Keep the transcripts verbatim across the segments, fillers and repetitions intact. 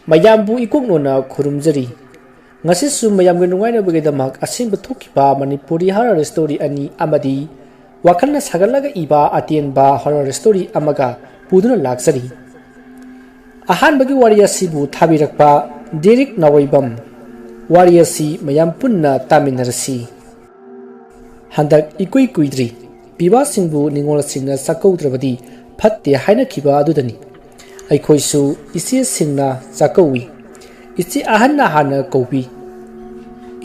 ꯃꯌꯥꯝꯕꯨ ꯏꯀꯣꯛ ꯅꯣꯟꯅ ꯈꯨꯔꯨꯝꯖꯔꯤ꯫ ꯉꯁꯤꯁꯨ ꯃꯌꯥꯝꯒꯤ ꯅꯨꯡꯉꯥꯏꯅꯕꯒꯤꯗꯃꯛ ꯑꯁꯦꯡꯕ ꯊꯣꯛꯈꯤꯕ ꯃꯅꯤꯄꯨꯔꯤ horror story ꯑꯅꯤ ꯑꯃꯗꯤ ꯋꯥꯈꯜꯅ ꯁꯥꯒꯠꯂꯒ ꯏꯕ ꯑꯇꯦꯟꯕ horror story ꯑꯃꯒ ꯄꯨꯗꯨꯅ ꯂꯥꯛꯆꯔꯤ꯫ ꯑꯍꯥꯟꯕꯒꯤ ꯋꯥꯔꯤ ꯑꯁꯤꯕꯨ ꯊꯥꯕꯤꯔꯛꯄ ꯗꯦꯔꯤꯛ ꯅꯥꯎꯔꯩꯕꯝ꯫ ꯋꯥꯔꯤ ꯑꯁꯤ ꯃꯌꯥꯝ ꯄꯨꯟꯅ ꯇꯥꯃꯤꯟꯅꯔꯁꯤ꯫ ꯍꯟꯗꯛ ꯏꯀꯨꯏ ꯀꯨꯏꯗ꯭ꯔꯤ ꯄꯤꯕꯥꯁꯤꯡꯕꯨ ꯅꯤꯉꯣꯜꯁꯤꯡꯅ ꯆꯥꯛꯀꯧꯗ꯭ꯔꯕꯗꯤ ꯐꯠꯇꯦ ꯍꯥꯏꯅꯈꯤꯕ ꯑꯗꯨꯗꯅꯤ꯫ ꯑꯩꯈꯣꯏꯁꯨ ꯏꯆꯦꯁꯤꯡꯅ ꯆꯥꯛꯀꯧꯏ꯫ ꯏꯆꯦ ꯑꯍꯟꯅ ꯍꯥꯟꯅ ꯀꯧꯕꯤ꯫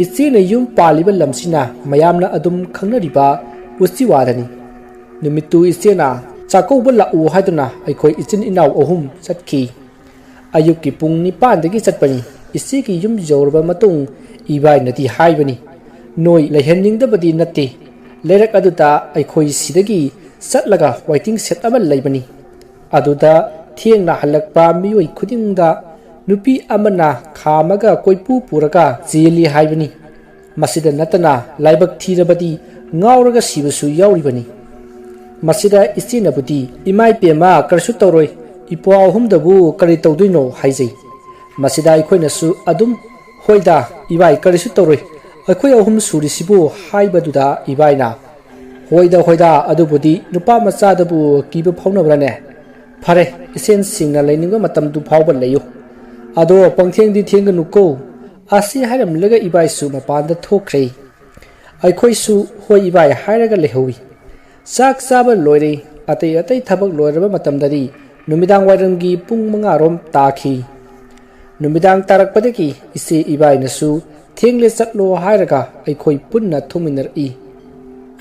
ꯏꯆꯦꯅ ꯌꯨꯝ ꯄꯥꯜꯂꯤꯕ ꯂꯝꯁꯤꯅ ꯃꯌꯥꯝꯅ ꯑꯗꯨꯝ ꯈꯪꯅꯔꯤꯕ ꯎꯆꯤꯋꯥꯗꯅꯤ꯫ ꯅꯨꯃꯤꯠꯇꯨ ꯏꯆꯦꯅ ꯆꯥꯛꯀꯧꯕ ꯂꯥꯛꯎ ꯍꯥꯏꯗꯨꯅ ꯑꯩꯈꯣꯏ ꯏꯆꯤꯟ ꯏꯅꯥꯎ ꯑꯍꯨꯝ ꯆꯠꯈꯤ꯫ ꯑꯌꯨꯛꯀꯤ ꯄꯨꯡ ꯅꯤꯄꯥꯟꯗꯒꯤ ꯆꯠꯄꯅꯤ꯫ ꯏꯆꯦꯒꯤ ꯌꯨꯝ ꯌꯧꯔꯕ ꯃꯇꯨꯡ ꯏꯕꯥꯏꯅꯗꯤ ꯍꯥꯏꯕꯅꯤ, "ꯅꯣꯏ ꯂꯩꯍꯟꯅꯤꯡꯗꯕꯗꯤ ꯅꯠꯇꯦ꯫ ꯂꯩꯔꯛ ꯑꯗꯨꯗ ꯑꯩꯈꯣꯏ ꯁꯤꯗꯒꯤ ꯆꯠꯂꯒ waiting shed ꯑꯃ ꯂꯩꯕꯅꯤ꯫ ꯑꯗꯨꯗ ꯊꯦꯡꯅ ꯍꯜꯂꯛꯄ ꯃꯤꯑꯣꯏ ꯈꯨꯗꯤꯡꯗ ꯅꯨꯄꯤ ꯑꯃꯅ ꯈꯥꯝꯃꯒ ꯀꯣꯏꯄꯨ ꯄꯨꯔꯒ ꯆꯦꯜꯂꯤ ꯍꯥꯏꯕꯅꯤ꯫ ꯃꯁꯤꯗ ꯅꯠꯇꯅ ꯂꯥꯏꯕꯛ ꯊꯤꯔꯕꯗꯤ ꯉꯥꯎꯔꯒ ꯁꯤꯕꯁꯨ ꯌꯥꯎꯔꯤꯕꯅꯤ꯫" ꯃꯁꯤꯗ ꯏꯆꯦꯅꯕꯨꯗꯤ, "ꯏꯃꯥ ꯏꯄꯦꯝꯃ, ꯀꯔꯤꯁꯨ ꯇꯧꯔꯣꯏ, ꯏꯄ꯭ꯋꯥ ꯑꯍꯨꯝꯗꯕꯨ ꯀꯔꯤ ꯇꯧꯗꯣꯏꯅꯣ?" ꯍꯥꯏꯖꯩ꯫ ꯃꯁꯤꯗ ꯑꯩꯈꯣꯏꯅꯁꯨ ꯑꯗꯨꯝ, "ꯍꯣꯏꯗ ꯏꯕꯥꯏ, ꯀꯔꯤꯁꯨ ꯇꯧꯔꯣꯏ, ꯑꯩꯈꯣꯏ ꯑꯍꯨꯝ ꯁꯨꯔꯤꯁꯤꯕꯨ" ꯍꯥꯏꯕꯗꯨꯗ ꯏꯕꯥꯏꯅ, "ꯍꯣꯏꯗ ꯍꯣꯏꯗ, ꯑꯗꯨꯕꯨꯗꯤ ꯅꯨꯄꯥ ꯃꯆꯥꯗꯕꯨ ꯀꯤꯕ ꯐꯥꯎꯅꯕ꯭ꯔꯥꯅꯦ? ꯐꯔꯦ, ꯏꯆꯦꯟꯁꯤꯡꯅ ꯂꯩꯅꯤꯡꯕ ꯃꯇꯝꯗꯨ ꯐꯥꯎꯕ ꯂꯩꯌꯨ꯫ ꯑꯗꯣ ꯄꯪꯊꯦꯡꯗꯤ ꯊꯦꯡꯒꯅꯨꯀꯣ꯫" ꯑꯁꯤ ꯍꯥꯏꯔꯝꯂꯒ ꯏꯕꯥꯏꯁꯨ ꯃꯄꯥꯟꯗ ꯊꯣꯛꯈ꯭ꯔꯦ꯫ ꯑꯩꯈꯣꯏꯁꯨ "ꯍꯣꯏ ꯏꯕꯥꯏ" ꯍꯥꯏꯔꯒ ꯂꯩꯍꯧꯏ꯫ ꯆꯥꯛ ꯆꯥꯕ ꯂꯣꯏꯔꯦ꯫ ꯑꯇꯩ ꯑꯇꯩ ꯊꯕꯛ ꯂꯣꯏꯔꯕ ꯃꯇꯝꯗꯗꯤ ꯅꯨꯃꯤꯗꯥꯡ ꯋꯥꯏꯔꯝꯒꯤ ꯄꯨꯡ ꯃꯉꯥ ꯔꯣꯝ ꯇꯥꯈꯤ꯫ ꯅꯨꯃꯤꯗꯥꯡ ꯇꯥꯔꯛꯄꯗꯒꯤ ꯏꯆꯦ ꯏꯕꯥꯏꯅꯁꯨ "ꯊꯦꯡꯂꯦ, ꯆꯠꯂꯣ" ꯍꯥꯏꯔꯒ ꯑꯩꯈꯣꯏ ꯄꯨꯟꯅ ꯊꯣꯡꯃꯤꯟꯅꯔꯛꯏ꯫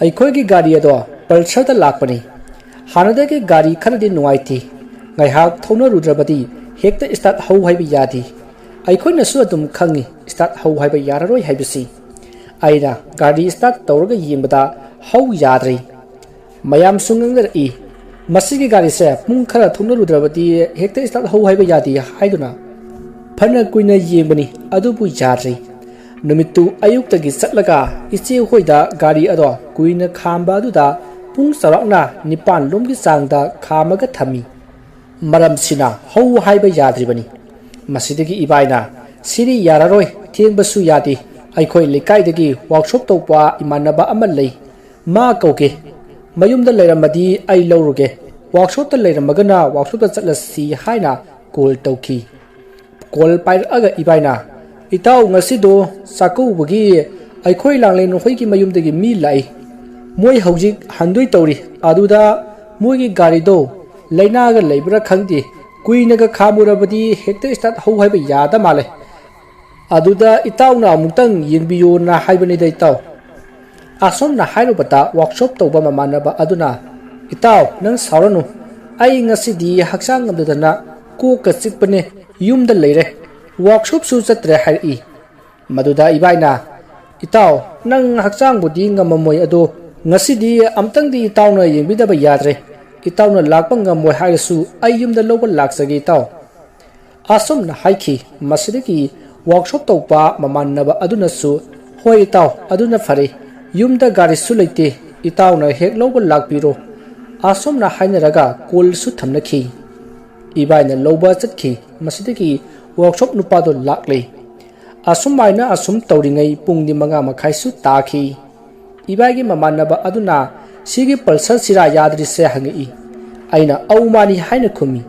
ꯑꯩꯈꯣꯏꯒꯤ ꯒꯥꯔꯤ ꯑꯗꯣ Pulsarꯗ ꯂꯥꯛꯄꯅꯤ꯫ ꯍꯥꯟꯅꯗꯒꯤ ꯒꯥꯔꯤ ꯈꯔꯗꯤ ꯅꯨꯡꯉꯥꯏꯇꯦ꯫ ꯉꯥꯏꯍꯥꯛ ꯊꯧꯅꯔꯨꯗ꯭ꯔꯕꯗꯤ ꯍꯦꯛꯇ start ꯍꯧ ꯍꯥꯏꯕ ꯌꯥꯗꯦ꯫ ꯑꯩꯈꯣꯏꯅꯁꯨ ꯑꯗꯨꯝ ꯈꯪꯏ start ꯍꯧ ꯍꯥꯏꯕ ꯌꯥꯔꯔꯣꯏ ꯍꯥꯏꯕꯁꯤ꯫ ꯑꯩꯅ ꯒꯥꯔꯤ start ꯇꯧꯔꯒ ꯌꯦꯡꯕꯗ ꯍꯧ ꯌꯥꯗ꯭ꯔꯦ꯫ ꯃꯌꯥꯝꯁꯨ ꯉꯥꯡꯅꯔꯛꯏ, "ꯃꯁꯤꯒꯤ ꯒꯥꯔꯤꯁꯦ ꯄꯨꯡ ꯈꯔ ꯊꯧꯅꯔꯨꯗ꯭ꯔꯕꯗꯤ ꯍꯦꯛꯇ start ꯍꯧ ꯍꯥꯏꯕ ꯌꯥꯗꯦ" ꯍꯥꯏꯗꯨꯅ꯫ ꯐꯅ ꯀꯨꯏꯅ ꯌꯦꯡꯕꯅꯤ, ꯑꯗꯨꯕꯨ ꯌꯥꯗ꯭ꯔꯦ꯫ ꯅꯨꯃꯤꯠꯇꯨ ꯑꯌꯨꯛꯇꯒꯤ ꯆꯠꯂꯒ ꯏꯆꯦ ꯍꯣꯏꯗ ꯒꯥꯔꯤ ꯑꯗꯣ ꯀꯨꯏꯅ ꯈꯥꯝꯕ ꯑꯗꯨꯗ ꯄꯨꯡ ꯆꯥꯎꯔꯥꯛꯅ ꯅꯤꯄꯥꯟ ꯂꯣꯝꯒꯤ ꯆꯥꯡꯗ ꯈꯥꯝꯃꯒ ꯊꯝꯃꯤ꯫ ꯃꯔꯝꯁꯤꯅ ꯍꯧ ꯍꯥꯏꯕ ꯌꯥꯗ꯭ꯔꯤꯕꯅꯤ꯫ ꯃꯁꯤꯗꯒꯤ ꯏꯕꯥꯏꯅ, "ꯁꯤꯗꯤ ꯌꯥꯔꯔꯣꯏ, ꯊꯦꯡꯕꯁꯨ ꯌꯥꯗꯦ, ꯑꯩꯈꯣꯏ ꯂꯩꯀꯥꯏꯗꯒꯤ ꯋꯥꯛꯁꯣꯞ ꯇꯧꯕ ꯏꯃꯥꯟꯅꯕ ꯑꯃ ꯂꯩ, ꯃꯥ ꯀꯧꯒꯦ, ꯃꯌꯨꯝꯗ ꯂꯩꯔꯝꯃꯗꯤ ꯑꯩ ꯂꯧꯔꯨꯒꯦ, ꯋꯥꯛꯁꯣꯞꯇ ꯂꯩꯔꯝꯃꯒꯅ ꯋꯥꯛꯁꯣꯞꯇ ꯆꯠꯂꯁꯤ" ꯍꯥꯏꯅ ꯀꯣꯜ ꯇꯧꯈꯤ꯫ ꯀꯣꯜ ꯄꯥꯏꯔꯛꯑꯒ ꯏꯕꯥꯏꯅ, "ꯏꯇꯥꯎ, ꯉꯁꯤꯗꯣ ꯆꯥꯛꯀꯧꯕꯒꯤ ꯑꯩꯈꯣꯏ ꯂꯥꯡꯂꯦꯟ ꯍꯣꯏꯒꯤ ꯃꯌꯨꯝꯗꯒꯤ ꯃꯤ ꯂꯥꯛꯏ, ꯃꯣꯏ ꯍꯧꯖꯤꯛ ꯍꯟꯗꯣꯏ ꯇꯧꯔꯤ, ꯑꯗꯨꯗ ꯃꯣꯏꯒꯤ ꯒꯥꯔꯤꯗꯣ ꯂꯥꯏꯅꯥꯒ ꯂꯩꯕ꯭ꯔꯥ ꯈꯪꯗꯦ, ꯀꯨꯏꯅꯒ ꯈꯥꯝꯃꯨꯔꯕꯗꯤ ꯍꯦꯛꯇ ꯏꯁꯇꯥꯔꯠ ꯍꯧ ꯍꯥꯏꯕ ꯌꯥꯗ ꯃꯥꯜꯂꯦ, ꯑꯗꯨꯗ ꯏꯇꯥꯎꯅ ꯑꯃꯨꯛꯇꯪ ꯌꯦꯡꯕꯤꯌꯣꯅ ꯍꯥꯏꯕꯅꯤꯗ ꯏꯇꯥꯎ"꯫ ꯑꯁꯨꯝꯅ ꯍꯥꯏꯔꯨꯕꯗ ꯋꯥꯛꯁꯣꯞ ꯇꯧꯕ ꯃꯃꯥꯟꯅꯕ ꯑꯗꯨꯅ, "ꯏꯇꯥꯎ, ꯅꯪ ꯁꯥꯎꯔꯅꯨ, ꯑꯩ ꯉꯁꯤꯗꯤ ꯍꯛꯆꯥꯡ ꯉꯝꯗꯗꯅ ꯀꯣꯛꯀ ꯆꯤꯛꯄꯅꯦ, ꯌꯨꯝꯗ ꯂꯩꯔꯦ, ꯋꯥꯛꯁꯣꯞꯁꯨ ꯆꯠꯇ꯭ꯔꯦ" ꯍꯥꯏꯔꯛꯏ꯫ ꯃꯗꯨꯗ ꯏꯕꯥꯏꯅ, "ꯏꯇꯥꯎ, ꯅꯪ ꯍꯛꯆꯥꯡꯕꯨꯗꯤ ꯉꯝꯃꯝꯃꯣꯏ, ꯑꯗꯣ ꯉꯁꯤꯗꯤ ꯑꯝꯇꯪꯗꯤ ꯏꯇꯥꯎꯅ ꯌꯦꯡꯕꯤꯗꯕ ꯌꯥꯗ꯭ꯔꯦ, ꯏꯇꯥꯎꯅ ꯂꯥꯛꯄ ꯉꯝꯃꯣꯏ ꯍꯥꯏꯔꯁꯨ ꯑꯩ ꯌꯨꯝꯗ ꯂꯧꯕ ꯂꯥꯛꯆꯒꯦ ꯏꯇꯥꯎ"꯫ ꯑꯁꯨꯝꯅ ꯍꯥꯏꯈꯤ꯫ ꯃꯁꯤꯗꯒꯤ ꯋꯥꯛꯁꯣꯞ ꯇꯧꯕ ꯃꯃꯥꯟꯅꯕ ꯑꯗꯨꯅꯁꯨ, "ꯍꯣꯏ ꯏꯇꯥꯎ, ꯑꯗꯨꯅ ꯐꯔꯦ, ꯌꯨꯝꯗ ꯒꯥꯔꯤꯁꯨ ꯂꯩꯇꯦ, ꯏꯇꯥꯎꯅ ꯍꯦꯛ ꯂꯧꯕ ꯂꯥꯛꯄꯤꯔꯣ"꯫ ꯑꯁꯨꯝꯅ ꯍꯥꯏꯅꯔꯒ ꯀꯣꯜꯁꯨ ꯊꯝꯅꯈꯤ꯫ ꯏꯕꯥꯏꯅ ꯂꯧꯕ ꯆꯠꯈꯤ꯫ ꯃꯁꯤꯗꯒꯤ ꯋꯥꯛꯁꯣꯞ ꯅꯨꯄꯥꯗꯣ ꯂꯥꯛꯂꯦ꯫ ꯑꯁꯨꯃꯥꯏꯅ ꯑꯁꯨꯝ ꯇꯧꯔꯤꯉꯩ ꯄꯨꯡꯗꯤ ꯃꯉꯥ ꯃꯈꯥꯏꯁꯨ ꯇꯥꯈꯤ꯫ ꯏꯕꯥꯏꯒꯤ ꯃꯃꯥꯟꯅꯕ ꯑꯗꯨꯅ, "ꯁꯤꯒꯤ ꯄꯜꯁꯔꯁꯤꯔꯥ ꯌꯥꯗ꯭ꯔꯤꯁꯦ?" ꯍꯪꯉꯛꯏ꯫ ꯑꯩꯅ, "ꯑꯧ, ꯃꯥꯅꯤ" ꯍꯥꯏꯅ ꯈꯨꯝꯃꯤ꯫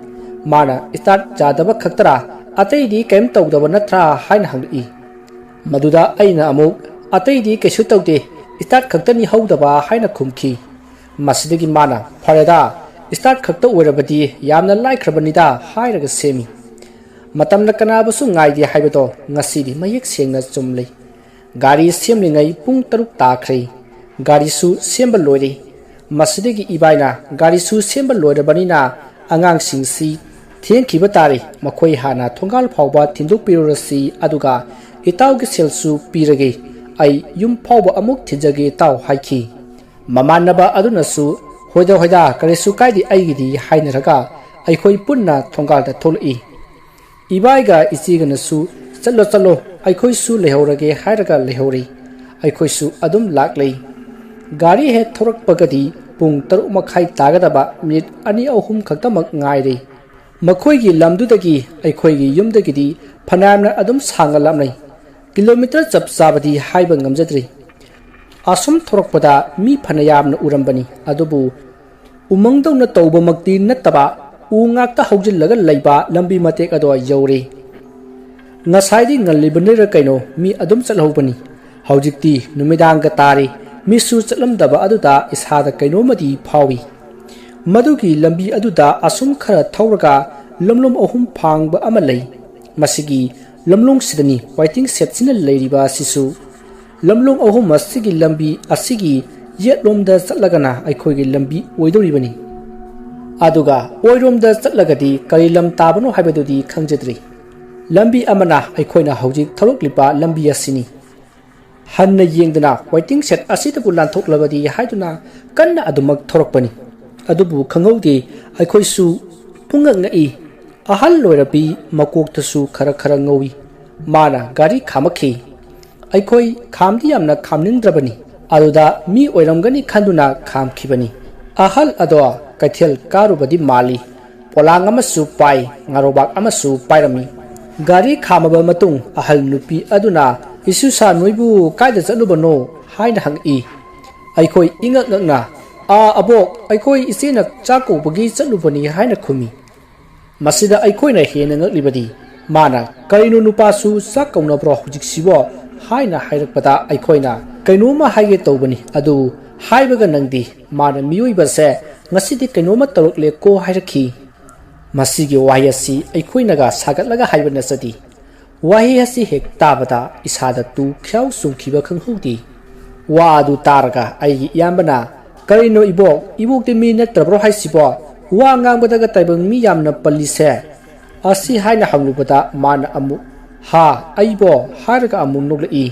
ꯃꯥꯅ, "ꯏꯁꯇꯥꯔꯠ ꯌꯥꯗꯕ ꯈꯛꯇꯔꯥ, ꯑꯇꯩꯗꯤ ꯀꯔꯤꯝ ꯇꯧꯗꯕ ꯅꯠꯇ꯭ꯔꯥ?" ꯍꯥꯏꯅ ꯍꯪꯂꯛꯏ꯫ ꯃꯗꯨꯗ ꯑꯩꯅ ꯑꯃꯨꯛ, "ꯑꯇꯩꯗꯤ ꯀꯩꯁꯨ ꯇꯧꯗꯦ, ꯏꯁꯇꯥꯔꯠ ꯈꯛꯇꯅꯤ ꯍꯧꯗꯕ" ꯍꯥꯏꯅ ꯈꯨꯝꯈꯤ꯫ ꯃꯁꯤꯗꯒꯤ ꯃꯥꯅ, "ꯐꯔꯦꯗ, ꯏꯁꯇꯥꯔꯠ ꯈꯛꯇ ꯑꯣꯏꯔꯕꯗꯤ ꯌꯥꯝꯅ ꯂꯥꯏꯈ꯭ꯔꯕꯅꯤꯗ" ꯍꯥꯏꯔꯒ ꯁꯦꯝꯃꯤ꯫ ꯃꯇꯝꯅ ꯀꯅꯥꯕꯨꯁꯨ ꯉꯥꯏꯗꯦ ꯍꯥꯏꯕꯗꯣ ꯉꯁꯤꯗꯤ ꯃꯌꯦꯛ ꯁꯦꯡꯅ ꯆꯨꯝꯂꯦ꯫ ꯒꯥꯔꯤ ꯁꯦꯝꯂꯤꯉꯩ ꯄꯨꯡ ꯇꯔꯨꯛ ꯇꯥꯈ꯭ꯔꯦ꯫ ꯒꯥꯔꯤꯁꯨ ꯁꯦꯝꯕ ꯂꯣꯏꯔꯦ꯫ ꯃꯁꯤꯗꯒꯤ ꯏꯕꯥꯏꯅ, "ꯒꯥꯔꯤꯁꯨ ꯁꯦꯝꯕ ꯂꯣꯏꯔꯕꯅꯤꯅ ꯑꯉꯥꯡꯁꯤꯡꯁꯤ ꯊꯦꯡꯈꯤꯕ ꯇꯥꯔꯦ, ꯃꯈꯣꯏ ꯍꯥꯟꯅ ꯊꯣꯡꯒꯥꯜ ꯐꯥꯎꯕ ꯊꯤꯟꯗꯣꯛꯄꯤꯔꯨꯔꯁꯤ, ꯑꯗꯨꯒ ꯏꯇꯥꯎꯒꯤ ꯁꯦꯜꯁꯨ ꯄꯤꯔꯒꯦ, ꯑꯩ ꯌꯨꯝ ꯐꯥꯎꯕ ꯑꯃꯨꯛ ꯊꯤꯟꯖꯒꯦ ꯏꯇꯥꯎ" ꯍꯥꯏꯈꯤ꯫ ꯃꯃꯥꯟꯅꯕ ꯑꯗꯨꯅꯁꯨ, "ꯍꯣꯏꯗ, ꯍꯣꯏꯗ, ꯀꯔꯤꯁꯨ ꯀꯥꯏꯗꯦ ꯑꯩꯒꯤꯗꯤ" ꯍꯥꯏꯅꯔꯒ ꯑꯩꯈꯣꯏ ꯄꯨꯟꯅ ꯊꯣꯡꯒꯥꯜꯗ ꯊꯣꯛꯂꯛꯏ꯫ ꯏꯕꯥꯏꯒ ꯏꯆꯦꯒꯅꯁꯨ, "ꯆꯠꯂꯣ, ꯆꯠꯂꯣ, ꯑꯩꯈꯣꯏꯁꯨ ꯂꯩꯍꯧꯔꯒꯦ" ꯍꯥꯏꯔꯒ ꯂꯩꯍꯧꯔꯤ꯫ ꯑꯩꯈꯣꯏꯁꯨ ꯑꯗꯨꯝ ꯂꯥꯛꯂꯤ꯫ ꯒꯥꯔꯤ ꯍꯦꯛ ꯊꯧꯔꯛꯄꯒꯗꯤ ꯄꯨꯡ ꯇꯔꯨꯛ ꯃꯈꯥꯏ ꯇꯥꯒꯗꯕ ꯃꯤꯅꯤꯠ ꯑꯅꯤ ꯑꯍꯨꯝ ꯈꯛꯇꯃꯛ ꯉꯥꯏꯔꯦ꯫ ꯃꯈꯣꯏꯒꯤ ꯂꯝꯗꯨꯗꯒꯤ ꯑꯩꯈꯣꯏꯒꯤ ꯌꯨꯝꯗꯒꯤꯗꯤ ꯐꯅꯌꯥꯝꯅ ꯑꯗꯨꯝ ꯁꯥꯡꯅ ꯂꯥꯞꯅꯩ꯫ ꯀꯤꯂꯣꯃꯤꯇꯔ ꯆꯞ ꯆꯥꯕꯗꯤ ꯍꯥꯏꯕ ꯉꯝꯖꯗ꯭ꯔꯤ꯫ ꯑꯁꯨꯝ ꯊꯣꯔꯛꯄꯗ ꯃꯤ ꯐꯅꯌꯥꯝꯅ ꯎꯔꯝꯕꯅꯤ, ꯑꯗꯨꯕꯨ ꯎꯃꯪꯗꯧꯅ ꯇꯧꯕꯃꯛꯇꯤ ꯅꯠꯇꯕ, ꯎ ꯉꯥꯛꯇ ꯍꯧꯖꯤꯜꯂꯒ ꯂꯩꯕ ꯂꯝꯕꯤ ꯃꯇꯦꯛ ꯑꯗꯣ ꯌꯧꯔꯦ꯫ ꯉꯁꯥꯏꯗꯤ ꯉꯜꯂꯤꯕꯅꯤꯔ ꯀꯩꯅꯣ, ꯃꯤ ꯑꯗꯨꯝ ꯆꯠꯍꯧꯕꯅꯤ꯫ ꯍꯧꯖꯤꯛꯇꯤ ꯅꯨꯃꯤꯗꯥꯡꯒ ꯇꯥꯔꯦ, ꯃꯤꯁꯨ ꯆꯠꯂꯝꯗꯕ ꯑꯗꯨꯗ ꯏꯁꯥꯗ ꯀꯩꯅꯣꯝꯃꯗꯤ ꯐꯥꯎꯏ꯫ ꯃꯗꯨꯒꯤ ꯂꯝꯕꯤ ꯑꯗꯨꯗ ꯑꯁꯨꯝ ꯈꯔ ꯊꯧꯔꯒ ꯂꯝꯂꯣꯡ ꯑꯍꯨꯝ ꯐꯥꯡꯕ ꯑꯃ ꯂꯩ꯫ ꯃꯁꯤꯒꯤ ꯂꯝꯂꯣꯡꯁꯤꯗꯅꯤ ꯋꯥꯏꯇꯤꯡ ꯁꯦꯠꯁꯤꯅ ꯂꯩꯔꯤꯕ ꯑꯁꯤꯁꯨ꯫ ꯂꯝꯂꯣꯡ ꯑꯍꯨꯝ ꯑꯁꯤꯒꯤ ꯂꯝꯕꯤ ꯑꯁꯤꯒꯤ ꯌꯦꯠꯂꯣꯝꯗ ꯆꯠꯂꯒꯅ ꯑꯩꯈꯣꯏꯒꯤ ꯂꯝꯕꯤ ꯑꯣꯏꯗꯧꯔꯤꯕꯅꯤ꯫ ꯑꯗꯨꯒ ꯑꯣꯏꯔꯣꯝꯗ ꯆꯠꯂꯒꯗꯤ ꯀꯔꯤ ꯂꯝ ꯇꯥꯕꯅꯣ ꯍꯥꯏꯕꯗꯨꯗꯤ ꯈꯪꯖꯗ꯭ꯔꯤ꯫ ꯂꯝꯕꯤ ꯑꯃꯅ ꯑꯩꯈꯣꯏꯅ ꯍꯧꯖꯤꯛ ꯊꯧꯔꯛꯂꯤꯕ ꯂꯝꯕꯤ ꯑꯁꯤꯅꯤ꯫ ꯍꯟꯅ ꯌꯦꯡꯗꯅ ꯋꯦꯇꯤꯡ ꯁꯦꯠ ꯑꯁꯤꯗꯕꯨ ꯂꯥꯟꯊꯣꯛꯂꯕꯗꯤ ꯍꯥꯏꯗꯨꯅ ꯀꯟꯅ ꯑꯗꯨꯃꯛ ꯊꯧꯔꯛꯄꯅꯤ꯫ ꯑꯗꯨꯕꯨ ꯈꯪꯍꯧꯗꯦ, ꯑꯩꯈꯣꯏꯁꯨ ꯄꯨꯡꯉꯛ ꯉꯛꯏ꯫ ꯑꯍꯜ ꯑꯣꯏꯔꯕꯤ ꯃꯀꯣꯛꯇꯁꯨ ꯈꯔ ꯈꯔ ꯉꯧꯏ꯫ ꯃꯥꯅ ꯒꯥꯔꯤ ꯈꯥꯝꯃꯛꯈꯤ꯫ ꯑꯩꯈꯣꯏ ꯈꯥꯝꯗꯤ ꯌꯥꯝꯅ ꯈꯥꯝꯅꯤꯡꯗ꯭ꯔꯕꯅꯤ꯫ ꯑꯗꯨꯗ ꯃꯤ ꯑꯣꯏꯔꯝꯒꯅꯤ ꯈꯟꯗꯨꯅ ꯈꯥꯝꯈꯤꯕꯅꯤ꯫ ꯑꯍꯜ ꯑꯗꯣ ꯀꯩꯊꯦꯜ ꯀꯥꯔꯨꯕꯗꯤ ꯃꯥꯜꯂꯤ꯫ ꯄꯣꯂꯥꯡ ꯑꯃꯁꯨ ꯄꯥꯏ, ꯉꯥꯔꯣꯕꯥꯛ ꯑꯃꯁꯨ ꯄꯥꯏꯔꯝꯃꯤ꯫ ꯒꯥꯔꯤ ꯈꯥꯝꯃꯕ ꯃꯇꯨꯡ ꯑꯍꯜ ꯅꯨꯄꯤ ꯑꯗꯨꯅ, "ꯏꯁꯨꯁꯥ ꯅꯣꯏꯕꯨ ꯀꯥꯏꯗ ꯆꯠꯂꯨꯕꯅꯣ?" ꯍꯥꯏꯅ ꯍꯪꯉꯛꯏ꯫ ꯑꯩꯈꯣꯏ ꯏꯉꯛ ꯉꯛꯅ, "ꯑꯥ ꯑꯕꯣꯛ, ꯑꯩꯈꯣꯏ ꯏꯆꯦꯅ ꯆꯥꯛ ꯀꯧꯕꯒꯤ ꯆꯠꯂꯨꯕꯅꯤ" ꯍꯥꯏꯅ ꯈꯨꯝꯃꯤ꯫ ꯃꯁꯤꯗ ꯑꯩꯈꯣꯏꯅ ꯍꯦꯟꯅ ꯉꯛꯂꯤꯕꯗꯤ ꯃꯥꯅ, "ꯀꯔꯤꯅꯣ ꯅꯨꯄꯥꯁꯨ ꯆꯥꯛ ꯀꯧꯅꯕ꯭ꯔꯣ ꯍꯧꯖꯤꯛꯁꯤꯕꯣ?" ꯍꯥꯏꯅ ꯍꯥꯏꯔꯛꯄꯗ ꯑꯩꯈꯣꯏꯅ, "ꯀꯩꯅꯣꯝꯃ ꯍꯥꯏꯒꯦ ꯇꯧꯕꯅꯤ, ꯑꯗꯨ ꯍꯥꯏꯕꯒ ꯅꯪꯗꯤ, ꯃꯥꯅ ꯃꯤꯑꯣꯏꯕꯁꯦ ꯉꯁꯤꯗꯤ ꯀꯩꯅꯣꯝꯃ ꯇꯧꯔꯛꯂꯦꯀꯣ" ꯍꯥꯏꯔꯛꯈꯤ꯫ ꯃꯁꯤꯒꯤ ꯋꯥꯍꯩ ꯑꯁꯤ ꯑꯩꯈꯣꯏꯅꯒ ꯁꯥꯒꯠꯂꯒ ꯍꯥꯏꯕ ꯅꯠꯆꯗꯦ꯫ ꯋꯥꯍꯩ ꯑꯁꯤ ꯍꯦꯛ ꯇꯥꯕꯗ ꯏꯁꯥꯗ ꯇꯨ ꯈ꯭ꯌꯥꯎ ꯆꯨꯡꯈꯤꯕ ꯈꯪꯍꯧꯗꯦ꯫ ꯋꯥ ꯑꯗꯨ ꯇꯥꯔꯒ ꯑꯩꯒꯤ ꯏꯌꯥꯝꯕꯅ, "ꯀꯔꯤꯅꯣ ꯏꯕꯣꯛ, ꯏꯕꯣꯛꯇꯤ ꯃꯤ ꯅꯠꯇ꯭ꯔꯕ꯭ꯔꯣ ꯍꯥꯏꯁꯤꯕꯣ? ꯋꯥ ꯉꯥꯡꯕꯗꯒ ꯇꯥꯏꯕꯪ ꯃꯤ ꯌꯥꯝꯅ ꯄꯜꯂꯤꯁꯦ?" ꯑꯁꯤ ꯍꯥꯏꯅ ꯍꯪꯂꯨꯕꯗ ꯃꯥꯅ ꯑꯃꯨꯛ, "ꯍꯥ, ꯑꯩꯕꯣ?" ꯍꯥꯏꯔꯒ ꯑꯃꯨꯛ ꯅꯣꯛꯂꯛꯏ꯫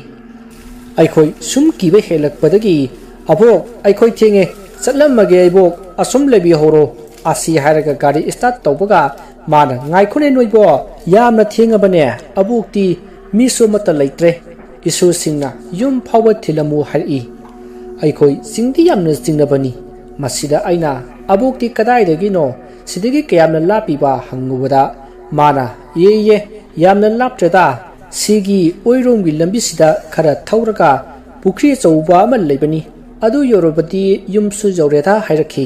ꯑꯩꯈꯣꯏ ꯁꯨꯝ ꯀꯤꯕ ꯍꯦꯜꯂꯛꯄꯗꯒꯤ, "ꯑꯕꯣꯛ, ꯑꯩꯈꯣꯏ ꯊꯦꯡꯉꯦ, ꯆꯠꯂꯝꯃꯒꯦ ꯏꯕꯣꯛ, ꯑꯁꯨꯝ ꯂꯩꯕꯤꯍꯧꯔꯣ" ꯑꯁꯤ ꯍꯥꯏꯔꯒ ꯒꯥꯔꯤ start ꯇꯧꯕꯒ ꯃꯥꯅ, "ꯉꯥꯏꯈꯣꯅꯦ ꯅꯣꯏꯕꯣ, ꯌꯥꯝꯅ ꯊꯦꯡꯉꯕꯅꯦ, ꯑꯕꯣꯛꯇꯤ ꯃꯤꯁꯨ ꯑꯃꯠꯇ ꯂꯩꯇ꯭ꯔꯦ, ꯏꯁꯨꯁꯤꯡꯅ ꯌꯨꯝ ꯐꯥꯎꯕ ꯊꯤꯜꯂꯝꯃꯨ" ꯍꯥꯏꯔꯛꯏ꯫ ꯑꯩꯈꯣꯏ ꯆꯤꯡꯗꯤ ꯌꯥꯝꯅ ꯆꯤꯡꯅꯕꯅꯤ꯫ ꯃꯁꯤꯗ ꯑꯩꯅ, "ꯑꯕꯣꯛꯇꯤ ꯀꯗꯥꯏꯗꯒꯤꯅꯣ?" "ꯁꯤꯗꯒꯤ ꯀꯌꯥꯝꯅ ꯂꯥꯞꯄꯤꯕ?" ꯍꯪꯉꯨꯕꯗ, ꯃꯥꯅ, "ꯏꯌꯦ, ꯏꯌꯦ, ꯌꯥꯝꯅ ꯂꯥꯞꯇ꯭ꯔꯦꯗ꯫ ꯁꯤꯒꯤ ꯑꯣꯏꯔꯣꯝꯒꯤ ꯂꯝꯕꯤꯁꯤꯗ ꯈꯔ ꯊꯧꯔꯒ ꯄꯨꯈ꯭ꯔꯤ ꯑꯆꯧꯕ ꯑꯃ ꯂꯩꯕꯅꯤ, ꯑꯗꯨ ꯌꯧꯔꯕꯗꯤ ꯌꯨꯝꯁꯨ ꯌꯧꯔꯦꯗ" ꯍꯥꯏꯔꯛꯈꯤ꯫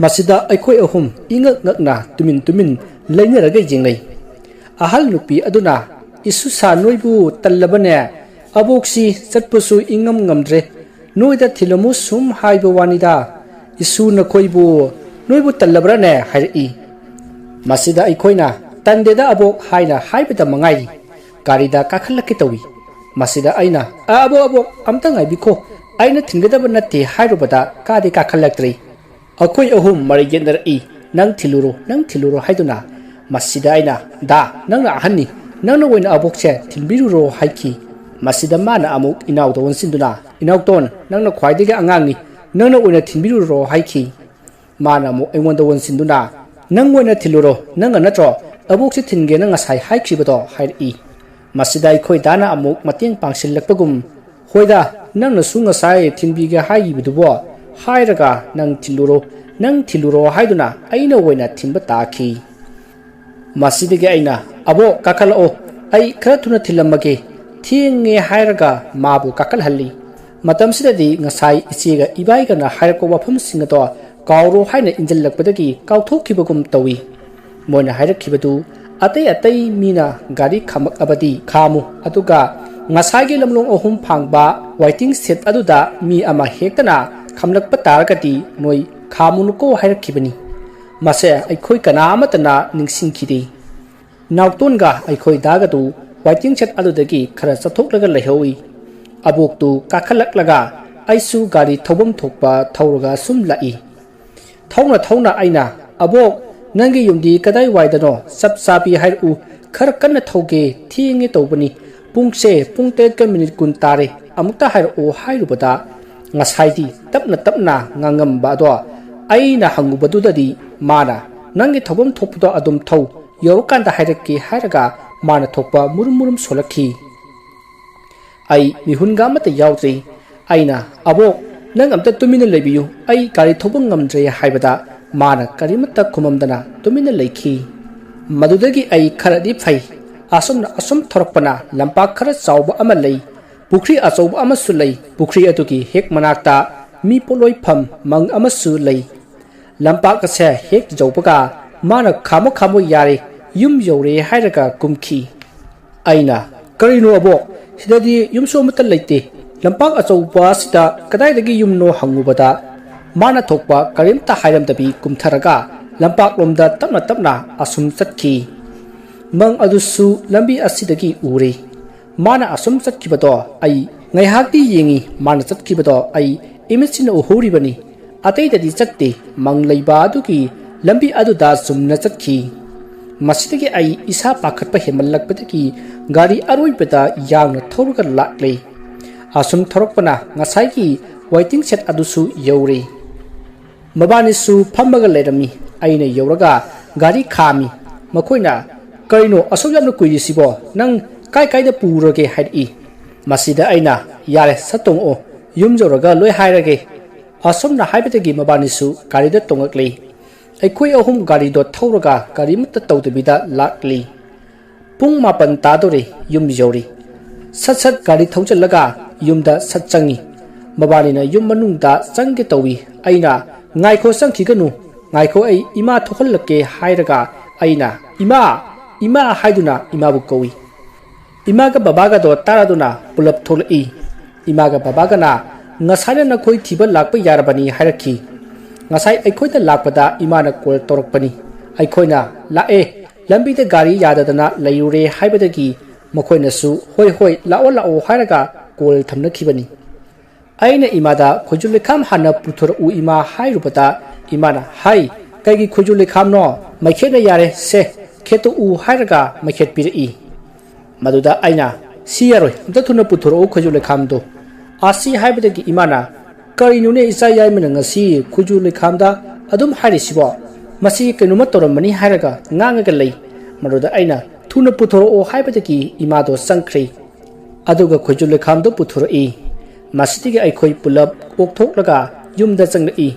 ꯃꯁꯤꯗ ꯑꯩꯈꯣꯏ ꯑꯍꯨꯝ ꯏꯉꯛ ꯉꯛꯅ ꯇꯨꯃꯤꯟ ꯇꯨꯃꯤꯟ ꯂꯩꯅꯔꯒ ꯌꯦꯡꯅꯩ꯫ ꯑꯍꯜ ꯅꯨꯄꯤ ꯑꯗꯨꯅ, "ꯏꯁꯨꯁꯥ, ꯅꯣꯏꯕꯨ ꯇꯜꯂꯕꯅꯦ? ꯑꯕꯣꯛꯁꯤ ꯆꯠꯄꯁꯨ ꯏꯉꯝ ꯉꯝꯗ꯭ꯔꯦ꯫ ꯅꯣꯏꯗ ꯊꯤꯜꯂꯝꯃꯨ ꯁꯨꯝ ꯍꯥꯏꯕ ꯋꯥꯅꯤꯗ꯫ ꯏꯁꯨ ꯅꯈꯣꯏꯕꯨ, ꯅꯣꯏꯕꯨ ꯇꯜꯂꯕ꯭ꯔꯥꯅꯦ?" ꯍꯥꯏꯔꯛꯏ꯫ ꯃꯁꯤꯗ ꯑꯩꯈꯣꯏꯅ, "ꯇꯟꯗꯦꯗ ꯑꯕꯣꯛ" ꯍꯥꯏꯅ ꯍꯥꯏꯕꯗ ꯃꯉꯥꯏꯔꯤ꯫ ꯒꯥꯔꯤꯗ ꯀꯥꯈꯠꯂꯛꯀꯦ ꯇꯧꯏ꯫ ꯃꯁꯤꯗ ꯑꯩꯅ, "ꯑ, ꯑꯕꯣꯛ, ꯑꯕꯣꯛ, ꯑꯝꯇ ꯉꯥꯏꯕꯤꯈꯣ, ꯑꯩꯅ ꯊꯤꯟꯒꯗꯕ ꯅꯠꯇꯦ" ꯍꯥꯏꯔꯨꯕꯗ ꯀꯥꯗꯤ ꯀꯥꯈꯠꯂꯛꯇ꯭ꯔꯦ꯫ ꯑꯩꯈꯣꯏ ꯑꯍꯨꯝ ꯃꯔꯩ ꯌꯦꯠꯅꯔꯛꯏ, "ꯅꯪ ꯊꯤꯜꯂꯨꯔꯣ, ꯅꯪ ꯊꯤꯜꯂꯨꯔꯣ" ꯍꯥꯏꯗꯨꯅ꯫ ꯃꯁꯤꯗ ꯑꯩꯅ, "ꯗꯥ, ꯅꯪꯅ ꯑꯍꯟꯅꯤ, ꯅꯪꯅ ꯑꯣꯏꯅ ꯑꯕꯣꯛꯁꯦ ꯊꯤꯟꯕꯤꯔꯨꯔꯣ" ꯍꯥꯏꯈꯤ꯫ ꯃꯁꯤꯗ ꯃꯥꯅ ꯑꯃꯨꯛ ꯏꯅꯥꯎꯗ ꯑꯣꯟꯁꯤꯟꯗꯨꯅ, "ꯏꯅꯥꯎꯇꯣꯟ, ꯅꯪꯅ ꯈ꯭ꯋꯥꯏꯗꯒꯤ ꯑꯉꯥꯡꯅꯤ, ꯅꯪꯅ ꯑꯣꯏꯅ ꯊꯤꯟꯕꯤꯔꯨꯔꯣ" ꯍꯥꯏꯈꯤ꯫ ꯃꯥꯅ ꯑꯃꯨꯛ ꯑꯩꯉꯣꯟꯗ ꯑꯣꯟꯁꯤꯟꯗꯨꯅ, "ꯅꯪ ꯑꯣꯏꯅ ꯊꯤꯜꯂꯨꯔꯣ, ꯅꯪꯅ ꯅꯠꯇ꯭ꯔꯣ ꯑꯕꯣꯛꯁꯦ ꯊꯤꯟꯒꯦꯅ ꯉꯁꯥꯏ ꯍꯥꯏꯈꯤꯕꯗꯣ?" ꯍꯥꯏꯔꯛꯏ꯫ ꯃꯁꯤꯗ ꯑꯩꯈꯣꯏ ꯗꯥꯅ ꯑꯃꯨꯛ ꯃꯇꯦꯡ ꯄꯥꯡꯁꯤꯜꯂꯛꯄꯒꯨꯝ, "ꯍꯣꯏꯗ, ꯅꯪꯅꯁꯨ ꯉꯁꯥꯏ ꯊꯤꯟꯕꯤꯒꯦ ꯍꯥꯏꯈꯤꯕꯗꯨꯕꯣ?" ꯍꯥꯏꯔꯒ, "ꯅꯪ ꯊꯤꯜꯂꯨꯔꯣ, ꯅꯪ ꯊꯤꯜꯂꯨꯔꯣ" ꯍꯥꯏꯗꯨꯅ ꯑꯩꯅ ꯑꯣꯏꯅ ꯊꯤꯟꯕ ꯇꯥꯈꯤ꯫ ꯃꯁꯤꯗꯒꯤ ꯑꯩꯅ, "ꯑꯕꯣꯛ, ꯀꯥꯈꯠꯂꯛꯑꯣ, ꯑꯩ ꯈꯔ ꯊꯨꯅ ꯊꯤꯜꯂꯝꯃꯒꯦ, ꯊꯦꯡꯉꯦ" ꯍꯥꯏꯔꯒ ꯃꯥꯕꯨ ꯀꯥꯈꯠꯍꯜꯂꯤ꯫ ꯃꯇꯝꯁꯤꯗꯗꯤ ꯉꯁꯥꯏ ꯏꯆꯦꯒ ꯏꯕꯥꯏꯒꯅ ꯍꯥꯏꯔꯛꯄ ꯋꯥꯐꯝꯁꯤꯡ ꯑꯗꯣ ꯀꯥꯎꯔꯣ ꯍꯥꯏꯅ ꯏꯟꯖꯜꯂꯛꯄꯗꯒꯤ ꯀꯥꯎꯊꯣꯛꯈꯤꯕꯒꯨꯝ ꯇꯧꯏ꯫ ꯃꯣꯏꯅ ꯍꯥꯏꯔꯛꯈꯤꯕꯗꯨ, "ꯑꯇꯩ ꯑꯇꯩ ꯃꯤꯅ ꯒꯥꯔꯤ ꯈꯥꯝꯃꯛꯂꯕꯗꯤ ꯈꯥꯝꯃꯨ, ꯑꯗꯨꯒ ꯉꯁꯥꯏꯒꯤ ꯂꯝꯂꯣꯡ ꯑꯍꯨꯝ ꯐꯥꯡꯕ waiting shed ꯑꯗꯨꯗ ꯃꯤ ꯑꯃ ꯍꯦꯛꯇꯅ ꯈꯥꯝꯂꯛꯄ ꯇꯥꯔꯒꯗꯤ ꯅꯣꯏ ꯈꯥꯝꯃꯨꯅꯨꯀꯣ" ꯍꯥꯏꯔꯛꯈꯤꯕꯅꯤ꯫ ꯃꯁꯦ ꯑꯩꯈꯣꯏ ꯀꯅꯥ ꯑꯃꯠꯇꯅ ꯅꯤꯡꯁꯤꯡꯈꯤꯗꯦ꯫ ꯅꯥꯎꯇꯣꯟꯒ ꯑꯩꯈꯣꯏ ꯗꯥꯒꯗꯨ waiting shed ꯑꯗꯨꯗꯒꯤ ꯈꯔ ꯆꯠꯊꯣꯛꯂꯒ ꯂꯩꯍꯧꯏ꯫ ꯑꯕꯣꯛꯇꯨ ꯀꯥꯈꯠꯂꯛꯂꯒ ꯑꯩꯁꯨ ꯒꯥꯔꯤ ꯊꯧꯐꯝ ꯊꯣꯛꯄ ꯊꯧꯔꯒ ꯁꯨꯝ ꯂꯥꯛꯏ꯫ ꯊꯧꯅ ꯊꯧꯅ ꯑꯩꯅ, "ꯑꯕꯣꯛ, ꯅꯪꯒꯤ ꯌꯨꯝꯗꯤ ꯀꯗꯥꯏꯋꯥꯏꯗꯅꯣ? ꯆꯞ ꯆꯥꯕꯤ ꯍꯥꯏꯔꯛꯎ, ꯈꯔ ꯀꯟꯅ ꯊꯧꯒꯦ, ꯊꯦꯡꯉꯦ ꯇꯧꯕꯅꯤ꯫ ꯄꯨꯡꯁꯦ ꯄꯨꯡ ꯇꯔꯦꯠꯀ ꯃꯤꯅꯤꯠ ꯀꯨꯟ ꯇꯥꯔꯦ, ꯑꯃꯨꯛꯇ ꯍꯥꯏꯔꯛꯑꯣ" ꯍꯥꯏꯔꯨꯕꯗ, ꯉꯁꯥꯏꯗꯤ ꯇꯞꯅ ꯇꯞꯅ ꯉꯥꯡꯉꯝꯕ ꯑꯗꯣ ꯑꯩꯅ ꯍꯪꯉꯨꯕꯗꯨꯗꯗꯤ ꯃꯥꯅ, "ꯅꯪꯒꯤ ꯊꯧꯐꯝ ꯊꯣꯛꯄꯗꯣ ꯑꯗꯨꯝ ꯊꯧ, ꯌꯧꯔꯀꯥꯟꯗ ꯍꯥꯏꯔꯛꯀꯦ" ꯍꯥꯏꯔꯒ ꯃꯥꯅ ꯊꯣꯛꯄ ꯃꯨꯔꯨꯝ ꯃꯨꯔꯨꯝ ꯁꯣꯜꯂꯛꯈꯤ꯫ ꯑꯩ ꯃꯤꯍꯨꯟꯒ ꯑꯃꯠꯇ ꯌꯥꯎꯗ꯭ꯔꯤ꯫ ꯑꯩꯅ, "ꯑꯕꯣꯛ, ꯅꯪ ꯑꯝꯇ ꯇꯨꯃꯤꯟꯅ ꯂꯩꯕꯤꯌꯨ, ꯑꯩ ꯒꯥꯔꯤ ꯊꯧꯕ ꯉꯝꯗ꯭ꯔꯦ" ꯍꯥꯏꯕꯗ, ꯃꯥꯅ ꯀꯔꯤꯃꯠꯇ ꯈꯨꯝꯃꯝꯗꯅ ꯇꯨꯃꯤꯟꯅ ꯂꯩꯈꯤ꯫ ꯃꯗꯨꯗꯒꯤ ꯑꯩ ꯈꯔꯗꯤ ꯐꯩ꯫ ꯑꯁꯨꯝꯅ ꯑꯁꯨꯝ ꯊꯧꯔꯛꯄꯅ ꯂꯝꯄꯥꯛ ꯈꯔ ꯆꯥꯎꯕ ꯑꯃ ꯂꯩ, ꯄꯨꯈ꯭ꯔꯤ ꯑꯆꯧꯕ ꯑꯃꯁꯨ ꯂꯩ꯫ ꯄꯨꯈ꯭ꯔꯤ ꯑꯗꯨꯒꯤ ꯍꯦꯛ ꯃꯅꯥꯛꯇ ꯃꯤ ꯄꯣꯠꯂꯣꯏꯐꯝ ꯃꯪ ꯑꯃꯁꯨ ꯂꯩ꯫ ꯂꯝꯄꯥꯛ ꯑꯁꯦ ꯍꯦꯛ ꯌꯧꯕꯒ ꯃꯥꯅ "ꯈꯥꯝꯃꯣ, ꯈꯥꯝꯃꯣ, ꯌꯥꯔꯦ, ꯌꯨꯝ ꯌꯧꯔꯦ" ꯍꯥꯏꯔꯒ ꯀꯨꯝꯈꯤ꯫ ꯑꯩꯅ, "ꯀꯔꯤꯅꯣ ꯑꯕꯣꯛ? ꯁꯤꯗꯗꯤ ꯌꯨꯝꯁꯨ ꯑꯃꯠꯇ ꯂꯩꯇꯦ꯫ ꯂꯝꯄꯥꯛ ꯑꯆꯧꯕ ꯑꯁꯤꯗ ꯀꯗꯥꯏꯗꯒꯤ ꯌꯨꯝꯅꯣ?" ꯍꯪꯉꯨꯕꯗ, ꯃꯥꯅ ꯊꯣꯛꯄ ꯀꯔꯤꯝꯇ ꯍꯥꯏꯔꯝꯗꯕꯤ ꯀꯨꯝꯊꯔꯒ ꯂꯝꯄꯥꯛꯂꯣꯝꯗ ꯇꯞꯅ ꯇꯞꯅ ꯑꯁꯨꯝ ꯆꯠꯈꯤ꯫ ꯃꯪ ꯑꯗꯨꯁꯨ ꯂꯝꯕꯤ ꯑꯁꯤꯗꯒꯤ ꯎꯔꯦ꯫ ꯃꯥꯅ ꯑꯁꯨꯝ ꯆꯠꯈꯤꯕꯗꯣ ꯑꯩ ꯉꯥꯏꯍꯥꯛꯇꯤ ꯌꯦꯡꯉꯤ꯫ ꯃꯥꯅ ꯆꯠꯈꯤꯕꯗꯣ ꯑꯩ ꯏꯃꯤꯠꯁꯤꯅ ꯎꯍꯧꯔꯤꯕꯅꯤ꯫ ꯑꯇꯩꯗꯗꯤ ꯆꯠꯇꯦ꯫ ꯃꯪ ꯂꯩꯕ ꯑꯗꯨꯒꯤ ꯂꯝꯕꯤ ꯑꯗꯨꯗ ꯆꯨꯝꯅ ꯆꯠꯈꯤ꯫ ꯃꯁꯤꯗꯒꯤ ꯑꯩ ꯏꯁꯥ ꯄꯥꯈꯠꯄ ꯍꯦꯟꯃꯜꯂꯛꯄꯗꯒꯤ ꯒꯥꯔꯤ ꯑꯔꯣꯏꯕꯗ ꯌꯥꯡꯅ ꯊꯧꯔꯒ ꯂꯥꯛꯂꯦ꯫ ꯑꯁꯨꯝ ꯊꯧꯔꯛꯄꯅ ꯉꯁꯥꯏꯒꯤ waiting shed ꯑꯗꯨꯁꯨ ꯌꯧꯔꯦ꯫ ꯃꯕꯥꯅꯤꯁꯨ ꯐꯝꯃꯒ ꯂꯩꯔꯝꯃꯤ꯫ ꯑꯩꯅ ꯌꯧꯔꯒ ꯒꯥꯔꯤ ꯈꯥꯝꯃꯤ꯫ ꯃꯈꯣꯏꯅ, "ꯀꯔꯤꯅꯣ ꯑꯁꯨꯛ ꯌꯥꯝꯅ ꯀꯨꯏꯔꯤꯁꯤꯕꯣ? ꯅꯪ ꯀꯥꯏ ꯀꯥꯏꯗ ꯄꯨꯔꯒꯦ?" ꯍꯥꯏꯔꯛꯏ꯫ ꯃꯁꯤꯗ ꯑꯩꯅ, "ꯌꯥꯔꯦ, ꯁꯠ ꯇꯣꯡꯉꯛꯑꯣ, ꯌꯨꯝ ꯌꯧꯔꯒ ꯂꯣꯏ ꯍꯥꯏꯔꯒꯦ"꯫ ꯑꯁꯨꯝꯅ ꯍꯥꯏꯕꯗꯒꯤ ꯃꯕꯥꯅꯤꯁꯨ ꯒꯥꯔꯤꯗ ꯇꯣꯡꯉꯛꯂꯤ꯫ ꯑꯩꯈꯣꯏ ꯑꯍꯨꯝ ꯒꯥꯔꯤꯗꯣ ꯊꯧꯔꯒ ꯀꯔꯤꯃꯠꯇ ꯇꯧꯗꯕꯤꯗ ꯂꯥꯛꯂꯤ꯫ ꯄꯨꯡ ꯃꯥꯄꯟ ꯇꯥꯗꯣꯔꯦ, ꯌꯨꯝ ꯌꯧꯔꯤ꯫ ꯁꯠ ꯁꯠ ꯒꯥꯔꯤ ꯊꯧꯖꯤꯜꯂꯒ ꯌꯨꯝꯗ ꯁꯠ ꯆꯪꯉꯤ꯫ ꯃꯕꯥꯅꯤꯅ ꯌꯨꯝ ꯃꯅꯨꯡꯗ ꯆꯪꯒꯦ ꯇꯧꯏ꯫ ꯑꯩꯅ, "ꯉꯥꯏꯈꯣ, ꯆꯪꯈꯤꯒꯅꯨ, ꯉꯥꯏꯈꯣ, ꯑꯩ ꯏꯃꯥ ꯊꯣꯛꯍꯜꯂꯛꯀꯦ" ꯍꯥꯏꯔꯒ ꯑꯩꯅ, "ꯏꯃꯥ, ꯏꯃꯥ" ꯍꯥꯏꯗꯨꯅ ꯏꯃꯥꯕꯨ ꯀꯧꯏ꯫ ꯏꯃꯥꯒ ꯕꯕꯥꯒꯗꯣ ꯇꯥꯔꯗꯨꯅ ꯄꯨꯂꯞ ꯊꯣꯛꯂꯛꯏ꯫ ꯏꯃꯥꯒ ꯕꯕꯥꯒꯅ, "ꯉꯁꯥꯏꯅ ꯅꯈꯣꯏ ꯊꯤꯕ ꯂꯥꯛꯄ ꯌꯥꯔꯕꯅꯤ" ꯍꯥꯏꯔꯛꯈꯤ꯫ "ꯉꯁꯥꯏ ꯑꯩꯈꯣꯏꯗ ꯂꯥꯛꯄꯗ ꯏꯃꯥꯅ ꯀꯣꯜ ꯇꯧꯔꯛꯄꯅꯤ꯫ ꯑꯩꯈꯣꯏꯅ ꯂꯥꯛꯑꯦ, ꯂꯝꯕꯤꯗ ꯒꯥꯔꯤ ꯌꯥꯗꯗꯅ ꯂꯩꯔꯨꯔꯦ" ꯍꯥꯏꯕꯗꯒꯤ ꯃꯈꯣꯏꯅꯁꯨ "ꯍꯣꯏ, ꯍꯣꯏ, ꯂꯥꯛꯑꯣ, ꯂꯥꯛꯑꯣ" ꯍꯥꯏꯔꯒ ꯀꯣꯜ ꯊꯝꯅꯈꯤꯕꯅꯤ꯫ ꯑꯩꯅ ꯏꯃꯥꯗ "ꯈꯣꯏꯖꯨ ꯂꯩꯈꯥꯝ ꯍꯥꯟꯅ ꯄꯨꯊꯣꯔꯛꯎ ꯏꯃꯥ" ꯍꯥꯏꯔꯨꯕꯗ ꯏꯃꯥꯅ ꯍꯥꯏ, "ꯀꯩꯒꯤ ꯈꯣꯏꯖꯨ ꯂꯩꯈꯥꯝꯅꯣ? ꯃꯩꯈꯦꯠꯅ ꯌꯥꯔꯦ, ꯁꯦ, ꯈꯦꯠꯇꯣꯛꯎ" ꯍꯥꯏꯔꯒ ꯃꯩꯈꯦꯠ ꯄꯤꯔꯛꯏ꯫ ꯃꯗꯨꯗ ꯑꯩꯅ, "ꯁꯤ ꯌꯥꯔꯣꯏ, ꯑꯝꯇ ꯊꯨꯅ ꯄꯨꯊꯣꯔꯛꯎ ꯈꯣꯏꯖꯨ ꯂꯩꯈꯥꯝꯗꯣ"꯫ ꯑꯁꯤ ꯍꯥꯏꯕꯗꯒꯤ ꯏꯃꯥꯅ, "ꯀꯔꯤꯅꯣꯅꯦ ꯏꯆꯥ ꯌꯥꯏꯃꯅ ꯉꯁꯤ ꯈꯣꯏꯖꯨ ꯂꯩꯈꯥꯝꯗ ꯑꯗꯨꯝ ꯍꯥꯏꯔꯤꯁꯤꯕꯣ? ꯃꯁꯤ ꯀꯩꯅꯣꯝꯃ ꯇꯧꯔꯝꯃꯅꯤ" ꯍꯥꯏꯔꯒ ꯉꯥꯡꯉꯒ ꯂꯩ꯫ ꯃꯗꯨꯗ ꯑꯩꯅ, "ꯊꯨꯅ ꯄꯨꯊꯣꯔꯛꯑꯣ" ꯍꯥꯏꯕꯗꯒꯤ ꯏꯃꯥꯗꯣ ꯆꯪꯈ꯭ꯔꯦ꯫ ꯑꯗꯨꯒ ꯈꯣꯏꯖꯨ ꯂꯩꯈꯥꯝꯗꯣ ꯄꯨꯊꯣꯔꯛꯏ꯫ ꯃꯁꯤꯗꯒꯤ ꯑꯩꯈꯣꯏ ꯄꯨꯂꯞ ꯑꯣꯛꯊꯣꯛꯂꯒ ꯌꯨꯝꯗ ꯆꯪꯂꯛꯏ꯫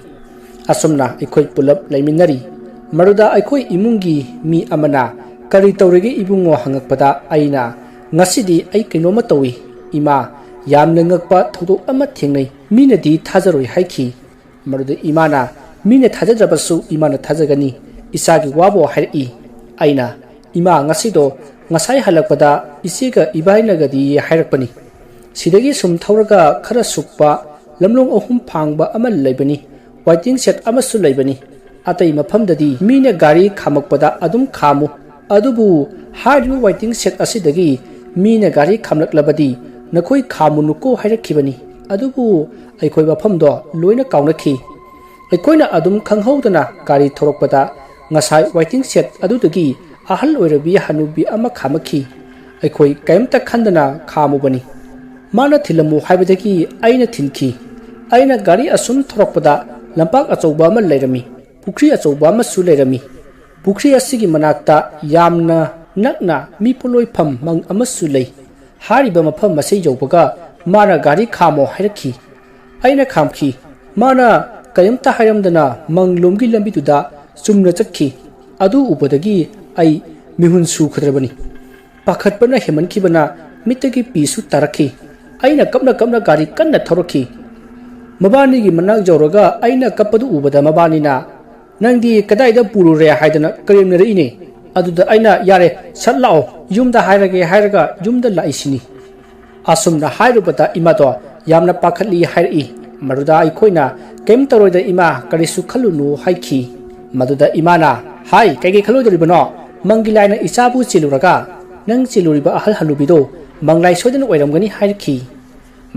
ꯑꯁꯨꯝꯅ ꯑꯩꯈꯣꯏ ꯄꯨꯂꯞ ꯂꯩꯃꯤꯟꯅꯔꯤ꯫ ꯃꯗꯨꯗ ꯑꯩꯈꯣꯏ ꯏꯃꯨꯡꯒꯤ ꯃꯤ ꯑꯃꯅ "ꯀꯔꯤ ꯇꯧꯔꯤꯒꯦ ꯏꯕꯨꯡꯉꯣ?" ꯍꯪꯉꯛꯄꯗ ꯑꯩꯅ, "ꯉꯁꯤꯗꯤ ꯑꯩ ꯀꯩꯅꯣꯝꯃ ꯇꯧꯏ ꯏꯃꯥ, ꯌꯥꯝꯅ ꯉꯛꯄ ꯊꯧꯗꯣꯛ ꯑꯃ ꯊꯦꯡꯅꯩ, ꯃꯤꯅꯗꯤ ꯊꯥꯖꯔꯣꯏ" ꯍꯥꯏꯈꯤ꯫ ꯃꯗꯨꯗ ꯏꯃꯥꯅ, "ꯃꯤꯅ ꯊꯥꯖꯗ꯭ꯔꯕꯁꯨ ꯏꯃꯥꯅ ꯊꯥꯖꯒꯅꯤ, ꯏꯆꯥꯒꯤ ꯋꯥꯕꯨ" ꯍꯥꯏꯔꯛꯏ꯫ ꯑꯩꯅ, "ꯏꯃꯥ, ꯉꯁꯤꯗꯣ ꯉꯁꯥꯏ ꯍꯜꯂꯛꯄꯗ ꯏꯆꯦꯒ ꯏꯕꯥꯏꯅꯒꯗꯤ ꯍꯥꯏꯔꯛꯄꯅꯤ, ꯁꯤꯗꯒꯤ ꯁꯨꯝ ꯊꯧꯔꯒ ꯈꯔ ꯁꯨꯛꯄ ꯂꯝꯂꯣꯡ ꯑꯍꯨꯝ ꯐꯥꯡꯕ ꯑꯃ ꯂꯩꯕꯅꯤ, ꯋꯥꯏꯇꯤꯡ ꯁꯦꯠ ꯑꯃꯁꯨ ꯂꯩꯕꯅꯤ, ꯑꯇꯩ ꯃꯐꯝꯗꯗꯤ ꯃꯤꯅ ꯒꯥꯔꯤ ꯈꯥꯝꯃꯛꯄꯗ ꯑꯗꯨꯝ ꯈꯥꯝꯃꯨ, ꯑꯗꯨꯕꯨ ꯍꯥꯏꯔꯤꯕ ꯋꯥꯏꯇꯤꯡ ꯁꯦꯠ ꯑꯁꯤꯗꯒꯤ ꯃꯤꯅ ꯒꯥꯔꯤ ꯈꯥꯝꯂꯛꯂꯕꯗꯤ ꯅꯈꯣꯏ ꯈꯥꯝꯃꯨꯅꯨꯀꯣ" ꯍꯥꯏꯔꯛꯈꯤꯕꯅꯤ꯫ ꯑꯗꯨꯕꯨ ꯑꯩꯈꯣꯏ ꯃꯐꯝꯗꯣ ꯂꯣꯏꯅ ꯀꯥꯎꯅꯈꯤ꯫ ꯑꯩꯈꯣꯏꯅ ꯑꯗꯨꯝ ꯈꯪꯍꯧꯗꯅ ꯒꯥꯔꯤ ꯊꯧꯔꯛꯄꯗ ꯉꯁꯥꯏ ꯋꯥꯏꯇꯤꯡ ꯁꯦꯠ ꯑꯗꯨꯗꯒꯤ ꯑꯍꯜ ꯑꯣꯏꯔꯕꯤ ꯍꯅꯨꯕꯤ ꯑꯃ ꯈꯥꯝꯃꯛꯈꯤ꯫ ꯑꯩꯈꯣꯏ ꯀꯔꯤꯝꯇ ꯈꯟꯗꯅ ꯈꯥꯝꯃꯨꯕꯅꯤ꯫ ꯃꯥꯅ ꯊꯤꯜꯂꯝꯃꯨ ꯍꯥꯏꯕꯗꯒꯤ ꯑꯩꯅ ꯊꯤꯟꯈꯤ꯫ ꯑꯩꯅ ꯒꯥꯔꯤ ꯑꯁꯨꯝ ꯊꯧꯔꯛꯄꯗ ꯂꯝꯄꯥꯛ ꯑꯆꯧꯕ ꯑꯃ ꯂꯩꯔꯝꯃꯤ, ꯄꯨꯈ꯭ꯔꯤ ꯑꯆꯧꯕ ꯑꯃꯁꯨ ꯂꯩꯔꯝꯃꯤ꯫ ꯄꯨꯈ꯭ꯔꯤ ꯑꯁꯤꯒꯤ ꯃꯅꯥꯛꯇ ꯌꯥꯝꯅ ꯅꯛꯅ ꯃꯤ ꯄꯣꯠꯂꯣꯏꯐꯝ ꯃꯪ ꯑꯃꯁꯨ ꯂꯩ꯫ ꯍꯥꯏꯔꯤꯕ ꯃꯐꯝ ꯑꯁꯤ ꯌꯧꯕꯒ ꯃꯥꯅ "ꯒꯥꯔꯤ ꯈꯥꯝꯃꯣ" ꯍꯥꯏꯔꯛꯈꯤ꯫ ꯑꯩꯅ ꯈꯥꯝꯈꯤ꯫ ꯃꯥꯅ ꯀꯔꯤꯝꯇ ꯍꯥꯏꯔꯝꯗꯅ ꯃꯪꯂꯣꯝꯒꯤ ꯂꯝꯕꯤꯗꯨꯗ ꯆꯨꯝꯅ ꯆꯠꯈꯤ꯫ ꯑꯗꯨ ꯎꯕꯗꯒꯤ ꯑꯩ ꯃꯤꯍꯨꯟ ꯁꯨꯈꯗ꯭ꯔꯕꯅꯤ꯫ ꯄꯥꯈꯠꯄꯅ ꯍꯦꯟꯃꯟꯈꯤꯕꯅ ꯃꯤꯠꯇꯒꯤ ꯄꯤꯁꯨ ꯇꯥꯔꯛꯈꯤ꯫ ꯑꯩꯅ ꯀꯞꯅ ꯀꯞꯅ ꯒꯥꯔꯤ ꯀꯟꯅ ꯊꯧꯔꯛꯈꯤ꯫ ꯃꯕꯥꯅꯤꯒꯤ ꯃꯅꯥꯛ ꯌꯧꯔꯒ ꯑꯩꯅ ꯀꯞꯄꯗꯨ ꯎꯕꯗ ꯃꯕꯥꯅꯤꯅ, "ꯅꯪꯗꯤ ꯀꯗꯥꯏꯗ ꯄꯨꯔꯨꯔꯦ?" ꯍꯥꯏꯗꯅ ꯀꯔꯦꯝꯅꯔꯛꯏꯅꯦ꯫ ꯑꯗꯨꯗ ꯑꯩꯅ, "ꯌꯥꯔꯦ, ꯁꯠ ꯂꯥꯛꯑꯣ, ꯌꯨꯝꯗ ꯍꯥꯏꯔꯒꯦ" ꯍꯥꯏꯔꯒ ꯌꯨꯝꯗ ꯂꯥꯛꯏꯁꯤꯅꯤ꯫ ꯑꯁꯨꯝꯅ ꯍꯥꯏꯔꯨꯕꯗ ꯏꯃꯥꯗꯣ ꯌꯥꯝꯅ ꯄꯥꯈꯠꯂꯤ ꯍꯥꯏꯔꯛꯏ꯫ ꯃꯗꯨꯗ ꯑꯩꯈꯣꯏꯅ, "ꯀꯩꯝ ꯇꯧꯔꯣꯏꯗ ꯏꯃꯥ, ꯀꯔꯤꯁꯨ ꯈꯜꯂꯨꯅꯨ" ꯍꯥꯏꯈꯤ꯫ ꯃꯗꯨꯗ ꯏꯃꯥꯅ, "ꯍꯥꯏ, ꯀꯩꯀꯩ ꯈꯜꯂꯣꯏꯗꯧꯔꯤꯕꯅꯣ? ꯃꯪꯒꯤ ꯂꯥꯏꯅ ꯏꯆꯥꯕꯨ ꯆꯦꯜꯂꯨꯔꯒ ꯅꯪ ꯆꯦꯜꯂꯨꯔꯤꯕ ꯑꯍꯜ ꯍꯅꯨꯕꯤꯗꯣ ꯃꯪꯂꯥꯏ ꯁꯣꯏꯗꯅ ꯑꯣꯏꯔꯝꯒꯅꯤ" ꯍꯥꯏꯔꯛꯈꯤ꯫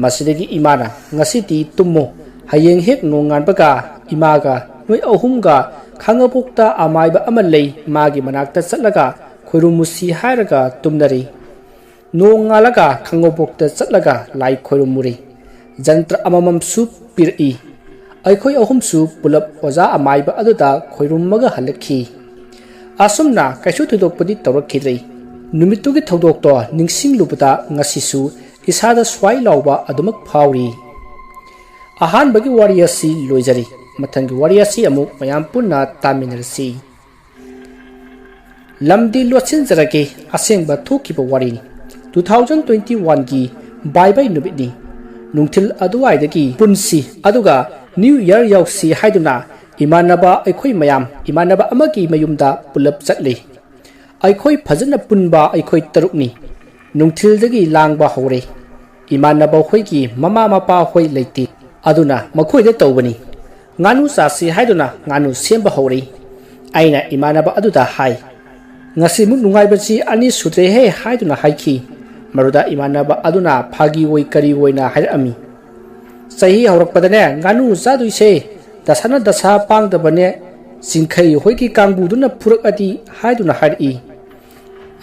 ꯃꯁꯤꯗꯒꯤ ꯏꯃꯥꯅ, "ꯉꯁꯤꯗꯤ ꯇꯨꯝꯃꯨ, ꯍꯌꯦꯡ ꯍꯦꯛ ꯅꯣꯡꯉꯥꯟꯕꯒ ꯏꯃꯥꯒ ꯅꯣꯏ ꯑꯍꯨꯝꯒ ꯈꯥꯡꯉꯕꯣꯛꯇ ꯑꯃꯥꯏꯕ ꯑꯃ ꯂꯩ, ꯃꯥꯒꯤ ꯃꯅꯥꯛꯇ ꯆꯠꯂꯒ ꯈꯣꯏꯔꯨꯝꯃꯨꯁꯤ" ꯍꯥꯏꯔꯒ ꯇꯨꯝꯅꯔꯤ꯫ ꯅꯣꯡꯉꯥꯜꯂꯒ ꯈꯥꯡꯉꯕꯣꯛꯇ ꯆꯠꯂꯒ ꯂꯥꯏ ꯈꯣꯏꯔꯨꯝꯃꯨꯔꯤ꯫ ꯖꯟꯇ꯭ꯔ ꯑꯃꯃꯝꯁꯨ ꯄꯤꯔꯛꯏ꯫ ꯑꯩꯈꯣꯏ ꯑꯍꯨꯝꯁꯨ ꯄꯨꯂꯞ ꯑꯣꯖꯥ ꯑꯃꯥꯏꯕ ꯑꯗꯨꯗ ꯈꯣꯏꯔꯨꯝꯃꯒ ꯍꯜꯂꯛꯈꯤ꯫ ꯑꯁꯨꯝꯅ ꯀꯩꯁꯨ ꯊꯣꯏꯗꯣꯛꯄꯗꯤ ꯇꯧꯔꯛꯈꯤꯗ꯭ꯔꯦ꯫ ꯅꯨꯃꯤꯠꯇꯨꯒꯤ ꯊꯧꯗꯣꯛꯇꯣ ꯅꯤꯡꯁꯤꯡꯂꯨꯕꯗ ꯉꯁꯤꯁꯨ ꯏꯁꯥꯗ ꯁ꯭ꯋꯥꯏ ꯂꯥꯎꯕ ꯑꯗꯨꯃꯛ ꯐꯥꯎꯔꯤ꯫ ꯑꯍꯥꯟꯕꯒꯤ ꯋꯥꯔꯤ ꯑꯁꯤ ꯂꯣꯏꯖꯔꯤ꯫ ꯃꯊꯪꯒꯤ ꯋꯥꯔꯤ ꯑꯁꯤ ꯑꯃꯨꯛ ꯃꯌꯥꯝ ꯄꯨꯟꯅ ꯇꯥꯃꯤꯟꯅꯔꯁꯤ꯫ ꯂꯝꯗꯤ ꯂꯣꯠꯁꯤꯟꯖꯔꯒꯦ, ꯑꯁꯦꯡꯕ ꯊꯣꯛꯈꯤꯕ ꯋꯥꯔꯤꯅꯤ꯫ Two thousand twenty one ꯒꯤ ꯕꯥꯏ ꯕꯥꯏ ꯅꯨꯃꯤꯠꯅꯤ꯫ ꯅꯨꯡꯊꯤꯜ ꯑꯗꯨꯋꯥꯏꯗꯒꯤ ꯄꯨꯟꯁꯤ ꯑꯗꯨꯒ New Year ꯌꯧꯁꯤ ꯍꯥꯏꯗꯨꯅ ꯏꯃꯥꯟꯅꯕ ꯑꯩꯈꯣꯏ ꯃꯌꯥꯝ ꯏꯃꯥꯟꯅꯕ ꯑꯃꯒꯤ ꯃꯌꯨꯝꯗ ꯄꯨꯂꯞ ꯆꯠꯂꯤ꯫ ꯑꯩꯈꯣꯏ ꯐꯖꯅ ꯄꯨꯟꯕ ꯑꯩꯈꯣꯏ ꯇꯔꯨꯛꯅꯤ꯫ ꯅꯨꯡꯊꯤꯜꯗꯒꯤ ꯂꯥꯡꯕ ꯍꯧꯔꯦ꯫ ꯏꯃꯥꯟꯅꯕ ꯍꯣꯏꯒꯤ ꯃꯃꯥ ꯃꯄꯥ ꯍꯣꯏ ꯂꯩꯇꯦ, ꯑꯗꯨꯅ ꯃꯈꯣꯏꯗ ꯇꯧꯕꯅꯤ꯫ ꯉꯥꯅꯨ ꯆꯥꯁꯤ ꯍꯥꯏꯗꯨꯅ ꯉꯥꯅꯨ ꯁꯦꯝꯕ ꯍꯧꯔꯦ꯫ ꯑꯩꯅ ꯏꯃꯥꯟꯅꯕ ꯑꯗꯨꯗ ꯍꯥꯏ, "ꯉꯁꯤꯃꯨꯛ ꯅꯨꯡꯉꯥꯏꯕꯁꯤ ꯑꯅꯤ ꯁꯨꯗ꯭ꯔꯦꯍꯦ" ꯍꯥꯏꯗꯨꯅ ꯍꯥꯏꯈꯤ꯫ ꯃꯗꯨꯗ ꯏꯃꯥꯟꯅꯕ ꯑꯗꯨꯅ ꯐꯥꯒꯤ ꯑꯣꯏ ꯀꯔꯤ ꯑꯣꯏꯅ ꯍꯥꯏꯔꯛꯑꯝꯃꯤ, "ꯆꯍꯤ ꯍꯧꯔꯛꯄꯗꯅꯦ ꯉꯥꯅꯨ ꯆꯥꯗꯣꯏꯁꯦ, ꯗꯁꯥꯅ ꯗꯁꯥ ꯄꯥꯡꯗꯕꯅꯦ, ꯆꯤꯡꯈꯩ ꯍꯣꯏꯒꯤ ꯀꯥꯡꯕꯨꯗꯨꯅ ꯐꯨꯔꯛꯑꯗꯤ" ꯍꯥꯏꯗꯨꯅ ꯍꯥꯏꯔꯛꯏ꯫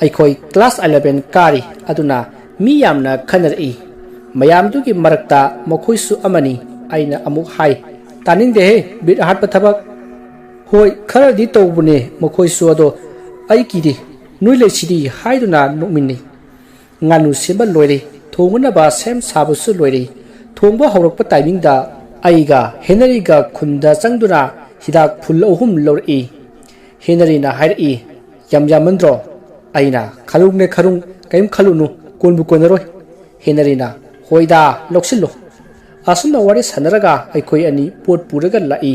ꯑꯩꯈꯣꯏ class eleven ꯀꯥꯔꯤ, ꯑꯗꯨꯅ ꯃꯤ ꯌꯥꯝꯅ ꯈꯟꯅꯔꯛꯏ꯫ ꯃꯌꯥꯝꯗꯨꯒꯤ ꯃꯔꯛꯇ ꯃꯈꯣꯏꯁꯨ ꯑꯃꯅꯤ꯫ ꯑꯩꯅ ꯑꯃꯨꯛ ꯍꯥꯏ, "ꯇꯥꯅꯤꯡꯗꯦꯍꯦ, ꯕꯤꯠ ꯍꯥꯠꯄ ꯊꯕꯛ"꯫ "ꯍꯣꯏ, ꯈꯔꯗꯤ ꯇꯧꯕꯅꯦ ꯃꯈꯣꯏꯁꯨ, ꯑꯗꯣ ꯑꯩꯒꯤꯗꯤ ꯅꯣꯏ ꯂꯩꯁꯤꯗꯤ" ꯍꯥꯏꯗꯨꯅ ꯅꯣꯛꯃꯤꯟꯅꯩ꯫ ꯉꯥꯅꯨ ꯁꯦꯝꯕ ꯂꯣꯏꯔꯦ꯫ ꯊꯣꯡꯅꯅꯕ ꯁꯦꯝ ꯁꯥꯕꯁꯨ ꯂꯣꯏꯔꯦ꯫ ꯊꯣꯡꯕ ꯍꯧꯔꯛꯄ timing ꯗ ꯑꯩꯒ ꯍꯦꯅꯔꯤꯒ ꯈꯨꯟꯗ ꯆꯪꯗꯨꯅ ꯍꯤꯗꯥꯛ ꯐꯨꯜ ꯑꯍꯨꯝ ꯂꯧꯔꯛꯏ꯫ ꯍꯦꯅꯔꯤꯅ ꯍꯥꯏꯔꯛꯏ, "ꯌꯥꯝ ꯌꯥꯝꯃꯟꯗ꯭ꯔꯣ?" ꯑꯩꯅ, "ꯈꯔꯨꯡꯅꯦ ꯈꯔꯨꯡ, ꯀꯔꯤꯝ ꯈꯜꯂꯨꯅꯨ, ꯀꯣꯟꯕꯨ ꯀꯣꯟꯅꯔꯣꯏ"꯫ ꯍꯦꯅꯔꯤꯅ, "ꯍꯣꯏꯗ, ꯂꯧꯁꯤꯜꯂꯨ"꯫ ꯑꯁꯨꯝꯅ ꯋꯥꯔꯤ ꯁꯥꯟꯅꯔꯒ ꯑꯩꯈꯣꯏ ꯑꯅꯤ ꯄꯣꯠ ꯄꯨꯔꯒ ꯂꯥꯛꯏ꯫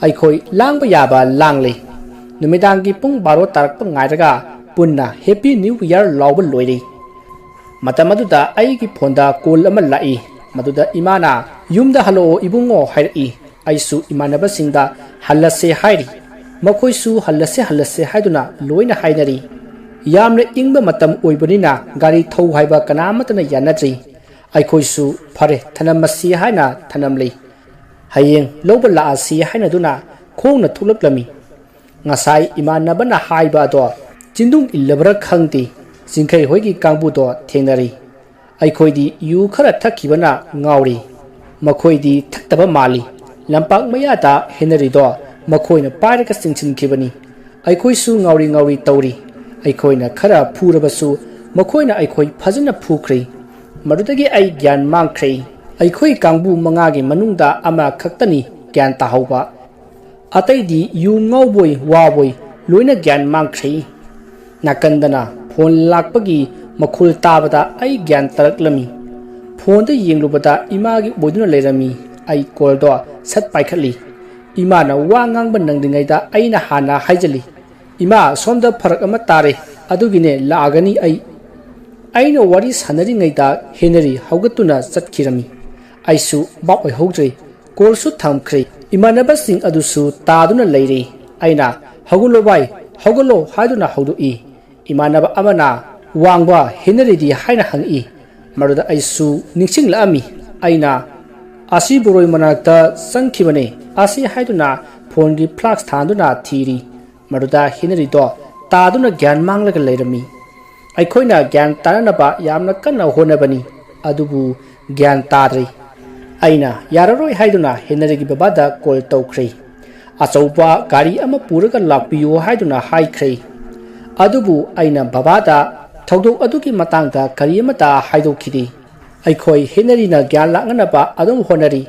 ꯑꯩꯈꯣꯏ ꯂꯥꯡꯕ ꯌꯥꯕ ꯂꯥꯡꯂꯦ꯫ ꯅꯨꯃꯤꯗꯥꯡꯒꯤ ꯄꯨꯡ ꯕꯥꯔꯣ ꯇꯥꯔꯛꯄ ꯉꯥꯏꯔꯒ ꯄꯨꯟꯅ Happy New Year ꯂꯥꯎꯕ ꯂꯣꯏꯔꯦ꯫ ꯃꯇꯝ ꯑꯗꯨꯗ ꯑꯩꯒꯤ phone ꯗ call ꯑꯃ ꯂꯥꯛꯏ꯫ ꯃꯗꯨꯗ ꯏꯃꯥꯅ, "ꯌꯨꯝꯗ ꯍꯜꯂꯛꯑꯣ ꯏꯕꯨꯡꯉꯣ" ꯍꯥꯏꯔꯛꯏ꯫ ꯑꯩꯁꯨ ꯏꯃꯥꯟꯅꯕꯁꯤꯡꯗ "ꯍꯜꯂꯁꯦ" ꯍꯥꯏꯔꯤ꯫ ꯃꯈꯣꯏꯁꯨ "ꯍꯜꯂꯁꯦ, ꯍꯜꯂꯁꯦ" ꯍꯥꯏꯗꯨꯅ ꯂꯣꯏꯅ ꯍꯥꯏꯅꯔꯤ꯫ ꯌꯥꯝꯅ ꯏꯪꯕ ꯃꯇꯝ ꯑꯣꯏꯕꯅꯤꯅ ꯒꯥꯔꯤ ꯊꯧ ꯍꯥꯏꯕ ꯀꯅꯥ ꯑꯃꯠꯇꯅ ꯌꯥꯅꯗ꯭ꯔꯤ꯫ ꯑꯩꯈꯣꯏꯁꯨ "ꯐꯔꯦ, ꯊꯅꯝꯃꯁꯤ" ꯍꯥꯏꯅ ꯊꯅꯝꯂꯤ꯫ "ꯍꯌꯦꯡ ꯂꯧꯕ ꯂꯥꯛꯑꯁꯤ" ꯍꯥꯏꯅꯗꯨꯅ ꯈꯣꯡꯅ ꯊꯣꯛꯂꯛꯂꯝꯃꯤ꯫ ꯉꯁꯥꯏ ꯏꯃꯥꯟꯅꯕꯅ ꯍꯥꯏꯕ ꯑꯗꯣ ꯆꯤꯟꯗꯨꯡ ꯏꯜꯂꯕ꯭ꯔꯥ ꯈꯪꯗꯦ, ꯆꯤꯡꯈꯩ ꯍꯣꯏꯒꯤ ꯀꯥꯡꯕꯨꯗꯣ ꯊꯦꯡꯅꯔꯤ꯫ ꯑꯩꯈꯣꯏꯗꯤ ꯌꯨ ꯈꯔ ꯊꯛꯈꯤꯕꯅ ꯉꯥꯎꯔꯤ꯫ ꯃꯈꯣꯏꯗꯤ ꯊꯛꯇꯕ ꯃꯥꯜꯂꯤ꯫ ꯂꯝꯄꯥꯛ ꯃꯌꯥꯗ ꯍꯦꯅꯔꯤꯗꯣ ꯃꯈꯣꯏꯅ ꯄꯥꯏꯔꯒ ꯆꯤꯡꯁꯤꯟꯈꯤꯕꯅꯤ꯫ ꯑꯩꯈꯣꯏꯁꯨ ꯉꯥꯎꯔꯤ ꯉꯥꯎꯔꯤ ꯇꯧꯔꯤ꯫ ꯑꯩꯈꯣꯏꯅ ꯈꯔ ꯐꯨꯔꯕꯁꯨ ꯃꯈꯣꯏꯅ ꯑꯩꯈꯣꯏ ꯐꯖꯅ ꯐꯨꯈ꯭ꯔꯦ꯫ ꯃꯗꯨꯗꯒꯤ ꯑꯩ ꯒ꯭ꯌꯥꯟ ꯃꯥꯡꯈ꯭ꯔꯦ꯫ ꯑꯩꯈꯣꯏ ꯀꯥꯡꯕꯨ ꯃꯉꯥꯒꯤ ꯃꯅꯨꯡꯗ ꯑꯃꯈꯛꯇꯅꯤ ꯒ꯭ꯌꯥꯟ ꯇꯥꯍꯧꯕ꯫ ꯑꯇꯩꯗꯤ ꯌꯨ ꯉꯥꯎꯕꯣꯏ ꯋꯥꯕꯣꯏ ꯂꯣꯏꯅ ꯒ꯭ꯌꯥꯟ ꯃꯥꯡꯈ꯭ꯔꯦ꯫ ꯅꯥꯀꯟꯗꯅ ꯐꯣꯟ ꯂꯥꯛꯄꯒꯤ ꯃꯈꯣꯜ ꯇꯥꯕꯗ ꯑꯩ ꯒ꯭ꯌꯥꯟ ꯇꯥꯔꯛꯂꯝꯃꯤ꯫ ꯐꯣꯟꯗ ꯌꯦꯡꯂꯨꯕꯗ ꯏꯃꯥꯒꯤ ꯑꯣꯏꯗꯨꯅ ꯂꯩꯔꯝꯃꯤ꯫ ꯑꯩ ꯀꯣꯜꯗꯣ ꯁꯠ ꯄꯥꯏꯈꯠꯂꯤ꯫ ꯏꯃꯥꯅ ꯋꯥ ꯉꯥꯡꯕ ꯅꯪꯗ꯭ꯔꯤꯉꯩꯗ ꯑꯩꯅ ꯍꯥꯟꯅ ꯍꯥꯏꯖꯜꯂꯤ, "ꯏꯃꯥ, ꯁꯣꯝꯗ ꯐꯔꯛ ꯑꯃ ꯇꯥꯔꯦ, ꯑꯗꯨꯒꯤꯅꯦ ꯂꯥꯛꯑꯒꯅꯤ ꯑꯩ"꯫ ꯑꯩꯅ ꯋꯥꯔꯤ ꯁꯥꯟꯅꯔꯤꯉꯩꯗ ꯍꯦꯅꯔꯤ ꯍꯧꯒꯠꯇꯨꯅ ꯆꯠꯈꯤꯔꯝꯃꯤ꯫ ꯑꯩꯁꯨ ꯚꯥꯞ ꯑꯣꯏꯍꯧꯗ꯭ꯔꯦ꯫ ꯀꯣꯜꯁꯨ ꯊꯝꯈ꯭ꯔꯦ꯫ ꯏꯃꯥꯟꯅꯕꯁꯤꯡ ꯑꯗꯨꯁꯨ ꯇꯥꯗꯨꯅ ꯂꯩꯔꯦ꯫ ꯑꯩꯅ, "ꯍꯧꯒꯠꯂꯣ ꯚꯥꯏ, ꯍꯧꯒꯠꯂꯣ" ꯍꯥꯏꯗꯨꯅ ꯍꯧꯗꯣꯛꯏ꯫ ꯏꯃꯥꯟꯅꯕ ꯑꯃꯅ, "ꯋꯥꯡꯕ, ꯍꯦꯅꯔꯤꯗꯤ?" ꯍꯥꯏꯅ ꯍꯪꯉꯛꯏ꯫ ꯃꯗꯨꯗ ꯑꯩꯁꯨ ꯅꯤꯡꯁꯤꯡꯂꯛꯑꯝꯃꯤ꯫ ꯑꯩꯅ, "ꯑꯁꯤ ꯕꯣꯔꯣꯏ ꯃꯅꯥꯛꯇ ꯆꯪꯈꯤꯕꯅꯦ" ꯑꯁꯤ ꯍꯥꯏꯗꯨꯅ ꯐꯣꯟꯒꯤ ꯐ꯭ꯂꯥꯛꯁ ꯊꯥꯟꯗꯨꯅ ꯊꯤꯔꯤ꯫ ꯃꯗꯨꯗ ꯍꯦꯅꯔꯤꯗꯣ ꯇꯥꯗꯨꯅ ꯒ꯭ꯌꯥꯟ ꯃꯥꯡꯂꯒ ꯂꯩꯔꯝꯃꯤ꯫ ꯑꯩꯈꯣꯏꯅ ꯒ꯭ꯌꯥꯟ ꯇꯥꯅꯅꯕ ꯌꯥꯝꯅ ꯀꯟꯅ ꯍꯣꯠꯅꯕꯅꯤ, ꯑꯗꯨꯕꯨ ꯒ꯭ꯌꯥꯟ ꯇꯥꯗ꯭ꯔꯦ꯫ ꯑꯩꯅ ꯌꯥꯔꯔꯣꯏ ꯍꯥꯏꯗꯨꯅ ꯍꯦꯅꯔꯤꯒꯤ ꯕꯕꯥꯗ ꯀꯣꯜ ꯇꯧꯈ꯭ꯔꯦ꯫ "ꯑꯆꯧꯕ ꯒꯥꯔꯤ ꯑꯃ ꯄꯨꯔꯒ ꯂꯥꯛꯄꯤꯌꯨ" ꯍꯥꯏꯗꯨꯅ ꯍꯥꯏꯈ꯭ꯔꯦ꯫ ꯑꯗꯨꯕꯨ ꯑꯩꯅ ꯕꯕꯥꯗ ꯊꯧꯗꯣꯛ ꯑꯗꯨꯒꯤ ꯃꯇꯥꯡꯗ ꯀꯔꯤ ꯑꯃꯠꯇ ꯍꯥꯏꯗꯣꯛꯈꯤꯗꯦ꯫ ꯑꯩꯈꯣꯏ ꯍꯦꯅꯔꯤꯅ ꯒ꯭ꯌꯥꯟ ꯂꯥꯛꯅꯅꯕ ꯑꯗꯨꯝ ꯍꯣꯠꯅꯔꯤ,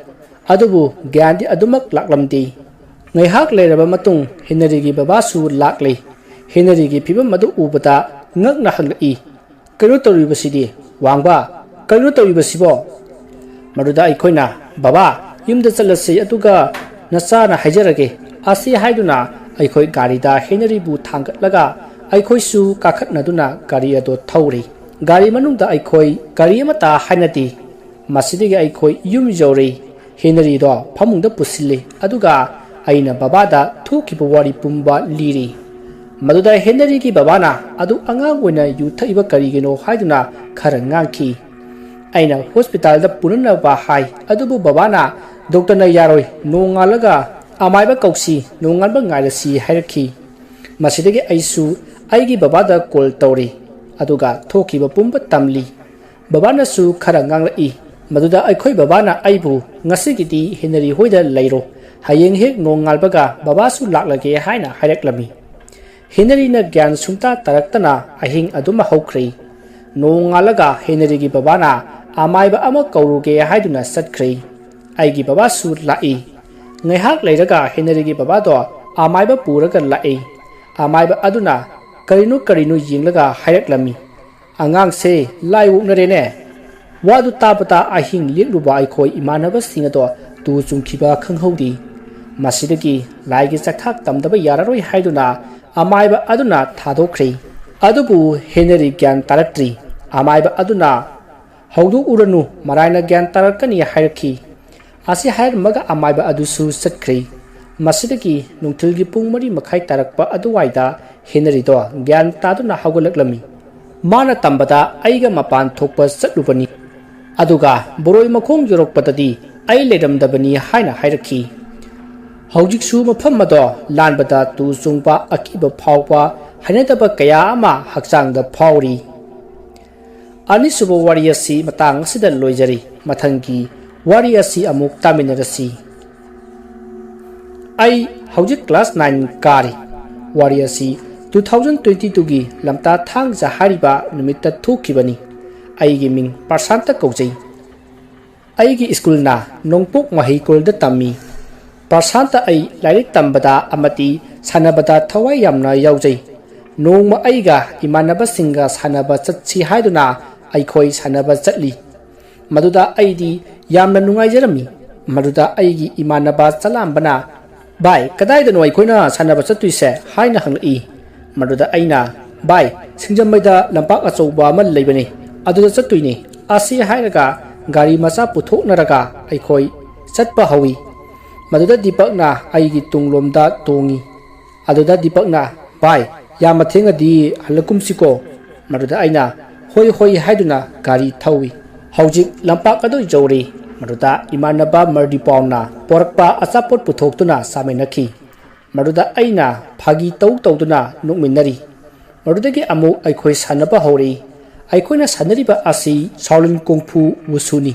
ꯑꯗꯨꯕꯨ ꯒ꯭ꯌꯥꯟꯗꯤ ꯑꯗꯨꯃꯛ ꯂꯥꯛꯂꯝꯗꯦ꯫ ꯉꯥꯏꯍꯥꯛ ꯂꯩꯔꯕ ꯃꯇꯨꯡ ꯍꯦꯅꯔꯤꯒꯤ ꯕꯕꯥꯁꯨ ꯂꯥꯛꯂꯦ꯫ ꯍꯦꯅꯔꯤꯒꯤ ꯐꯤꯕꯝ ꯑꯗꯨ ꯎꯕꯗ ꯉꯛꯅ ꯍꯪꯂꯛꯏ, "ꯀꯩꯅꯣ ꯇꯧꯔꯤꯕꯁꯤꯗꯤ? ꯋꯥꯡꯕ, ꯀꯩꯅꯣ ꯇꯧꯔꯤꯕꯁꯤꯕꯣ?" ꯃꯗꯨꯗ ꯑꯩꯈꯣꯏꯅ, "ꯕꯕꯥ, ꯌꯨꯝꯗ ꯆꯠꯂꯁꯤ, ꯑꯗꯨꯒ ꯅꯆꯥꯅ ꯍꯥꯏꯖꯔꯒꯦ" ꯑꯁꯤ ꯍꯥꯏꯗꯨꯅ ꯑꯩꯈꯣꯏ ꯒꯥꯔꯤꯗ ꯍꯦꯅꯔꯤꯕꯨ ꯊꯥꯡꯒꯠꯂꯒ ꯑꯩꯈꯣꯏꯁꯨ ꯀꯥꯈꯠꯅꯗꯨꯅ ꯒꯥꯔꯤ ꯑꯗꯨ ꯊꯧꯔꯤ꯫ ꯒꯥꯔꯤ ꯃꯅꯨꯡꯗ ꯑꯩꯈꯣꯏ ꯀꯔꯤ ꯑꯃꯠꯇ ꯍꯥꯏꯅꯗꯦ꯫ ꯃꯁꯤꯗꯒꯤ ꯑꯩꯈꯣꯏ ꯌꯨꯝ ꯌꯧꯔꯦ꯫ ꯍꯦꯅꯔꯤꯗꯣ ꯐꯃꯨꯡꯗ ꯄꯨꯁꯤꯜꯂꯦ, ꯑꯗꯨꯒ ꯑꯩꯅ ꯕꯕꯥꯗ ꯊꯣꯛꯈꯤꯕ ꯋꯥꯔꯤ ꯄꯨꯝꯕ ꯂꯤꯔꯤ꯫ ꯃꯗꯨꯗ ꯍꯦꯅꯔꯤꯒꯤ ꯕꯕꯥꯅ ꯑꯗꯨ ꯑꯉꯥꯡ ꯑꯣꯏꯅ ꯌꯨ ꯊꯛꯏꯕ ꯀꯔꯤꯒꯤꯅꯣ ꯍꯥꯏꯗꯨꯅ ꯈꯔ ꯉꯥꯡꯈꯤ꯫ ꯑꯩꯅ ꯍꯣꯁꯄꯤꯇꯥꯜꯗ ꯄꯨꯅꯅꯕ ꯍꯥꯏ, ꯑꯗꯨꯕꯨ ꯕꯕꯥꯅ ꯗꯣꯛꯇꯔꯅ ꯌꯥꯔꯣꯏ, ꯅꯣꯡꯉꯥꯜꯂꯒ ꯑꯃꯥꯏꯕ ꯀꯧꯁꯤ, ꯅꯣꯡꯉꯥꯟꯕ ꯉꯥꯏꯔꯁꯤ ꯍꯥꯏꯔꯛꯈꯤ꯫ ꯃꯁꯤꯗꯒꯤ ꯑꯩꯁꯨ ꯑꯩꯒꯤ ꯕꯕꯥꯗ ꯀꯣꯜ ꯇꯧꯔꯤ, ꯑꯗꯨꯒ ꯊꯣꯛꯈꯤꯕ ꯄꯨꯝꯕ ꯇꯝꯂꯤ꯫ ꯕꯕꯥꯅꯁꯨ ꯈꯔ ꯉꯥꯡꯂꯛꯏ꯫ ꯃꯗꯨꯗ ꯑꯩꯈꯣꯏ ꯕꯕꯥꯅ ꯑꯩꯕꯨ, "ꯉꯁꯤꯒꯤꯗꯤ ꯍꯦꯅꯔꯤ ꯍꯣꯏꯗ ꯂꯩꯔꯣ, ꯍꯌꯦꯡ ꯍꯦꯛ ꯅꯣꯡꯉꯥꯜꯕꯒ ꯕꯕꯥꯁꯨ ꯂꯥꯛꯂꯒꯦ" ꯍꯥꯏꯅ ꯍꯥꯏꯔꯛꯂꯝꯃꯤ꯫ ꯍꯦꯅꯔꯤꯅ ꯒ꯭ꯌꯥꯟ ꯁꯨꯡꯇꯥ ꯇꯥꯔꯛꯇꯅ ꯑꯍꯤꯡ ꯑꯗꯨꯃ ꯍꯧꯈ꯭ꯔꯦ꯫ ꯅꯣꯡꯉꯥꯜꯂꯒ ꯍꯦꯅꯔꯤꯒꯤ ꯕꯕꯥꯅ ꯑꯃꯥꯏꯕ ꯑꯃ ꯀꯧꯔꯨꯒꯦ ꯍꯥꯏꯗꯨꯅ ꯆꯠꯈ꯭ꯔꯦ꯫ ꯑꯩꯒꯤ ꯕꯕꯥꯁꯨ ꯂꯥꯛꯏ꯫ ꯉꯥꯏꯍꯥꯛ ꯂꯩꯔꯒ ꯍꯦꯅꯔꯤꯒꯤ ꯕꯕꯥꯗꯣ ꯑꯃꯥꯏꯕ ꯄꯨꯔꯒ ꯂꯥꯛꯏ꯫ ꯑꯃꯥꯏꯕ ꯑꯗꯨꯅ ꯀꯔꯤꯅꯣ ꯀꯔꯤꯅꯣ ꯌꯦꯡꯂꯒ ꯍꯥꯏꯔꯛꯂꯝꯃꯤ, "ꯑꯉꯥꯡꯁꯦ ꯂꯥꯏ ꯑꯣꯛꯅꯔꯦꯅꯦ꯫ ꯋꯥꯗꯨ ꯇꯥꯕꯗ ꯑꯍꯤꯡ ꯂꯦꯛꯂꯨꯕ ꯑꯩꯈꯣꯏ ꯏꯃꯥꯟꯅꯕꯁꯤꯡ ꯑꯗꯣ ꯇꯨ ꯆꯨꯡꯈꯤꯕ ꯈꯪꯍꯧꯗꯦ꯫ ꯃꯁꯤꯗꯒꯤ ꯂꯥꯏꯒꯤ ꯆꯥꯛꯊꯥꯛ ꯇꯝꯗꯕ ꯌꯥꯔꯔꯣꯏ" ꯍꯥꯏꯗꯨꯅ ꯑꯃꯥꯏꯕ ꯑꯗꯨꯅ ꯊꯥꯗꯣꯛꯈ꯭ꯔꯦ꯫ ꯑꯗꯨꯕꯨ ꯍꯦꯅꯔꯤ ꯒ꯭ꯌꯥꯟ ꯇꯥꯔꯛꯇ꯭ꯔꯤ꯫ ꯑꯃꯥꯏꯕ ꯑꯗꯨꯅ "ꯍꯧꯗꯣꯛꯎꯔꯅꯨ, ꯃꯔꯥꯏꯅ ꯒ꯭ꯌꯥꯟ ꯇꯥꯔꯛꯀꯅꯤ" ꯍꯥꯏꯔꯛꯈꯤ꯫ ꯑꯁꯤ ꯍꯥꯏꯔꯝꯃꯒ ꯑꯃꯥꯏꯕ ꯑꯗꯨꯁꯨ ꯆꯠꯈ꯭ꯔꯦ꯫ ꯃꯁꯤꯗꯒꯤ ꯅꯨꯡꯊꯤꯜꯒꯤ ꯄꯨꯡ ꯃꯔꯤ ꯃꯈꯥꯏ ꯇꯥꯔꯛꯄ ꯑꯗꯨꯋꯥꯏꯗ ꯍꯦꯅꯔꯤꯗꯣ ꯒ꯭ꯌꯥꯟ ꯇꯥꯗꯨꯅ ꯍꯧꯒꯠꯂꯛꯂꯝꯃꯤ꯫ ꯃꯥꯅ ꯇꯝꯕꯗ ꯑꯩꯒ ꯃꯄꯥꯟ ꯊꯣꯛꯄ ꯆꯠꯂꯨꯕꯅꯤ꯫ ꯑꯗꯨꯒ ꯕꯣꯔꯣꯏ ꯃꯈꯣꯡ ꯌꯧꯔꯛꯄꯗꯗꯤ ꯑꯩ ꯂꯩꯔꯝꯗꯕꯅꯤ ꯍꯥꯏꯅ ꯍꯥꯏꯔꯛꯈꯤ꯫ ꯍꯧꯖꯤꯛꯁꯨ ꯃꯐꯝ ꯑꯗꯣ ꯂꯥꯟꯕꯗ ꯇꯨ ꯆꯨꯡꯕ, ꯑꯀꯤꯕ ꯐꯥꯎꯕ, ꯍꯩꯅꯗꯕ ꯀꯌꯥ ꯑꯃ ꯍꯛꯆꯥꯡꯗ ꯐꯥꯎꯔꯤ꯫ ꯑꯅꯤꯁꯨꯕ ꯋꯥꯔꯤ ꯑꯁꯤ ꯃꯇꯥꯡ ꯑꯁꯤꯗ ꯂꯣꯏꯖꯔꯤ꯫ ꯃꯊꯪꯒꯤ ꯋꯥꯔꯤ ꯑꯁꯤ ꯑꯃꯨꯛ ꯇꯥꯃꯤꯟꯅꯔꯁꯤ꯫ ꯑꯩ ꯍꯧꯖꯤꯛ class nine ꯀꯥꯔꯤ꯫ ꯋꯥꯔꯤ ꯑꯁꯤ two thousand twenty twoꯒꯤ ꯂꯝꯇꯥ ꯊꯥꯡꯖ ꯍꯥꯏꯔꯤꯕ ꯅꯨꯃꯤꯠꯇ ꯊꯣꯛꯈꯤꯕꯅꯤ꯫ ꯑꯩꯒꯤ ꯃꯤꯡ ꯄ꯭ꯔꯁꯥꯟꯇ ꯀꯧꯖꯩ꯫ ꯑꯩꯒꯤ ꯁ꯭ꯀꯨꯜꯅ ꯅꯣꯡꯄꯣꯛ ꯃꯍꯩꯀꯣꯜꯗ ꯇꯝꯃꯤ꯫ ꯄ꯭ꯔꯁꯥꯟꯇ ꯑꯩ ꯂꯥꯏꯔꯤꯛ ꯇꯝꯕꯗ ꯑꯃꯗꯤ ꯁꯥꯟꯅꯕꯗ ꯊꯋꯥꯏ ꯌꯥꯝꯅ ꯌꯥꯎꯖꯩ꯫ ꯅꯣꯡꯃ ꯑꯩꯒ ꯏꯃꯥꯟꯅꯕꯁꯤꯡꯒ ꯁꯥꯟꯅꯕ ꯆꯠꯁꯤ ꯍꯥꯏꯗꯨꯅ ꯑꯩꯈꯣꯏ ꯁꯥꯟꯅꯕ ꯆꯠꯂꯤ꯫ ꯃꯗꯨꯗ ꯑꯩꯗꯤ ꯌꯥꯝꯅ ꯅꯨꯡꯉꯥꯏꯖꯔꯝꯃꯤ꯫ ꯃꯗꯨꯗ ꯑꯩꯒꯤ ꯏꯃꯥꯟꯅꯕ ꯆꯂꯥꯝꯕꯅ, "ꯚꯥꯏ, ꯀꯗꯥꯏꯗꯅꯣ ꯑꯩꯈꯣꯏꯅ ꯁꯥꯟꯅꯕ ꯆꯠꯇꯣꯏꯁꯦ?" ꯍꯥꯏꯅ ꯍꯪꯂꯛꯏ꯫ ꯃꯗꯨꯗ ꯑꯩꯅ, "ꯚꯥꯏ, ꯁꯤꯡꯖꯃꯩꯗ ꯂꯝꯄꯥꯛ ꯑꯆꯧꯕ ꯑꯃ ꯂꯩꯕꯅꯤ, ꯑꯗꯨꯗ ꯆꯠꯇꯣꯏꯅꯤ" ꯑꯁꯤ ꯍꯥꯏꯔꯒ ꯒꯥꯔꯤ ꯃꯆꯥ ꯄꯨꯊꯣꯛꯅꯔꯒ ꯑꯩꯈꯣꯏ ꯆꯠꯄ ꯍꯧꯏ꯫ ꯃꯗꯨꯗ ꯗꯤꯄꯛꯅ ꯑꯩꯒꯤ ꯇꯨꯡꯂꯣꯝꯗ ꯇꯣꯡꯏ꯫ ꯑꯗꯨꯗ ꯗꯤꯄꯛꯅ, "ꯚꯥꯏ, ꯌꯥꯝꯅ ꯊꯦꯡꯉꯗꯤ ꯍꯜꯂꯛꯀꯨꯝꯁꯤꯀꯣ?" ꯃꯗꯨꯗ ꯑꯩꯅ, "ꯍꯣꯏ, ꯍꯣꯏ" ꯍꯥꯏꯗꯨꯅ ꯒꯥꯔꯤ ꯊꯧꯏ꯫ ꯍꯧꯖꯤꯛ ꯂꯝꯄꯥꯛ ꯑꯗꯨ ꯌꯧꯔꯦ꯫ ꯃꯗꯨꯗ ꯏꯃꯥꯟꯅꯕ ꯃꯔꯗꯤꯄꯥꯎꯅ ꯄꯣꯔꯛꯄ ꯑꯆꯥꯄꯣꯠ ꯄꯨꯊꯣꯛꯇꯨꯅ ꯆꯥꯃꯤꯟꯅꯈꯤ꯫ ꯃꯗꯨꯗ ꯑꯩꯅ ꯐꯥꯒꯤ ꯇꯧ ꯇꯧꯗꯨꯅ ꯅꯣꯛꯃꯤꯟꯅꯔꯤ꯫ ꯃꯗꯨꯗꯒꯤ ꯑꯃꯨꯛ ꯑꯩꯈꯣꯏ ꯁꯥꯟꯅꯕ ꯍꯧꯔꯛꯏ꯫ ꯑꯩꯈꯣꯏꯅ ꯁꯥꯟꯅꯔꯤꯕ ꯑꯁꯤ ꯁꯥꯎꯂꯤꯟ ꯀꯣꯡꯐꯨ ꯋꯨꯁꯨꯅꯤ꯫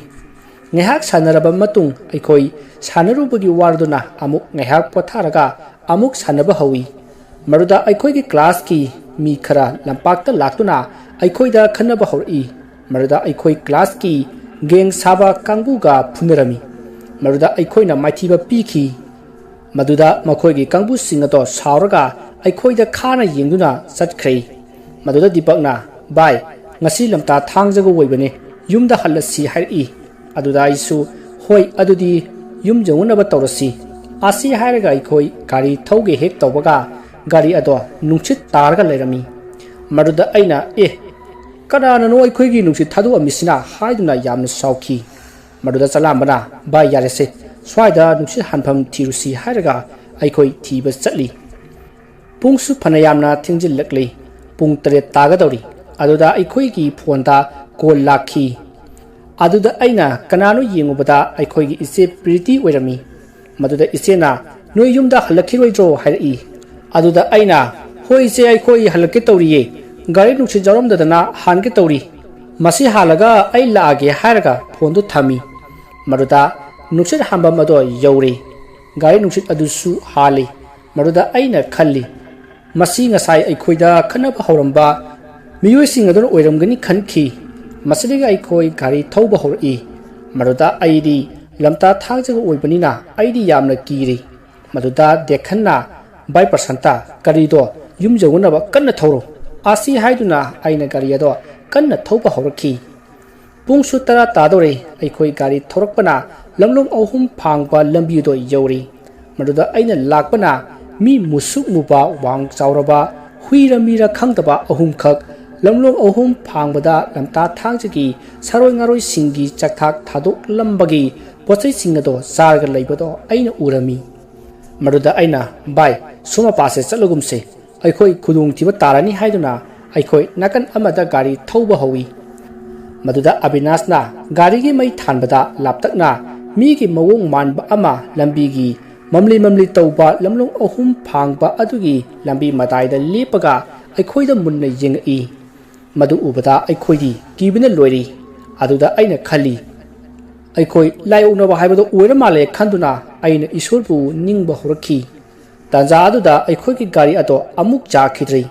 ꯉꯥꯏꯍꯥꯛ ꯁꯥꯟꯅꯔꯕ ꯃꯇꯨꯡ ꯑꯩꯈꯣꯏ ꯁꯥꯟꯅꯔꯨꯕꯒꯤ ꯋꯥꯔꯗꯨꯅ ꯑꯃꯨꯛ ꯉꯥꯏꯍꯥꯛ ꯄꯣꯊꯥꯔꯒ ꯑꯃꯨꯛ ꯁꯥꯟꯅꯕ ꯍꯧꯏ꯫ ꯃꯗꯨꯗ ꯑꯩꯈꯣꯏꯒꯤ classꯀꯤ ꯃꯤ ꯈꯔ ꯂꯝꯄꯥꯛꯇ ꯂꯥꯛꯇꯨꯅ ꯑꯩꯈꯣꯏꯗ ꯈꯟꯅꯕ ꯍꯧꯔꯛꯏ꯫ ꯃꯗꯨꯗ ꯑꯩꯈꯣꯏ classꯀꯤ gang ꯁꯥꯕ ꯀꯥꯡꯕꯨꯒ ꯐꯨꯅꯔꯝꯃꯤ꯫ ꯃꯗꯨꯗ ꯑꯩꯈꯣꯏꯅ ꯃꯥꯏꯊꯤꯕ ꯄꯤꯈꯤ꯫ ꯃꯗꯨꯗ ꯃꯈꯣꯏꯒꯤ ꯀꯥꯡꯕꯨꯁꯤꯡ ꯑꯗꯣ ꯁꯥꯎꯔꯒ ꯑꯩꯈꯣꯏꯗ ꯈꯥꯅ ꯌꯦꯡꯗꯨꯅ ꯆꯠꯈ꯭ꯔꯦ꯫ ꯃꯗꯨꯗ ꯗꯤꯄꯛꯅ, "ꯚꯥꯏ, ꯉꯁꯤ ꯂꯝꯇꯥ ꯊꯥꯡꯖꯒ ꯑꯣꯏꯕꯅꯦ, ꯌꯨꯝꯗ ꯍꯜꯂꯁꯤ" ꯍꯥꯏꯔꯛꯏ꯫ ꯑꯗꯨꯗ ꯑꯩꯁꯨ, "ꯍꯣꯏ, ꯑꯗꯨꯗꯤ ꯌꯨꯝ ꯌꯧꯅꯅꯕ ꯇꯧꯔꯁꯤ" ꯑꯁꯤ ꯍꯥꯏꯔꯒ ꯑꯩꯈꯣꯏ ꯒꯥꯔꯤ ꯊꯧꯒꯦ ꯍꯦꯛ ꯇꯧꯕꯒ ꯒꯥꯔꯤ ꯑꯗꯣ ꯅꯨꯡꯁꯤꯠ ꯇꯥꯔꯒ ꯂꯩꯔꯝꯃꯤ꯫ ꯃꯗꯨꯗ ꯑꯩꯅ, "ꯑꯦ, ꯀꯅꯥꯅꯅꯣ ꯑꯩꯈꯣꯏꯒꯤ ꯅꯨꯡꯁꯤꯠ ꯊꯥꯗꯣꯛꯑꯝꯃꯤꯁꯤꯅ?" ꯍꯥꯏꯗꯨꯅ ꯌꯥꯝꯅ ꯁꯥꯎꯈꯤ꯫ ꯃꯗꯨꯗ ꯆꯂꯥꯝꯕꯅ, "ꯚꯥꯏ, ꯌꯥꯔꯦꯁꯦ, ꯁ꯭ꯋꯥꯏꯗ ꯅꯨꯡꯁꯤꯠ ꯍꯥꯟꯐꯝ ꯊꯤꯔꯨꯁꯤ" ꯍꯥꯏꯔꯒ ꯑꯩꯈꯣꯏ ꯊꯤꯕ ꯆꯠꯂꯤ꯫ ꯄꯨꯡꯁꯨ ꯐꯅꯌꯥꯝꯅ ꯊꯦꯡꯖꯤꯜꯂꯛꯂꯤ꯫ ꯄꯨꯡ ꯇꯔꯦꯠ ꯇꯥꯒꯗꯧꯔꯤ꯫ ꯑꯗꯨꯗ ꯑꯩꯈꯣꯏꯒꯤ ꯐꯣꯟꯗ ꯀꯣꯜ ꯂꯥꯛꯈꯤ꯫ ꯑꯗꯨꯗ ꯑꯩꯅ ꯀꯅꯥꯅꯣ ꯌꯦꯡꯉꯨꯕꯗ ꯑꯩꯈꯣꯏꯒꯤ ꯏꯆꯦ ꯄ꯭ꯔꯤꯇꯤ ꯑꯣꯏꯔꯝꯃꯤ꯫ ꯃꯗꯨꯗ ꯏꯆꯦꯅ, "ꯅꯣꯏ ꯌꯨꯝꯗ ꯍꯜꯂꯛꯈꯤꯔꯣꯏꯗ꯭ꯔꯣ?" ꯍꯥꯏꯔꯛꯏ꯫ ꯑꯗꯨꯗ ꯑꯩꯅ, "ꯍꯣꯏ ꯏꯆꯦ, ꯑꯩꯈꯣꯏ ꯍꯜꯂꯛꯀꯦ ꯇꯧꯔꯤꯌꯦ, ꯒꯥꯔꯤ ꯅꯨꯡꯁꯤꯠ ꯌꯥꯎꯔꯝꯗꯗꯅ ꯍꯥꯟꯒꯦ ꯇꯧꯔꯤ, ꯃꯁꯤ ꯍꯥꯜꯂꯒ ꯑꯩ ꯂꯥꯛꯑꯒꯦ" ꯍꯥꯏꯔꯒ ꯐꯣꯟꯗꯨ ꯊꯝꯃꯤ꯫ ꯃꯗꯨꯗ ꯅꯨꯡꯁꯤꯠ ꯍꯥꯟꯐꯝ ꯑꯗꯣ ꯌꯧꯔꯦ꯫ ꯒꯥꯔꯤ ꯅꯨꯡꯁꯤꯠ ꯑꯗꯨꯁꯨ ꯍꯥꯜꯂꯤ꯫ ꯃꯗꯨꯗ ꯑꯩꯅ ꯈꯜꯂꯤ, "ꯃꯁꯤ ꯉꯁꯥꯏ ꯑꯩꯈꯣꯏꯗ ꯈꯠꯅꯕ ꯍꯧꯔꯝꯕ ꯃꯤꯑꯣꯏꯁꯤꯡ ꯑꯗꯨꯅ ꯑꯣꯏꯔꯝꯒꯅꯤ" ꯈꯟꯈꯤ꯫ ꯃꯁꯤꯗꯒꯤ ꯑꯩꯈꯣꯏ ꯒꯥꯔꯤ ꯊꯧꯕ ꯍꯧꯔꯛꯏ꯫ ꯃꯗꯨꯗ ꯑꯩꯗꯤ ꯂꯝꯇꯥ ꯊꯥꯡꯖꯒ ꯑꯣꯏꯕꯅꯤꯅ ꯑꯩꯗꯤ ꯌꯥꯝꯅ ꯀꯤꯔꯤ꯫ ꯃꯗꯨꯗ ꯗꯦꯈꯟꯅ, "ꯚꯥꯏ ꯄ꯭ꯔꯁꯥꯟꯇ, ꯒꯥꯔꯤꯗꯣ ꯌꯨꯝ ꯌꯧꯅꯅꯕ ꯀꯟꯅ ꯊꯧꯔꯣ" ꯑꯁꯤ ꯍꯥꯏꯗꯨꯅ ꯑꯩꯅ ꯒꯥꯔꯤ ꯑꯗꯣ ꯀꯟꯅ ꯊꯧꯕ ꯍꯧꯔꯛꯈꯤ꯫ ꯄꯨꯡꯁꯨ ꯇꯔꯥ ꯇꯥꯗꯧꯔꯦ꯫ ꯑꯩꯈꯣꯏ ꯒꯥꯔꯤ ꯊꯧꯔꯛꯄꯅ ꯂꯝꯂꯣꯡ ꯑꯍꯨꯝ ꯐꯥꯡꯕ ꯂꯝꯕꯤꯗꯣ ꯌꯧꯔꯤ꯫ ꯃꯗꯨꯗ ꯑꯩꯅ ꯂꯥꯛꯄꯅ ꯃꯤ ꯃꯨꯁꯨꯛ ꯃꯨꯕ, ꯋꯥꯡ ꯆꯥꯎꯔꯕ, ꯍꯨꯏꯔ ꯃꯤꯔ ꯈꯪꯗꯕ ꯑꯍꯨꯝꯈꯛ ꯂꯝꯂꯣꯡ ꯑꯍꯨꯝ ꯐꯥꯡꯕꯗ ꯂꯝꯇꯥ ꯊꯥꯡꯖꯒꯤ ꯁꯥꯔꯣꯏ ꯉꯥꯔꯣꯏꯁꯤꯡꯒꯤ ꯆꯥꯛꯊꯥꯛ ꯊꯥꯗꯣꯛꯂꯝꯕꯒꯤ ꯄꯣꯠꯆꯩꯁꯤꯡ ꯑꯗꯣ ꯆꯥꯔꯒ ꯂꯩꯕꯗꯣ ꯑꯩꯅ ꯎꯔꯝꯃꯤ꯫ ꯃꯗꯨꯗ ꯑꯩꯅ, "ꯚꯥꯏ, ꯁꯣꯝ ꯃꯄꯥꯁꯦ ꯆꯠꯂꯒꯨꯝꯁꯦ, ꯑꯩꯈꯣꯏ ꯈꯨꯗꯣꯡꯊꯤꯕ ꯇꯥꯔꯅꯤ" ꯍꯥꯏꯗꯨꯅ ꯑꯩꯈꯣꯏ ꯅꯥꯀꯟ ꯑꯃꯗ ꯒꯥꯔꯤ ꯊꯧꯕ ꯍꯧꯏ꯫ ꯃꯗꯨꯗ ꯑꯕꯤꯅꯥꯁꯅ ꯒꯥꯔꯤꯒꯤ ꯃꯩ ꯊꯥꯟꯕꯗ ꯂꯥꯞꯇꯛꯅ ꯃꯤꯒꯤ ꯃꯑꯣꯡ ꯃꯥꯟꯕ ꯑꯃ ꯂꯝꯕꯤꯒꯤ ꯃꯝꯂꯤ ꯃꯝꯂꯤ ꯇꯧꯕ ꯂꯝꯂꯣꯡ ꯑꯍꯨꯝ ꯐꯥꯡꯕ ꯑꯗꯨꯒꯤ ꯂꯝꯕꯤ ꯃꯇꯥꯏꯗ ꯂꯦꯞꯄꯒ ꯑꯩꯈꯣꯏꯗ ꯃꯨꯟꯅ ꯌꯦꯡꯉꯛꯏ꯫ ꯃꯗꯨ ꯎꯕꯗ ꯑꯩꯈꯣꯏꯗꯤ ꯀꯤꯕꯅ ꯂꯣꯏꯔꯤ꯫ ꯑꯗꯨꯗ ꯑꯩꯅ ꯈꯜꯂꯤ, "ꯑꯩꯈꯣꯏ ꯂꯥꯏ ꯑꯣꯛꯅꯕ ꯍꯥꯏꯕꯗꯣ ꯑꯣꯏꯔ ꯃꯥꯜꯂꯦ" ꯈꯟꯗꯨꯅ ꯑꯩꯅ ꯏꯁꯣꯔꯕꯨ ꯅꯤꯡꯕ ꯍꯧꯔꯛꯈꯤ꯫ ꯇꯥꯟꯖꯥ ꯑꯗꯨꯗ ꯑꯩꯈꯣꯏꯒꯤ ꯒꯥꯔꯤ ꯑꯗꯣ ꯑꯃꯨꯛ ꯆꯥꯈꯤꯗ꯭ꯔꯦ꯫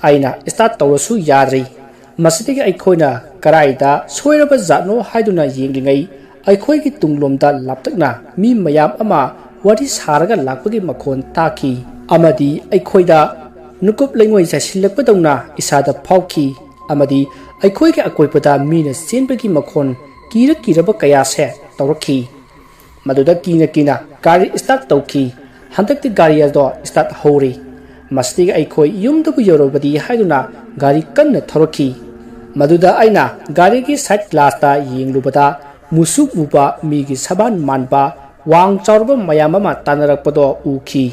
ꯑꯩꯅ start ꯇꯧꯔꯁꯨ ꯌꯥꯗ꯭ꯔꯦ꯫ ꯃꯁꯤꯗꯒꯤ ꯑꯩꯈꯣꯏꯅ ꯀꯗꯥꯏꯗ ꯁꯣꯏꯔꯕ ꯖꯥꯠꯅꯣ ꯍꯥꯏꯗꯨꯅ ꯌꯦꯡꯂꯤꯉꯩ ꯑꯩꯈꯣꯏꯒꯤ ꯇꯨꯡꯂꯣꯝꯗ ꯂꯥꯞꯇꯛꯅ ꯃꯤ ꯃꯌꯥꯝ ꯑꯃ ꯋꯥꯔꯤ ꯁꯥꯔꯒ ꯂꯥꯛꯄꯒꯤ ꯃꯈꯣꯟ ꯇꯥꯈꯤ, ꯑꯃꯗꯤ ꯑꯩꯈꯣꯏꯗ ꯅꯨꯀꯨꯞ ꯂꯩꯉꯣꯏ ꯆꯥꯏꯁꯤꯜꯂꯛꯄꯗꯧꯅ ꯏꯁꯥꯗ ꯐꯥꯎꯈꯤ, ꯑꯃꯗꯤ ꯑꯩꯈꯣꯏꯒꯤ ꯑꯀꯣꯏꯕꯗ ꯃꯤꯅ ꯆꯦꯟꯕꯒꯤ ꯃꯈꯣꯟ ꯀꯤꯔ ꯀꯤꯔꯕ ꯀꯌꯥꯁꯦ ꯇꯧꯔꯛꯈꯤ꯫ ꯃꯗꯨꯗ ꯀꯤꯅ ꯀꯤꯅ ꯒꯥꯔꯤ start ꯇꯧꯈꯤ꯫ ꯍꯟꯗꯛꯇꯤ ꯒꯥꯔꯤ ꯑꯗꯣ start ꯍꯧꯔꯦ꯫ ꯃꯁꯤꯗꯒꯤ ꯑꯩꯈꯣꯏ ꯌꯨꯝꯗꯕꯨ ꯌꯧꯔꯕꯗꯤ ꯍꯥꯏꯗꯨꯅ ꯒꯥꯔꯤ ꯀꯟꯅ ꯊꯧꯔꯛꯈꯤ꯫ ꯃꯗꯨꯗ ꯑꯩꯅ ꯒꯥꯔꯤꯒꯤ side glassꯇ ꯌꯦꯡꯂꯨꯕꯗ ꯃꯨꯁꯨꯛ ꯃꯨꯕ, ꯃꯤꯒꯤ ꯁꯕꯥꯟ ꯃꯥꯟꯕ, ꯋꯥꯡ ꯆꯥꯎꯔꯕ ꯃꯌꯥꯝ ꯑꯃ ꯇꯥꯟꯅꯔꯛꯄꯗꯣ ꯎꯈꯤ꯫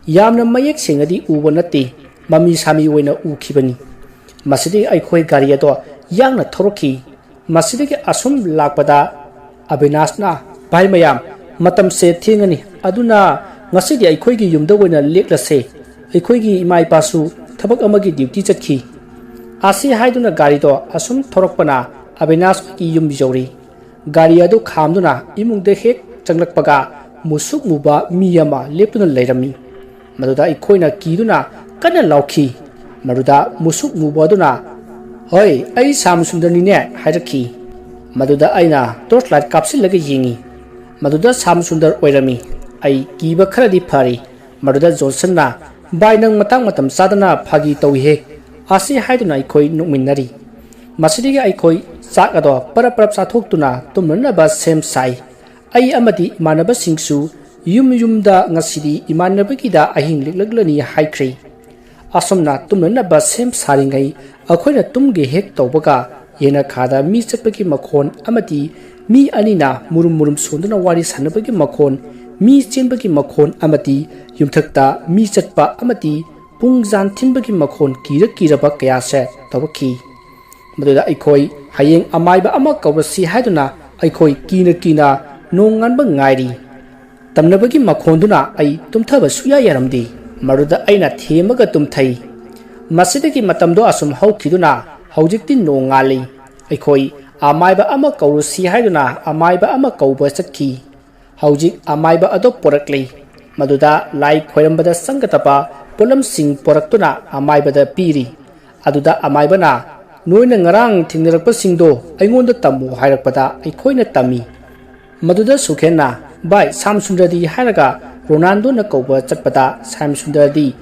ꯌꯥꯝꯅ ꯃꯌꯦꯛ ꯁꯦꯡꯅꯗꯤ ꯎꯕ ꯅꯠꯇꯦ, ꯃꯃꯤ ꯁꯥꯃꯤ ꯑꯣꯏꯅ ꯎꯈꯤꯕꯅꯤ꯫ ꯃꯁꯤꯗꯒꯤ ꯑꯩꯈꯣꯏ ꯒꯥꯔꯤ ꯑꯗꯣ ꯌꯥꯡꯅ ꯊꯧꯔꯛꯈꯤ꯫ ꯃꯁꯤꯗꯒꯤ ꯑꯁꯨꯝ ꯂꯥꯛꯄꯗ ꯑꯕꯤꯅꯥꯁꯅ, "ꯚꯥꯏ ꯃꯌꯥꯝ, ꯃꯇꯝꯁꯦ ꯊꯦꯡꯉꯅꯤ, ꯑꯗꯨꯅ ꯉꯁꯤꯗꯤ ꯑꯩꯈꯣꯏꯒꯤ ꯌꯨꯝꯗ ꯑꯣꯏꯅ ꯂꯦꯛꯂꯁꯦ, ꯑꯩꯈꯣꯏꯒꯤ ꯏꯃꯥ ꯏꯄꯥꯁꯨ ꯊꯕꯛ ꯑꯃꯒꯤ duty ꯆꯠꯈꯤ"꯫ ꯑꯁꯤ ꯍꯥꯏꯗꯨꯅ ꯒꯥꯔꯤꯗꯣ ꯑꯁꯨꯝ ꯊꯧꯔꯛꯄꯅ ꯑꯕꯤꯅꯥꯁ ꯍꯣꯏꯒꯤ ꯌꯨꯝ ꯌꯧꯔꯤ꯫ ꯒꯥꯔꯤ ꯑꯗꯨ ꯈꯥꯝꯗꯨꯅ ꯏꯃꯨꯡꯗ ꯍꯦꯛ ꯆꯪꯂꯛꯄꯒ ꯃꯨꯁꯨꯛ ꯃꯨꯕ ꯃꯤ ꯑꯃ ꯂꯦꯞꯇꯨꯅ ꯂꯩꯔꯝꯃꯤ꯫ ꯃꯗꯨꯗ ꯑꯩꯈꯣꯏꯅ ꯀꯤꯗꯨꯅ ꯀꯟꯅ ꯂꯥꯎꯈꯤ꯫ ꯃꯗꯨꯗ ꯃꯨꯁꯨꯛ ꯃꯨꯕ ꯑꯗꯨꯅ, "ꯍꯣꯏ, ꯑꯩ ꯁ꯭ꯌꯥꯝ ꯁꯨꯟꯗꯔꯅꯤꯅꯦ" ꯍꯥꯏꯔꯛꯈꯤ꯫ ꯃꯗꯨꯗ ꯑꯩꯅ torch light ꯀꯥꯞꯁꯤꯜꯂꯒ ꯌꯦꯡꯉꯤ꯫ ꯃꯗꯨꯗ ꯁ꯭ꯌꯥꯝ ꯁꯨꯟꯗꯔ ꯑꯣꯏꯔꯝꯃꯤ꯫ ꯑꯩ ꯀꯤꯕ ꯈꯔꯗꯤ ꯐꯔꯤ꯫ ꯃꯗꯨꯗ ꯖꯣꯟꯁꯟꯅ, "ꯚꯥꯏ, ꯅꯪ ꯃꯇꯥꯡ ꯃꯇꯝ ꯆꯥꯗꯅ ꯐꯥꯒꯤ ꯇꯧꯏꯍꯦ" ꯑꯁꯤ ꯍꯥꯏꯗꯨꯅ ꯑꯩꯈꯣꯏ ꯅꯣꯛꯃꯤꯟꯅꯔꯤ꯫ ꯃꯁꯤꯗꯒꯤ ꯑꯩꯈꯣꯏ ꯆꯥꯛ ꯑꯗꯣ ꯄꯔꯞ ꯄꯔꯞ ꯆꯥꯊꯣꯛꯇꯨꯅ ꯇꯨꯝꯅꯅꯕ ꯁꯦꯝ ꯁꯥꯏ꯫ ꯑꯩ ꯑꯃꯗꯤ ꯏꯃꯥꯟꯅꯕꯁꯤꯡꯁꯨ ꯌꯨꯝ ꯌꯨꯝꯗ ꯉꯁꯤꯗꯤ ꯏꯃꯥꯟꯅꯕꯒꯤꯗ ꯑꯍꯤꯡ ꯂꯦꯛꯂꯛꯂꯅꯤ ꯍꯥꯏꯈ꯭ꯔꯦ꯫ ꯑꯁꯨꯝꯅ ꯇꯨꯝꯅꯅꯕ ꯁꯦꯝ ꯁꯥꯔꯤꯉꯩ ꯑꯩꯈꯣꯏꯅ ꯇꯨꯝꯒꯦ ꯍꯦꯛ ꯇꯧꯕꯒ ꯌꯦꯅꯈꯥꯗ ꯃꯤ ꯆꯠꯄꯒꯤ ꯃꯈꯣꯟ ꯑꯃꯗꯤ ꯃꯤ ꯑꯅꯤꯅ ꯃꯨꯔꯨꯝ ꯃꯨꯔꯨꯝ ꯁꯣꯟꯗꯨꯅ ꯋꯥꯔꯤ ꯁꯥꯟꯅꯕꯒꯤ ꯃꯈꯣꯟ, ꯃꯤ ꯆꯦꯟꯕꯒꯤ ꯃꯈꯣꯟ ꯑꯃꯗꯤ ꯌꯨꯝꯊꯛꯇ ꯃꯤ ꯆꯠꯄ ꯑꯃꯗꯤ ꯄꯨꯡ ꯖꯥꯟ ꯊꯤꯟꯕꯒꯤ ꯃꯈꯣꯟ ꯀꯤꯔ ꯀꯤꯔꯕ ꯀꯌꯥꯁꯦ ꯇꯧꯔꯛꯈꯤ꯫ ꯃꯗꯨꯗ ꯑꯩꯈꯣꯏ ꯍꯌꯦꯡ ꯑꯃꯥꯏꯕ ꯑꯃ ꯀꯧꯔꯁꯤ ꯍꯥꯏꯗꯨꯅ ꯑꯩꯈꯣꯏ ꯀꯤꯅ ꯀꯤꯅ ꯅꯣꯡꯉꯥꯟꯕ ꯉꯥꯏꯔꯤ꯫ ꯇꯝꯅꯕꯒꯤ ꯃꯈꯣꯟꯗꯨꯅ ꯑꯩ ꯇꯨꯝꯊꯕ ꯁꯨꯌꯥ ꯌꯥꯔꯝꯗꯦ꯫ ꯃꯗꯨꯗ ꯑꯩꯅ ꯊꯦꯝꯃꯒ ꯇꯨꯝꯊꯩ꯫ ꯃꯁꯤꯗꯒꯤ ꯃꯇꯝꯗꯣ ꯑꯁꯨꯝ ꯍꯧꯈꯤꯗꯨꯅ ꯍꯧꯖꯤꯛꯇꯤ ꯅꯣꯡꯉꯥꯜꯂꯤ꯫ ꯑꯩꯈꯣꯏ ꯑꯃꯥꯏꯕ ꯑꯃ ꯀꯧꯔꯨꯁꯤ ꯍꯥꯏꯗꯨꯅ ꯑꯃꯥꯏꯕ ꯑꯃ ꯀꯧꯕ ꯆꯠꯈꯤ꯫ ꯍꯧꯖꯤꯛ ꯑꯃꯥꯏꯕ ꯑꯗꯨ ꯄꯣꯔꯛꯂꯤ꯫ ꯃꯗꯨꯗ ꯂꯥꯏ ꯈꯣꯏꯔꯝꯕꯗ ꯆꯪꯒꯗꯕ ꯄꯣꯠꯂꯝꯁꯤꯡ ꯄꯣꯔꯛꯇꯨꯅ ꯑꯃꯥꯏꯕꯗ ꯄꯤꯔꯤ꯫ ꯑꯗꯨꯗ ꯑꯃꯥꯏꯕꯅ, "ꯅꯣꯏꯅ ꯉꯔꯥꯡ ꯊꯦꯡꯅꯔꯛꯄꯁꯤꯡꯗꯣ ꯑꯩꯉꯣꯟꯗ ꯇꯝꯃꯨ" ꯍꯥꯏꯔꯛꯄꯗ ꯑꯩꯈꯣꯏꯅ ꯇꯝꯃꯤ꯫ ꯃꯗꯨꯗ ꯁꯨꯈꯦꯟꯅ, "ꯚꯥꯏ, ꯁ꯭ꯌꯥꯝ ꯁꯨꯟꯗꯔꯗꯤ?" ꯍꯥꯏꯔꯒ ꯔꯣꯅꯥꯜꯗꯣꯅ ꯀꯧꯕ ꯆꯠꯄꯗ ꯁ꯭ꯌꯥꯝ ꯁꯨꯟꯗꯔꯗꯤ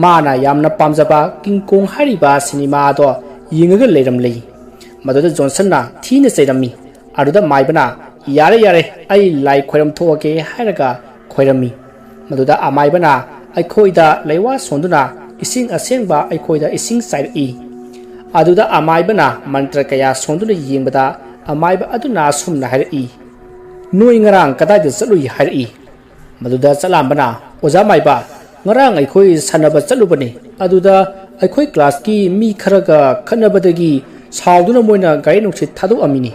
ꯃꯥꯅ ꯌꯥꯝꯅ ꯄꯥꯝꯖꯕ ꯀꯤꯡ ꯀꯣꯡ ꯍꯥꯏꯔꯤꯕ ꯁꯤꯅꯦꯃꯥ ꯑꯗꯣ ꯌꯦꯡꯉꯒ ꯂꯩꯔꯝꯂꯤ꯫ ꯃꯗꯨꯗ ꯖꯣꯟꯁꯟꯅ ꯊꯤꯅ ꯆꯩꯔꯝꯃꯤ꯫ ꯑꯗꯨꯗ ꯃꯥꯏꯕꯅ, "ꯌꯥꯔꯦ, ꯌꯥꯔꯦ, ꯑꯩ ꯂꯥꯏ ꯈꯣꯏꯔꯝ ꯊꯣꯛꯑꯒꯦ" ꯍꯥꯏꯔꯒ ꯈꯣꯏꯔꯝꯃꯤ꯫ ꯃꯗꯨꯗ ꯑꯃꯥꯏꯕꯅ ꯑꯩꯈꯣꯏꯗ ꯂꯩꯋꯥ ꯁꯣꯟꯗꯨꯅ ꯏꯁꯤꯡ ꯑꯁꯦꯡꯕ ꯑꯩꯈꯣꯏꯗ ꯏꯁꯤꯡ ꯆꯥꯏꯔꯛꯏ꯫ ꯑꯗꯨꯗ ꯑꯃꯥꯏꯕꯅ ꯃꯟꯇ꯭ꯔ ꯀꯌꯥ ꯁꯣꯟꯗꯨꯅ ꯌꯦꯡꯕꯗ ꯑꯃꯥꯏꯕ ꯑꯗꯨꯅ ꯑꯁꯨꯝꯅ ꯍꯥꯏꯔꯛꯏ, "ꯅꯣꯏ ꯉꯔꯥꯡ ꯀꯗꯥꯏꯗ ꯆꯠꯂꯨꯏ?" ꯍꯥꯏꯔꯛꯏ꯫ ꯃꯗꯨꯗ ꯆꯂꯥꯝꯕꯅ, "ꯑꯣꯖꯥ ꯃꯥꯏꯕ, ꯉꯔꯥꯡ ꯑꯩꯈꯣꯏ ꯁꯥꯟꯅꯕ ꯆꯠꯂꯨꯕꯅꯤ꯫ ꯑꯗꯨꯗ ꯑꯩꯈꯣꯏ ꯀ꯭ꯂꯥꯁꯀꯤ ꯃꯤ ꯈꯔꯒ ꯈꯠꯅꯕꯗꯒꯤ ꯁꯥꯎꯗꯨꯅ ꯃꯣꯏꯅ ꯒꯥꯔꯤ ꯅꯨꯡꯁꯤꯠ ꯊꯥꯗꯣꯛꯑꯝꯃꯤꯅꯤ"꯫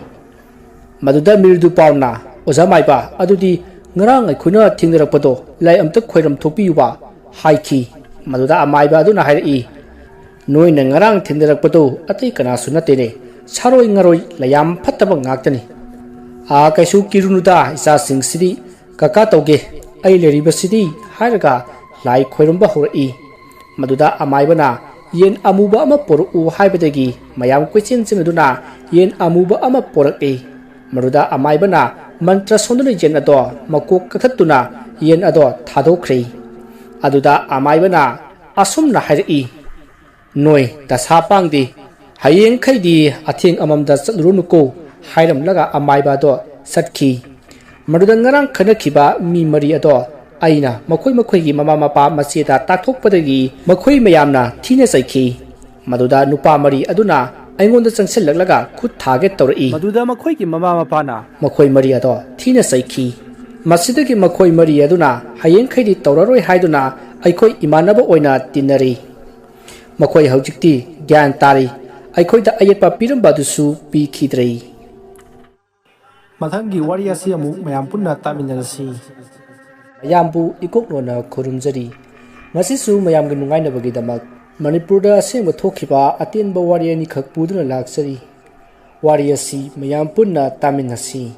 ꯃꯗꯨꯗ ꯃꯤꯔꯗꯨ ꯄꯥꯎꯅ, "ꯑꯣꯖꯥ ꯃꯥꯏꯕ, ꯑꯗꯨꯗꯤ ꯉꯔꯥꯡ ꯑꯩꯈꯣꯏꯅ ꯊꯦꯡꯅꯔꯛꯄꯗꯣ ꯂꯥꯏ ꯑꯝꯇ ꯈꯣꯏꯔꯝ ꯊꯣꯛꯄꯤꯌꯨꯕ" ꯍꯥꯏꯈꯤ꯫ ꯃꯗꯨꯗ ꯑꯃꯥꯏꯕ ꯑꯗꯨꯅ ꯍꯥꯏꯔꯛꯏ, "ꯅꯣꯏꯅ ꯉꯔꯥꯡ ꯊꯦꯡꯅꯔꯛꯄꯗꯨ ꯑꯇꯩ ꯀꯅꯥꯁꯨ ꯅꯠꯇꯦꯅꯦ, ꯁꯥꯔꯣꯏ ꯉꯥꯔꯣꯏ ꯂꯌꯥꯝ ꯐꯠꯇꯕ ꯉꯥꯛꯇꯅꯤ꯫ ꯑꯥ, ꯀꯩꯁꯨ ꯀꯤꯔꯨꯅꯨꯗ, ꯏꯆꯥꯁꯤꯡꯁꯤꯗꯤ ꯀꯀꯥ ꯇꯧꯒꯦ, ꯑꯩ ꯂꯩꯔꯤꯕꯁꯤꯗꯤ" ꯍꯥꯏꯔꯒ ꯂꯥꯏ ꯈꯣꯏꯔꯝꯕ ꯍꯧꯔꯛꯏ꯫ ꯃꯗꯨꯗ ꯑꯃꯥꯏꯕꯅ, "ꯌꯦꯟ ꯑꯃꯨꯕ ꯑꯃ ꯄꯣꯔꯛꯎ" ꯍꯥꯏꯕꯗꯒꯤ ꯃꯌꯥꯝ ꯀꯣꯏꯆꯦꯟ ꯆꯦꯟꯅꯗꯨꯅ ꯌꯦꯟ ꯑꯃꯨꯕ ꯑꯃ ꯄꯣꯔꯛꯏ꯫ ꯃꯗꯨꯗ ꯑꯃꯥꯏꯕꯅ ꯃꯟꯇ꯭ꯔ ꯁꯣꯟꯗꯨꯅ ꯌꯦꯟ ꯑꯗꯣ ꯃꯀꯣꯛ ꯀꯛꯊꯠꯇꯨꯅ ꯌꯦꯟ ꯑꯗꯣ ꯊꯥꯗꯣꯛꯈ꯭ꯔꯦ꯫ ꯑꯗꯨꯗ ꯑꯃꯥꯏꯕꯅ ꯑꯁꯨꯝꯅ ꯍꯥꯏꯔꯛꯏ, "ꯅꯣꯏ ꯗꯁꯥ ꯄꯥꯡꯗꯦ, ꯍꯌꯦꯡꯈꯩꯗꯤ ꯑꯊꯦꯡ ꯑꯃꯝꯗ ꯆꯠꯂꯨꯔꯅꯨꯀꯣ" ꯍꯥꯏꯔꯝꯂꯒ ꯑꯃꯥꯏꯕ ꯑꯗꯣ ꯆꯠꯈꯤ꯫ ꯃꯗꯨꯗ ꯉꯔꯥꯡ ꯈꯠꯅꯈꯤꯕ ꯃꯤ ꯃꯔꯤ ꯑꯗꯣ ꯑꯩꯅ ꯃꯈꯣꯏ ꯃꯈꯣꯏꯒꯤ ꯃꯃꯥ ꯃꯄꯥ ꯃꯆꯦꯗ ꯇꯥꯛꯊꯣꯛꯄꯗꯒꯤ ꯃꯈꯣꯏ ꯃꯌꯥꯝꯅ ꯊꯤꯅ ꯆꯩꯈꯤ꯫ ꯃꯗꯨꯗ ꯅꯨꯄꯥ ꯃꯔꯤ ꯑꯗꯨꯅ ꯑꯩꯉꯣꯟꯗ ꯆꯪꯁꯤꯜꯂꯛꯂꯒ ꯈꯨꯠ ꯊꯥꯒꯦ ꯇꯧꯔꯛꯏ꯫ ꯃꯗꯨꯗ ꯃꯈꯣꯏꯒꯤ ꯃꯃꯥ ꯃꯄꯥꯅ ꯃꯈꯣꯏ ꯃꯔꯤ ꯑꯗꯣ ꯊꯤꯅ ꯆꯩꯈꯤ꯫ ꯃꯁꯤꯗꯒꯤ ꯃꯈꯣꯏ ꯃꯔꯤ ꯑꯗꯨꯅ ꯍꯌꯦꯡꯈꯩꯗꯤ ꯇꯧꯔꯔꯣꯏ ꯍꯥꯏꯗꯨꯅ ꯑꯩꯈꯣꯏ ꯏꯃꯥꯟꯅꯕ ꯑꯣꯏꯅ ꯇꯤꯟꯅꯔꯦ꯫ ꯃꯈꯣꯏ ꯍꯧꯖꯤꯛꯇꯤ ꯒ꯭ꯌꯥꯟ ꯇꯥꯔꯦ, ꯑꯩꯈꯣꯏꯗ ꯑꯌꯦꯠꯄ ꯄꯤꯔꯝꯕ ꯑꯗꯨꯁꯨ ꯄꯤꯈꯤꯗ꯭ꯔꯦ꯫ ꯃꯊꯪꯒꯤ ꯋꯥꯔꯤ ꯑꯁꯤ ꯑꯃꯨꯛ ꯃꯌꯥꯝ ꯄꯨꯟꯅ ꯇꯥꯃꯤꯟꯅꯔꯁꯤ꯫ ꯃꯌꯥꯝꯕꯨ ꯏꯀꯣꯛꯅꯣꯅ ꯈꯨꯔꯨꯝꯖꯔꯤ꯫ ꯉꯁꯤꯁꯨ ꯃꯌꯥꯝꯒꯤ ꯅꯨꯡꯉꯥꯏꯅꯕꯒꯤꯗꯃꯛ ꯃꯅꯤꯄꯨꯔꯗ ꯑꯁꯦꯡꯕ ꯊꯣꯛꯈꯤꯕ ꯑꯇꯦꯟꯕ ꯋꯥꯔꯤ ꯑꯅꯤꯈꯛ ꯄꯨꯗꯨꯅ ꯂꯥꯛꯆꯔꯤ꯫ ꯋꯥꯔꯤ ꯑꯁꯤ ꯃꯌꯥꯝ ꯄꯨꯟꯅ ꯇꯥꯃꯤꯟꯅꯁꯤ꯫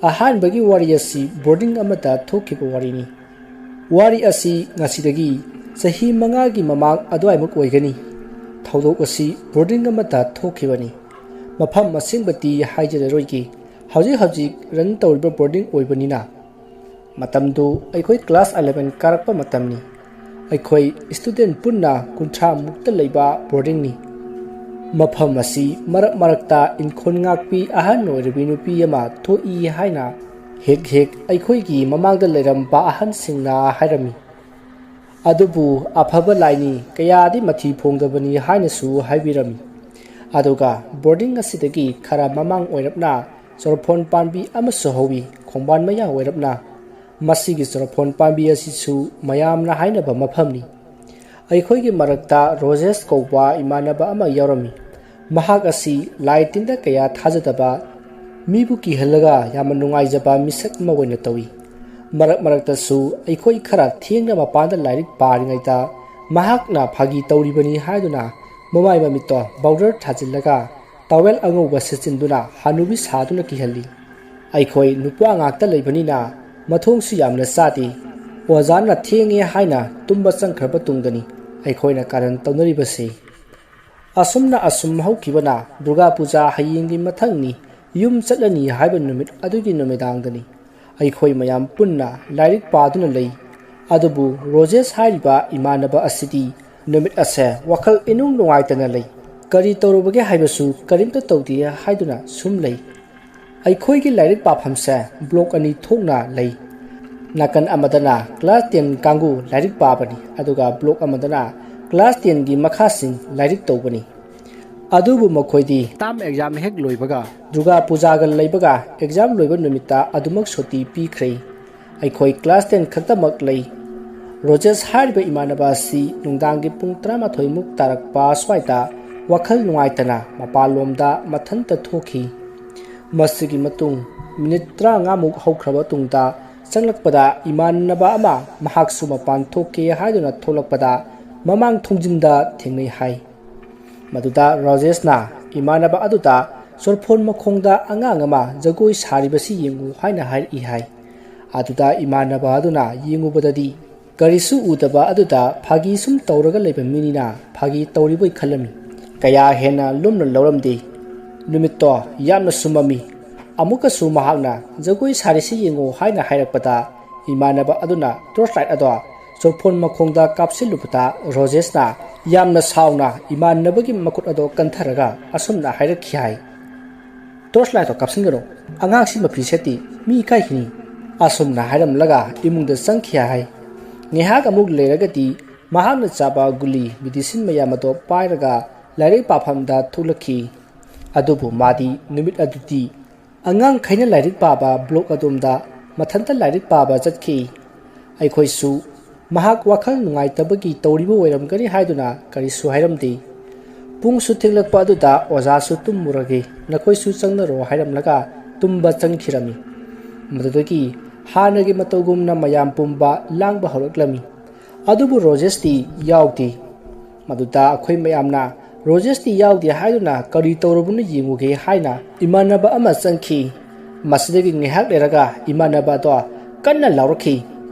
ꯑꯍꯥꯟꯕꯒꯤ ꯋꯥꯔꯤ ꯑꯁꯤ ꯕꯣꯔꯗꯤꯡ ꯑꯃꯗ ꯊꯣꯛꯈꯤꯕ ꯋꯥꯔꯤꯅꯤ꯫ ꯋꯥꯔꯤ ꯑꯁꯤ ꯉꯁꯤꯗꯒꯤ ꯆꯍꯤ ꯃꯉꯥꯒꯤ ꯃꯃꯥꯡ ꯑꯗꯨꯋꯥꯏꯃꯨꯛ ꯑꯣꯏꯒꯅꯤ꯫ ꯊꯧꯗꯣꯛ ꯑꯁꯤ ꯕꯣꯔꯗꯤꯡ ꯑꯃꯗ ꯊꯣꯛꯈꯤꯕꯅꯤ꯫ ꯃꯐꯝ ꯑꯁꯦꯡꯕꯗꯤ ꯍꯥꯏꯖꯔꯔꯣꯏꯒꯦ, ꯍꯧꯖꯤꯛ ꯍꯧꯖꯤꯛ ꯔꯟ ꯇꯧꯔꯤꯕ ꯕꯣꯔꯗꯤꯡ ꯑꯣꯏꯕꯅꯤꯅ꯫ ꯃꯇꯝꯗꯨ ꯑꯩꯈꯣꯏ ꯀ꯭ꯂꯥꯁ ꯑꯦꯂꯦꯚꯦꯟ ꯀꯥꯔꯛꯄ ꯃꯇꯝꯅꯤ꯫ ꯑꯩꯈꯣꯏ ꯁ꯭ꯇꯨꯗꯦꯟ ꯄꯨꯟꯅ ꯀꯨꯟꯊ꯭ꯔꯥ ꯃꯨꯛꯇ ꯂꯩꯕ ꯕꯣꯔꯗꯤꯡꯅꯤ꯫ ꯃꯐꯝ ꯑꯁꯤ ꯃꯔꯛ ꯃꯔꯛꯇ ꯏꯪꯈꯣꯜ ꯉꯥꯛꯄꯤ ꯑꯍꯟ ꯑꯣꯏꯔꯕꯤ ꯅꯨꯄꯤ ꯑꯃ ꯊꯣꯛꯏ ꯍꯥꯏꯅ ꯍꯦꯛ ꯍꯦꯛ ꯑꯩꯈꯣꯏꯒꯤ ꯃꯃꯥꯡꯗ ꯂꯩꯔꯝꯕ ꯑꯍꯟꯁꯤꯡꯅ ꯍꯥꯏꯔꯝꯃꯤ꯫ ꯑꯗꯨꯕꯨ ꯑꯐꯕ ꯂꯥꯏꯅꯤ, ꯀꯌꯥꯗꯤ ꯃꯊꯤ ꯐꯣꯡꯗꯕꯅꯤ ꯍꯥꯏꯅꯁꯨ ꯍꯥꯏꯕꯤꯔꯝꯃꯤ꯫ ꯑꯗꯨꯒ ꯕꯣꯔꯗꯤꯡ ꯑꯁꯤꯗꯒꯤ ꯈꯔ ꯃꯃꯥꯡ ꯑꯣꯏꯔꯞꯅ ꯆꯣꯔꯐꯣꯟ ꯄꯥꯝꯕꯤ ꯑꯃꯁꯨ ꯍꯧꯏ, ꯈꯣꯡꯕꯥꯟ ꯃꯌꯥ ꯑꯣꯏꯔꯞꯅ꯫ ꯃꯁꯤꯒꯤ ꯆꯣꯔꯐꯣꯟ ꯄꯥꯝꯕꯤ ꯑꯁꯤꯁꯨ ꯃꯌꯥꯝꯅ ꯍꯥꯏꯅꯕ ꯃꯐꯝꯅꯤ꯫ ꯑꯩꯈꯣꯏꯒꯤ ꯃꯔꯛꯇ ꯔꯣꯖꯦꯁ ꯀꯧꯕ ꯏꯃꯥꯟꯅꯕ ꯑꯃ ꯌꯥꯎꯔꯝꯃꯤ꯫ ꯃꯍꯥꯛ ꯑꯁꯤ ꯂꯥꯏ ꯇꯤꯟꯗ ꯀꯌꯥ ꯊꯥꯖꯗꯕ, ꯃꯤꯕꯨ ꯀꯤꯍꯜꯂꯒ ꯌꯥꯝꯅ ꯅꯨꯡꯉꯥꯏꯖꯕ ꯃꯤꯁꯛ ꯑꯃ ꯑꯣꯏꯅ ꯇꯧꯏ꯫ ꯃꯔꯛ ꯃꯔꯛꯇꯁꯨ ꯑꯩꯈꯣꯏ ꯈꯔ ꯊꯦꯡꯅ ꯃꯄꯥꯟꯗ ꯂꯥꯏꯔꯤꯛ ꯄꯥꯔꯤꯉꯩꯗ ꯃꯍꯥꯛꯅ ꯐꯥꯒꯤ ꯇꯧꯔꯤꯕꯅꯤ ꯍꯥꯏꯗꯨꯅ ꯃꯃꯥꯏ ꯃꯃꯤꯠꯇꯣ ꯕꯥꯎꯗꯔ ꯊꯥꯖꯤꯜꯂꯒ ꯇꯥꯋꯦꯜ ꯑꯉꯧꯕ ꯁꯦꯠꯆꯤꯟꯗꯨꯅ ꯍꯅꯨꯕꯤ ꯁꯥꯗꯨꯅ ꯀꯤꯍꯜꯂꯤ꯫ ꯑꯩꯈꯣꯏ ꯅꯨꯄꯥ ꯉꯥꯛꯇ ꯂꯩꯕꯅꯤꯅ ꯃꯊꯣꯡꯁꯨ ꯌꯥꯝꯅ ꯆꯥꯗꯦ꯫ ꯑꯣꯖꯥꯅ ꯊꯦꯡꯉꯦ ꯍꯥꯏꯅ ꯇꯨꯝꯕ ꯆꯪꯈ꯭ꯔꯕ ꯇꯨꯡꯗꯅꯤ ꯑꯩꯈꯣꯏꯅ ꯀꯥꯔꯟ ꯇꯧꯅꯔꯤꯕꯁꯤ꯫ ꯑꯁꯨꯝꯅ ꯑꯁꯨꯝ ꯍꯧꯈꯤꯕꯅ ꯗꯨꯔꯒꯥ ꯄꯨꯖꯥ ꯍꯌꯦꯡꯒꯤ ꯃꯊꯪꯅꯤ, ꯌꯨꯝ ꯆꯠꯂꯅꯤ ꯍꯥꯏꯕ ꯅꯨꯃꯤꯠ ꯑꯗꯨꯒꯤ ꯅꯨꯃꯤꯗꯥꯡꯗꯅꯤ꯫ ꯑꯩꯈꯣꯏ ꯃꯌꯥꯝ ꯄꯨꯟꯅ ꯂꯥꯏꯔꯤꯛ ꯄꯥꯗꯨꯅ ꯂꯩ꯫ ꯑꯗꯨꯕꯨ ꯔꯣꯖꯦꯁ ꯍꯥꯏꯔꯤꯕ ꯏꯃꯥꯟꯅꯕ ꯑꯁꯤꯗꯤ ꯅꯨꯃꯤꯠ ꯑꯁꯦ ꯋꯥꯈꯜ ꯏꯅꯨꯡ ꯅꯨꯡꯉꯥꯏꯇꯅ ꯂꯩ꯫ ꯀꯔꯤ ꯇꯧꯔꯨꯕꯒꯦ ꯍꯥꯏꯕꯁꯨ ꯀꯔꯤꯝꯇ ꯇꯧꯗꯦ ꯍꯥꯏꯗꯨꯅ ꯁꯨꯝ ꯂꯩ꯫ ꯑꯩꯈꯣꯏꯒꯤ ꯂꯥꯏꯔꯤꯛ ꯄꯥꯐꯝꯁꯦ ꯕ꯭ꯂꯣꯛ ꯑꯅꯤ ꯊꯣꯛꯅ ꯂꯩ꯫ ꯅꯥꯀꯟ ꯑꯃꯗꯅ ꯀ꯭ꯂꯥꯁ ꯇꯦꯟ ꯀꯥꯡꯕꯨ ꯂꯥꯏꯔꯤꯛ ꯄꯥꯕꯅꯤ, ꯑꯗꯨꯒ ꯕ꯭ꯂꯣꯛ ꯑꯃꯗꯅ ꯀ꯭ꯂꯥꯁ ꯇꯦꯟꯒꯤ ꯃꯈꯥꯁꯤꯡ ꯂꯥꯏꯔꯤꯛ ꯇꯧꯕꯅꯤ꯫ ꯑꯗꯨꯕꯨ ꯃꯈꯣꯏꯗꯤ ꯇꯥꯝ ꯑꯦꯛꯖꯥꯝ ꯍꯦꯛ ꯂꯣꯏꯕꯒ ꯗꯨꯔꯒꯥ ꯄꯨꯖꯥꯒ ꯂꯩꯕꯒ ꯑꯦꯛꯖꯥꯝ ꯂꯣꯏꯕ ꯅꯨꯃꯤꯠꯇ ꯑꯗꯨꯃꯛ ꯁꯨꯇꯤ ꯄꯤꯈ꯭ꯔꯦ꯫ ꯑꯩꯈꯣꯏ ꯀ꯭ꯂꯥꯁ ꯇꯦꯟ ꯈꯛꯇꯃꯛ ꯂꯩ꯫ ꯔꯣꯖꯦꯁ ꯍꯥꯏꯔꯤꯕ ꯏꯃꯥꯟꯅꯕ ꯑꯁꯤ ꯅꯨꯡꯗꯥꯡꯒꯤ ꯄꯨꯡ ꯇꯔꯥꯃꯥꯊꯣꯏꯃꯨꯛ ꯇꯥꯔꯛꯄ ꯑꯁ꯭ꯋꯥꯏꯗ ꯋꯥꯈꯜ ꯅꯨꯡꯉꯥꯏꯇꯅ ꯃꯄꯥꯟꯂꯣꯝꯗ ꯃꯊꯟꯇ ꯊꯣꯛꯈꯤ꯫ ꯃꯁꯤꯒꯤ ꯃꯇꯨꯡ ꯃꯤꯅꯤꯠ ꯇꯔꯥꯃꯉꯥꯃꯨꯛ ꯍꯧꯈ꯭ꯔꯕ ꯇꯨꯡꯗ ꯆꯪꯂꯛꯄꯗ ꯏꯃꯥꯟꯅꯕ ꯑꯃ ꯃꯍꯥꯛꯁꯨ ꯃꯄꯥꯟ ꯊꯣꯛꯀꯦ ꯍꯥꯏꯗꯨꯅ ꯊꯣꯛꯂꯛꯄꯗ ꯃꯃꯥꯡ ꯊꯣꯡꯖꯤꯟꯗ ꯊꯦꯡꯅꯩ ꯍꯥꯏ꯫ ꯃꯗꯨꯗ ꯔꯣꯖꯦꯁꯅ ꯏꯃꯥꯟꯅꯕ ꯑꯗꯨꯗ ꯆꯣꯔꯐꯣꯟ ꯃꯈꯣꯡꯗ ꯑꯉꯥꯡ ꯑꯃ ꯖꯒꯣꯏ ꯁꯥꯔꯤꯕꯁꯤ ꯌꯦꯡꯉꯨ ꯍꯥꯏꯅ ꯍꯥꯏꯔꯛꯏ ꯍꯥꯏ꯫ ꯑꯗꯨꯗ ꯏꯃꯥꯟꯅꯕ ꯑꯗꯨꯅ ꯌꯦꯡꯉꯨꯕꯗꯗꯤ ꯀꯔꯤꯁꯨ ꯎꯗꯕ ꯑꯗꯨꯗ ꯐꯥꯒꯤ ꯁꯨꯝ ꯇꯧꯔꯒ ꯂꯩꯕ ꯃꯤꯅꯤꯅ ꯐꯥꯒꯤ ꯇꯧꯔꯤꯕꯣꯏ ꯈꯜꯂꯝꯃꯤ꯫ ꯀꯌꯥ ꯍꯦꯟꯅ ꯂꯨꯝꯅ ꯂꯧꯔꯝꯗꯦ꯫ ꯅꯨꯃꯤꯠꯇꯣ ꯌꯥꯝꯅ ꯁꯨꯝꯃꯝꯃꯤ꯫ ꯑꯃꯨꯛꯀꯁꯨ ꯃꯍꯥꯛꯅ "ꯖꯒꯣꯏ ꯁꯥꯔꯤꯁꯤ ꯌꯦꯡꯉꯨ" ꯍꯥꯏꯅ ꯍꯥꯏꯔꯛꯄꯗ, ꯏꯃꯥꯟꯅꯕ ꯑꯗꯨꯅ ꯇꯣꯔꯆ ꯂꯥꯏꯠ ꯑꯗꯣ ꯆꯣꯔꯐꯣꯟ ꯃꯈꯣꯡꯗ ꯀꯥꯞꯁꯤꯜꯂꯨꯕꯗ, ꯔꯣꯖꯦꯁꯅ ꯌꯥꯝꯅ ꯁꯥꯎꯅ ꯏꯃꯥꯟꯅꯕꯒꯤ ꯃꯈꯨꯠ ꯑꯗꯣ ꯀꯟꯊꯔꯒ ꯑꯁꯨꯝꯅ ꯍꯥꯏꯔꯛꯈꯤ ꯍꯥꯏ, "ꯇꯣꯔꯆ ꯂꯥꯏꯠꯇꯣ ꯀꯥꯞꯁꯤꯟꯒꯅꯨ, ꯑꯉꯥꯡꯁꯤ ꯃꯐꯤ ꯁꯦꯠꯇꯤ, ꯃꯤ ꯏꯀꯥꯏꯈꯤꯅꯤ"꯫ ꯑꯁꯨꯝꯅ ꯍꯥꯏꯔꯝꯂꯒ ꯏꯃꯨꯡꯗ ꯆꯪꯈꯤ ꯍꯥꯏ꯫ ꯉꯥꯏꯍꯥꯛ ꯑꯃꯨꯛ ꯂꯩꯔꯒꯗꯤ ꯃꯍꯥꯛꯅ ꯆꯥꯕ ꯒꯨꯂꯤ, ꯃꯦꯗꯤꯁꯤꯟ ꯃꯌꯥꯝ ꯑꯗꯣ ꯄꯥꯏꯔꯒ ꯂꯥꯏꯔꯤꯛ ꯄꯥꯐꯝꯗ ꯊꯣꯛꯂꯛꯈꯤ꯫ ꯑꯗꯨꯕꯨ ꯃꯥꯗꯤ ꯅꯨꯃꯤꯠ ꯑꯗꯨꯗꯤ ꯑꯉꯥꯡꯈꯩꯅ ꯂꯥꯏꯔꯤꯛ ꯄꯥꯕ ꯕ꯭ꯂꯣꯛ ꯑꯗꯣꯝꯗ ꯃꯊꯟꯇ ꯂꯥꯏꯔꯤꯛ ꯄꯥꯕ ꯆꯠꯈꯤ꯫ ꯑꯩꯈꯣꯏꯁꯨ ꯃꯍꯥꯛ ꯋꯥꯈꯜ ꯅꯨꯡꯉꯥꯏꯇꯕꯒꯤ ꯇꯧꯔꯤꯕ ꯑꯣꯏꯔꯝꯒꯅꯤ ꯍꯥꯏꯗꯨꯅ ꯀꯔꯤꯁꯨ ꯍꯥꯏꯔꯝꯗꯦ꯫ ꯄꯨꯡꯁꯨ ꯊꯦꯡꯂꯛꯄ ꯑꯗꯨꯗ ꯑꯣꯖꯥꯁꯨ "ꯇꯨꯝꯃꯨꯔꯒꯦ, ꯅꯈꯣꯏꯁꯨ ꯆꯪꯅꯔꯣ" ꯍꯥꯏꯔꯝꯂꯒ ꯇꯨꯝꯕ ꯆꯪꯈꯤꯔꯝꯃꯤ꯫ ꯃꯗꯨꯗꯒꯤ ꯍꯥꯟꯅꯒꯤ ꯃꯇꯧꯒꯨꯝꯅ ꯃꯌꯥꯝ ꯄꯨꯝꯕ ꯂꯥꯡꯕ ꯍꯧꯔꯛꯂꯝꯃꯤ꯫ ꯑꯗꯨꯕꯨ ꯔꯣꯖꯦꯁꯇꯤ ꯌꯥꯎꯗꯦ꯫ ꯃꯗꯨꯗ ꯑꯩꯈꯣꯏ ꯃꯌꯥꯝꯅ "ꯔꯣꯖꯦꯁꯇꯤ ꯌꯥꯎꯗꯦ" ꯍꯥꯏꯗꯨꯅ "ꯀꯔꯤ ꯇꯧꯔꯕꯅꯣ ꯌꯦꯡꯉꯨꯒꯦ" ꯍꯥꯏꯅ ꯏꯃꯥꯟꯅꯕ ꯑꯃ ꯆꯪꯈꯤ꯫ ꯃꯁꯤꯗꯒꯤ ꯉꯥꯏꯍꯥꯛ ꯂꯩꯔꯒ ꯏꯃꯥꯟꯅꯕ ꯑꯗꯣ ꯀꯟꯅ ꯂꯥꯎꯔꯛꯈꯤ꯫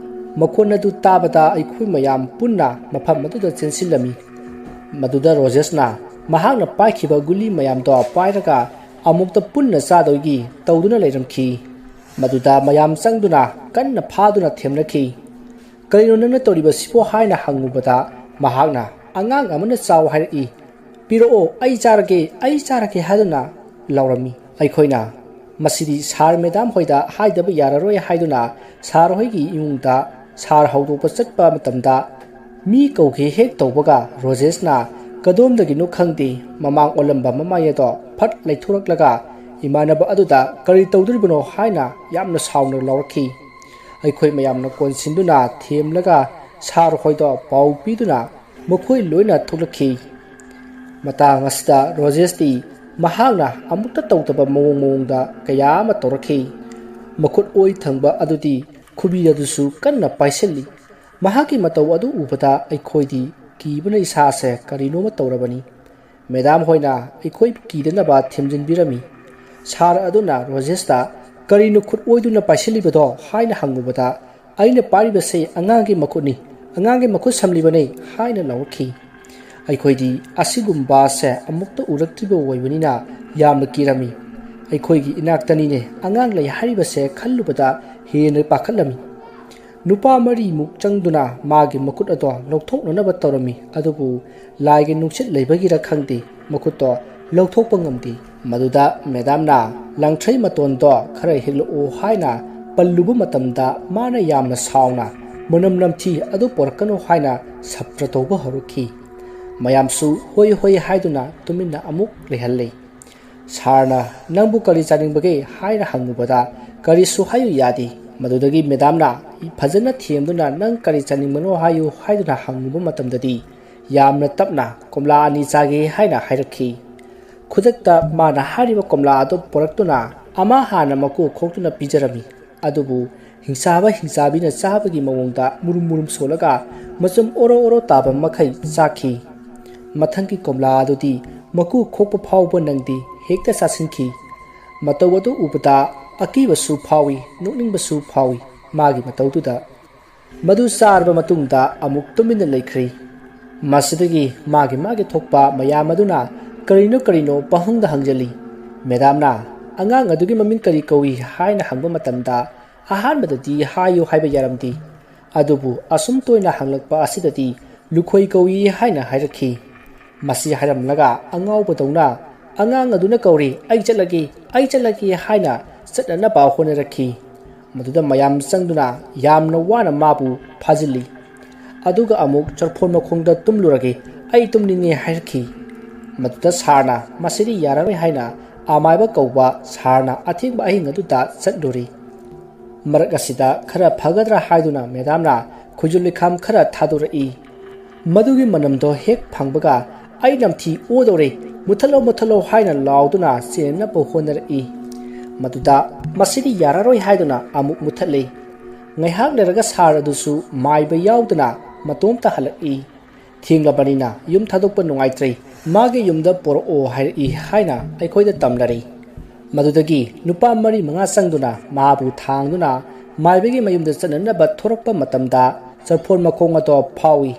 ꯃꯈꯣꯟ ꯑꯗꯨ ꯇꯥꯕꯗ ꯑꯩꯈꯣꯏ ꯃꯌꯥꯝ ꯄꯨꯟꯅ ꯃꯐꯝ ꯑꯗꯨꯗ ꯆꯦꯟꯁꯤꯜꯂꯝꯃꯤ꯫ ꯃꯗꯨꯗ ꯔꯣꯖꯦꯁꯅ ꯃꯍꯥꯛꯅ ꯄꯥꯏꯈꯤꯕ ꯒꯨꯂꯤ ꯃꯌꯥꯝꯗꯣ ꯄꯥꯏꯔꯒ ꯑꯃꯨꯛꯇ ꯄꯨꯟꯅ ꯆꯥꯗꯣꯏꯒꯤ ꯇꯧꯗꯨꯅ ꯂꯩꯔꯝꯈꯤ꯫ ꯃꯗꯨꯗ ꯃꯌꯥꯝ ꯆꯪꯗꯨꯅ ꯀꯟꯅ ꯐꯥꯗꯨꯅ ꯊꯦꯝꯅꯈꯤ꯫ "ꯀꯔꯤꯅꯣ ꯅꯪꯅ ꯇꯧꯔꯤꯕꯁꯤꯕꯣ?" ꯍꯥꯏꯅ ꯍꯪꯉꯨꯕꯗ, ꯃꯍꯥꯛꯅ "ꯑꯉꯥꯡ ꯑꯃꯅ ꯆꯥꯎ ꯍꯥꯏꯔꯛꯏ, ꯄꯤꯔꯛꯑꯣ, ꯑꯩ ꯆꯥꯔꯒꯦ, ꯑꯩ ꯆꯥꯔꯒꯦ" ꯍꯥꯏꯗꯨꯅ ꯂꯥꯎꯔꯝꯃꯤ꯫ ꯑꯩꯈꯣꯏꯅ ꯃꯁꯤꯗꯤ ꯁꯥꯔ ꯃꯦꯗꯥꯝ ꯍꯣꯏꯗ ꯍꯥꯏꯗꯕ ꯌꯥꯔꯔꯣꯏ ꯍꯥꯏꯗꯨꯅ ꯁꯥꯔ ꯍꯣꯏꯒꯤ ꯏꯃꯨꯡꯗ ꯁꯥꯔ ꯍꯧꯗꯣꯛꯄ ꯆꯠꯄ ꯃꯇꯝꯗ, ꯃꯤ ꯀꯧꯒꯦ ꯍꯦꯛ ꯇꯧꯕꯒ ꯔꯣꯖꯦꯁꯅ ꯀꯗꯣꯝꯗꯒꯤꯅꯣ ꯈꯪꯗꯦ ꯃꯃꯥꯡ ꯑꯣꯜꯂꯝꯕ ꯃꯃꯥꯏ ꯑꯗꯣ ꯐꯠ ꯂꯩꯊꯣꯔꯛꯂꯒ ꯏꯃꯥꯟꯅꯕ ꯑꯗꯨꯗ "ꯀꯔꯤ ꯇꯧꯗꯣꯔꯤꯕꯅꯣ?" ꯍꯥꯏꯅ ꯌꯥꯝꯅ ꯁꯥꯎꯅ ꯂꯥꯎꯔꯛꯈꯤ꯫ ꯑꯩꯈꯣꯏ ꯃꯌꯥꯝꯅ ꯀꯣꯟꯁꯤꯟꯗꯨꯅ ꯊꯦꯝꯂꯒ ꯁꯥꯔ ꯍꯣꯏꯗꯣ ꯄꯥꯎ ꯄꯤꯗꯨꯅ ꯃꯈꯣꯏ ꯂꯣꯏꯅ ꯊꯣꯛꯂꯛꯈꯤ꯫ ꯃꯇꯥꯡ ꯑꯁꯤꯗ ꯔꯣꯖꯦꯁꯇꯤ ꯃꯍꯥꯛꯅ ꯑꯃꯨꯛꯇ ꯇꯧꯗꯕ ꯃꯑꯣꯡ ꯃꯑꯣꯡꯗ ꯀꯌꯥ ꯑꯃ ꯇꯧꯔꯛꯈꯤ꯫ ꯃꯈꯨꯠ ꯑꯣꯏ ꯊꯪꯕ ꯑꯗꯨꯗꯤ ꯈꯨꯕꯤ ꯑꯗꯨꯁꯨ ꯀꯟꯅ ꯄꯥꯏꯁꯤꯜꯂꯤ꯫ ꯃꯍꯥꯛꯀꯤ ꯃꯇꯧ ꯑꯗꯨ ꯎꯕꯗ ꯑꯩꯈꯣꯏꯗꯤ ꯀꯤꯕꯅ ꯏꯁꯥꯁꯦ ꯀꯔꯤꯅꯣꯃ ꯇꯧꯔꯕꯅꯤ꯫ ꯃꯦꯗꯥꯝ ꯍꯣꯏꯅ ꯑꯩꯈꯣꯏꯕꯨ ꯀꯤꯗꯅꯕ ꯊꯦꯝꯖꯤꯟꯕꯤꯔꯝꯃꯤ꯫ ꯁꯥꯔ ꯑꯗꯨꯅ ꯔꯣꯖꯦꯁꯇ "ꯀꯔꯤꯅꯣ ꯈꯨꯠ ꯑꯣꯏꯗꯨꯅ ꯄꯥꯏꯁꯤꯜꯂꯤꯕꯗꯣ?" ꯍꯥꯏꯅ ꯍꯪꯉꯨꯕꯗ, "ꯑꯩꯅ ꯄꯥꯏꯔꯤꯕꯁꯤ ꯑꯉꯥꯡꯒꯤ ꯃꯈꯨꯠꯅꯤ, "ꯑꯉꯥꯡꯒꯤ ꯃꯈꯨꯠ ꯁꯝꯂꯤꯕꯅꯦ" ꯍꯥꯏꯅ ꯂꯥꯎꯔꯛꯈꯤ꯫ ꯑꯩꯈꯣꯏꯗꯤ ꯑꯁꯤꯒꯨꯝꯕꯁꯦ ꯑꯃꯨꯛꯇ ꯎꯔꯛꯇ꯭ꯔꯤꯕ ꯑꯣꯏꯕꯅꯤꯅ ꯌꯥꯝꯅ ꯀꯤꯔꯝꯃꯤ꯫ "ꯑꯩꯈꯣꯏꯒꯤ ꯏꯅꯥꯛꯇꯅꯤꯅꯦ ꯑꯉꯥꯡ ꯂꯩ ꯍꯥꯏꯔꯤꯕꯁꯦ" ꯈꯜꯂꯨꯕꯗ ꯍꯦꯟꯅ ꯄꯥꯈꯠꯂꯝꯃꯤ꯫ ꯅꯨꯄꯥ ꯃꯔꯤꯃꯨꯛ ꯆꯪꯗꯨꯅ ꯃꯥꯒꯤ ꯃꯈꯨꯠ ꯑꯗꯣ ꯂꯧꯊꯣꯛꯅꯅꯕ ꯇꯧꯔꯝꯃꯤ, ꯑꯗꯨꯕꯨ ꯂꯥꯏꯒꯤ ꯅꯨꯡꯁꯤꯠ ꯂꯩꯕꯒꯤꯔ ꯈꯪꯗꯦ, ꯃꯈꯨꯠꯇꯣ ꯂꯧꯊꯣꯛꯄ ꯉꯝꯗꯦ꯫ ꯃꯗꯨꯗ ꯃꯦꯗꯥꯝꯅ ꯂꯪꯊ꯭ꯔꯩ ꯃꯇꯣꯟꯗꯣ ꯈꯔ ꯍꯦꯛꯂꯛꯑꯣ ꯍꯥꯏꯅ ꯄꯜꯂꯨꯕ ꯃꯇꯝꯗ, ꯃꯥꯅ ꯌꯥꯝꯅ ꯁꯥꯎꯅ ꯃꯅꯝ ꯅꯝꯊꯤ ꯑꯗꯨ ꯄꯣꯔꯛꯀꯅꯨ ꯍꯥꯏꯅ ꯁꯞꯇ꯭ꯔ ꯇꯧꯕ ꯍꯧꯔꯛꯈꯤ꯫ ꯃꯌꯥꯝꯁꯨ ꯍꯣꯏ ꯍꯣꯏ ꯍꯥꯏꯗꯨꯅ ꯇꯨꯃꯤꯟꯅ ꯑꯃꯨꯛ ꯂꯩꯍꯜꯂꯤ꯫ ꯁꯥꯔꯅ "ꯅꯪꯕꯨ ꯀꯔꯤ ꯆꯥꯅꯤꯡꯕꯒꯦ?" ꯍꯥꯏꯅ ꯍꯪꯉꯨꯕꯗ, ꯀꯔꯤꯁꯨ ꯍꯥꯏꯌꯨ ꯌꯥꯗꯦ꯫ ꯃꯗꯨꯗꯒꯤ ꯃꯦꯗꯥꯝꯅ ꯐꯖꯅ ꯊꯦꯝꯗꯨꯅ "ꯅꯪ ꯀꯔꯤ ꯆꯥꯅꯤꯡꯕꯅꯣ ꯍꯥꯏꯌꯨ" ꯍꯥꯏꯗꯨꯅ ꯍꯪꯉꯨꯕ ꯃꯇꯝꯗꯗꯤ, ꯌꯥꯝꯅ ꯇꯞꯅ "ꯀꯣꯝꯂꯥ ꯑꯅꯤ ꯆꯥꯒꯦ" ꯍꯥꯏꯅ ꯍꯥꯏꯔꯛꯈꯤ꯫ ꯈꯨꯗꯛꯇ ꯃꯥꯅ ꯍꯥꯏꯔꯤꯕ ꯀꯣꯝꯂꯥ ꯑꯗꯨ ꯄꯨꯔꯛꯇꯨꯅ ꯑꯃ ꯍꯥꯟꯅ ꯃꯀꯨ ꯈꯣꯛꯇꯨꯅ ꯄꯤꯖꯔꯝꯃꯤ꯫ ꯑꯗꯨꯕꯨ ꯍꯤꯡꯆꯥꯕ ꯍꯤꯡꯆꯥꯕꯤꯅ ꯆꯥꯕꯒꯤ ꯃꯑꯣꯡꯗ ꯃꯨꯔꯨꯝ ꯃꯨꯔꯨꯝ ꯁꯣꯜꯂꯒ ꯃꯆꯨꯝ ꯑꯣꯔꯣ ꯑꯣꯔꯣ ꯇꯥꯕ ꯃꯈꯩ ꯆꯥꯈꯤ꯫ ꯃꯊꯪꯒꯤ ꯀꯣꯝꯂꯥ ꯑꯗꯨꯗꯤ ꯃꯀꯨ ꯈꯣꯛꯄ ꯐꯥꯎꯕ ꯅꯪꯗꯦ, ꯍꯦꯛꯇ ꯆꯥꯁꯤꯟꯈꯤ꯫ ꯃꯇꯧ ꯑꯗꯨ ꯎꯕꯗ ꯑꯀꯤꯕꯁꯨ ꯐꯥꯎꯏ, ꯅꯣꯛꯅꯤꯡꯕꯁꯨ ꯐꯥꯎꯏ ꯃꯥꯒꯤ ꯃꯇꯧꯗꯨꯗ꯫ ꯃꯗꯨ ꯆꯥꯔꯕ ꯃꯇꯨꯡꯗ ꯑꯃꯨꯛ ꯇꯨꯃꯤꯟꯅ ꯂꯩꯈ꯭ꯔꯤ꯫ ꯃꯁꯤꯗꯒꯤ ꯃꯥꯒꯤ ꯃꯥꯒꯤ ꯊꯣꯛꯄ ꯃꯌꯥꯝ ꯑꯗꯨꯅ ꯀꯔꯤꯅꯣ ꯀꯔꯤꯅꯣ ꯄꯪꯍꯪꯗ ꯍꯪꯖꯜꯂꯤ꯫ ꯃꯦꯗꯥꯝꯅ "ꯑꯉꯥꯡ ꯑꯗꯨꯒꯤ ꯃꯃꯤꯡ ꯀꯔꯤ ꯀꯧꯏ?" ꯍꯥꯏꯅ ꯍꯪꯕ ꯃꯇꯝꯗ, ꯑꯍꯥꯟꯕꯗꯗꯤ ꯍꯥꯏꯌꯨ ꯍꯥꯏꯕ ꯌꯥꯔꯝꯗꯦ꯫ ꯑꯗꯨꯕꯨ ꯑꯁꯨꯝ ꯇꯣꯏꯅ ꯍꯪꯂꯛꯄ ꯑꯁꯤꯗꯗꯤ "ꯂꯨꯈꯣꯏ ꯀꯧꯏ" ꯍꯥꯏꯅ ꯍꯥꯏꯔꯛꯈꯤ꯫ ꯃꯁꯤ ꯍꯥꯏꯔꯝꯂꯒ ꯑꯉꯥꯎꯕꯗꯧꯅ "ꯑꯉꯥꯡ ꯑꯗꯨꯅ ꯀꯧꯔꯤ, ꯑꯩ ꯆꯠꯂꯒꯦ, ꯑꯩ ꯆꯠꯂꯒꯦ" ꯍꯥꯏꯅ ꯆꯠꯅꯅꯕ ꯍꯣꯠꯅꯔꯛꯈꯤ꯫ ꯃꯗꯨꯗ ꯃꯌꯥꯝ ꯆꯪꯗꯨꯅ ꯌꯥꯝꯅ ꯋꯥꯅ ꯃꯥꯕꯨ ꯐꯥꯖꯤꯜꯂꯤ꯫ ꯑꯗꯨꯒ ꯑꯃꯨꯛ ꯆꯔꯐꯣꯟ ꯃꯈꯣꯡꯗ "ꯇꯨꯝꯂꯨꯔꯒꯦ, ꯑꯩ ꯇꯨꯝꯅꯤꯡꯉꯦ" ꯍꯥꯏꯔꯛꯈꯤ꯫ ꯃꯗꯨꯗ ꯁꯥꯔꯅ "ꯃꯁꯤꯗꯤ ꯌꯥꯔꯔꯣꯏ" ꯍꯥꯏꯅ ꯑꯃꯥꯏꯕ ꯀꯧꯕ ꯁꯥꯔꯅ ꯑꯊꯦꯡꯕ ꯑꯍꯤꯡ ꯑꯗꯨꯗ ꯆꯠꯂꯨꯔꯤ꯫ ꯃꯔꯛ ꯑꯁꯤꯗ ꯈꯔ ꯐꯒꯗ꯭ꯔꯥ ꯍꯥꯏꯗꯨꯅ ꯃꯦꯗꯥꯝꯅ ꯈꯨꯖꯨ ꯂꯩꯈꯥꯝ ꯈꯔ ꯊꯥꯗꯣꯔꯛꯏ꯫ ꯃꯗꯨꯒꯤ ꯃꯅꯝꯗꯣ ꯍꯦꯛ ꯐꯪꯕꯒ "ꯑꯩ ꯅꯝꯊꯤ ꯑꯣꯗꯧꯔꯦ, ꯃꯨꯊꯠꯂꯣ, ꯃꯨꯊꯠꯂꯣ" ꯍꯥꯏꯅ ꯂꯥꯎꯗꯨꯅ ꯆꯦꯟꯅꯅꯕ ꯍꯣꯠꯅꯔꯛꯏ꯫ ꯃꯗꯨꯗ "ꯃꯁꯤꯗꯤ ꯌꯥꯔꯔꯣꯏ" ꯍꯥꯏꯗꯨꯅ ꯑꯃꯨꯛ ꯃꯨꯊꯠꯂꯤ꯫ ꯉꯥꯏꯍꯥꯛ ꯂꯩꯔꯒ ꯁꯥꯔ ꯑꯗꯨꯁꯨ ꯃꯥꯏꯕ ꯌꯥꯎꯗꯅ ꯃꯇꯣꯝꯇ ꯍꯜꯂꯛꯏ꯫ "ꯊꯦꯡꯂꯕꯅꯤꯅ ꯌꯨꯝ ꯊꯥꯗꯣꯛꯄ ꯅꯨꯡꯉꯥꯏꯇ꯭ꯔꯦ, ꯃꯥꯒꯤ ꯌꯨꯝꯗ ꯄꯣꯔꯛꯑꯣ" ꯍꯥꯏꯔꯛꯏ ꯍꯥꯏꯅ ꯑꯩꯈꯣꯏꯗ ꯇꯝꯅꯔꯤ꯫ ꯃꯗꯨꯗꯒꯤ ꯅꯨꯄꯥ ꯃꯔꯤ ꯃꯉꯥ ꯆꯪꯗꯨꯅ ꯃꯥꯕꯨ ꯊꯥꯡꯗꯨꯅ ꯃꯥꯏꯕꯒꯤ ꯃꯌꯨꯝꯗ ꯆꯠꯅꯅꯕ ꯊꯣꯔꯛꯄ ꯃꯇꯝꯗ, ꯆꯔꯐꯣꯟ ꯃꯈꯣꯡ ꯑꯗꯣ ꯐꯥꯎꯏ꯫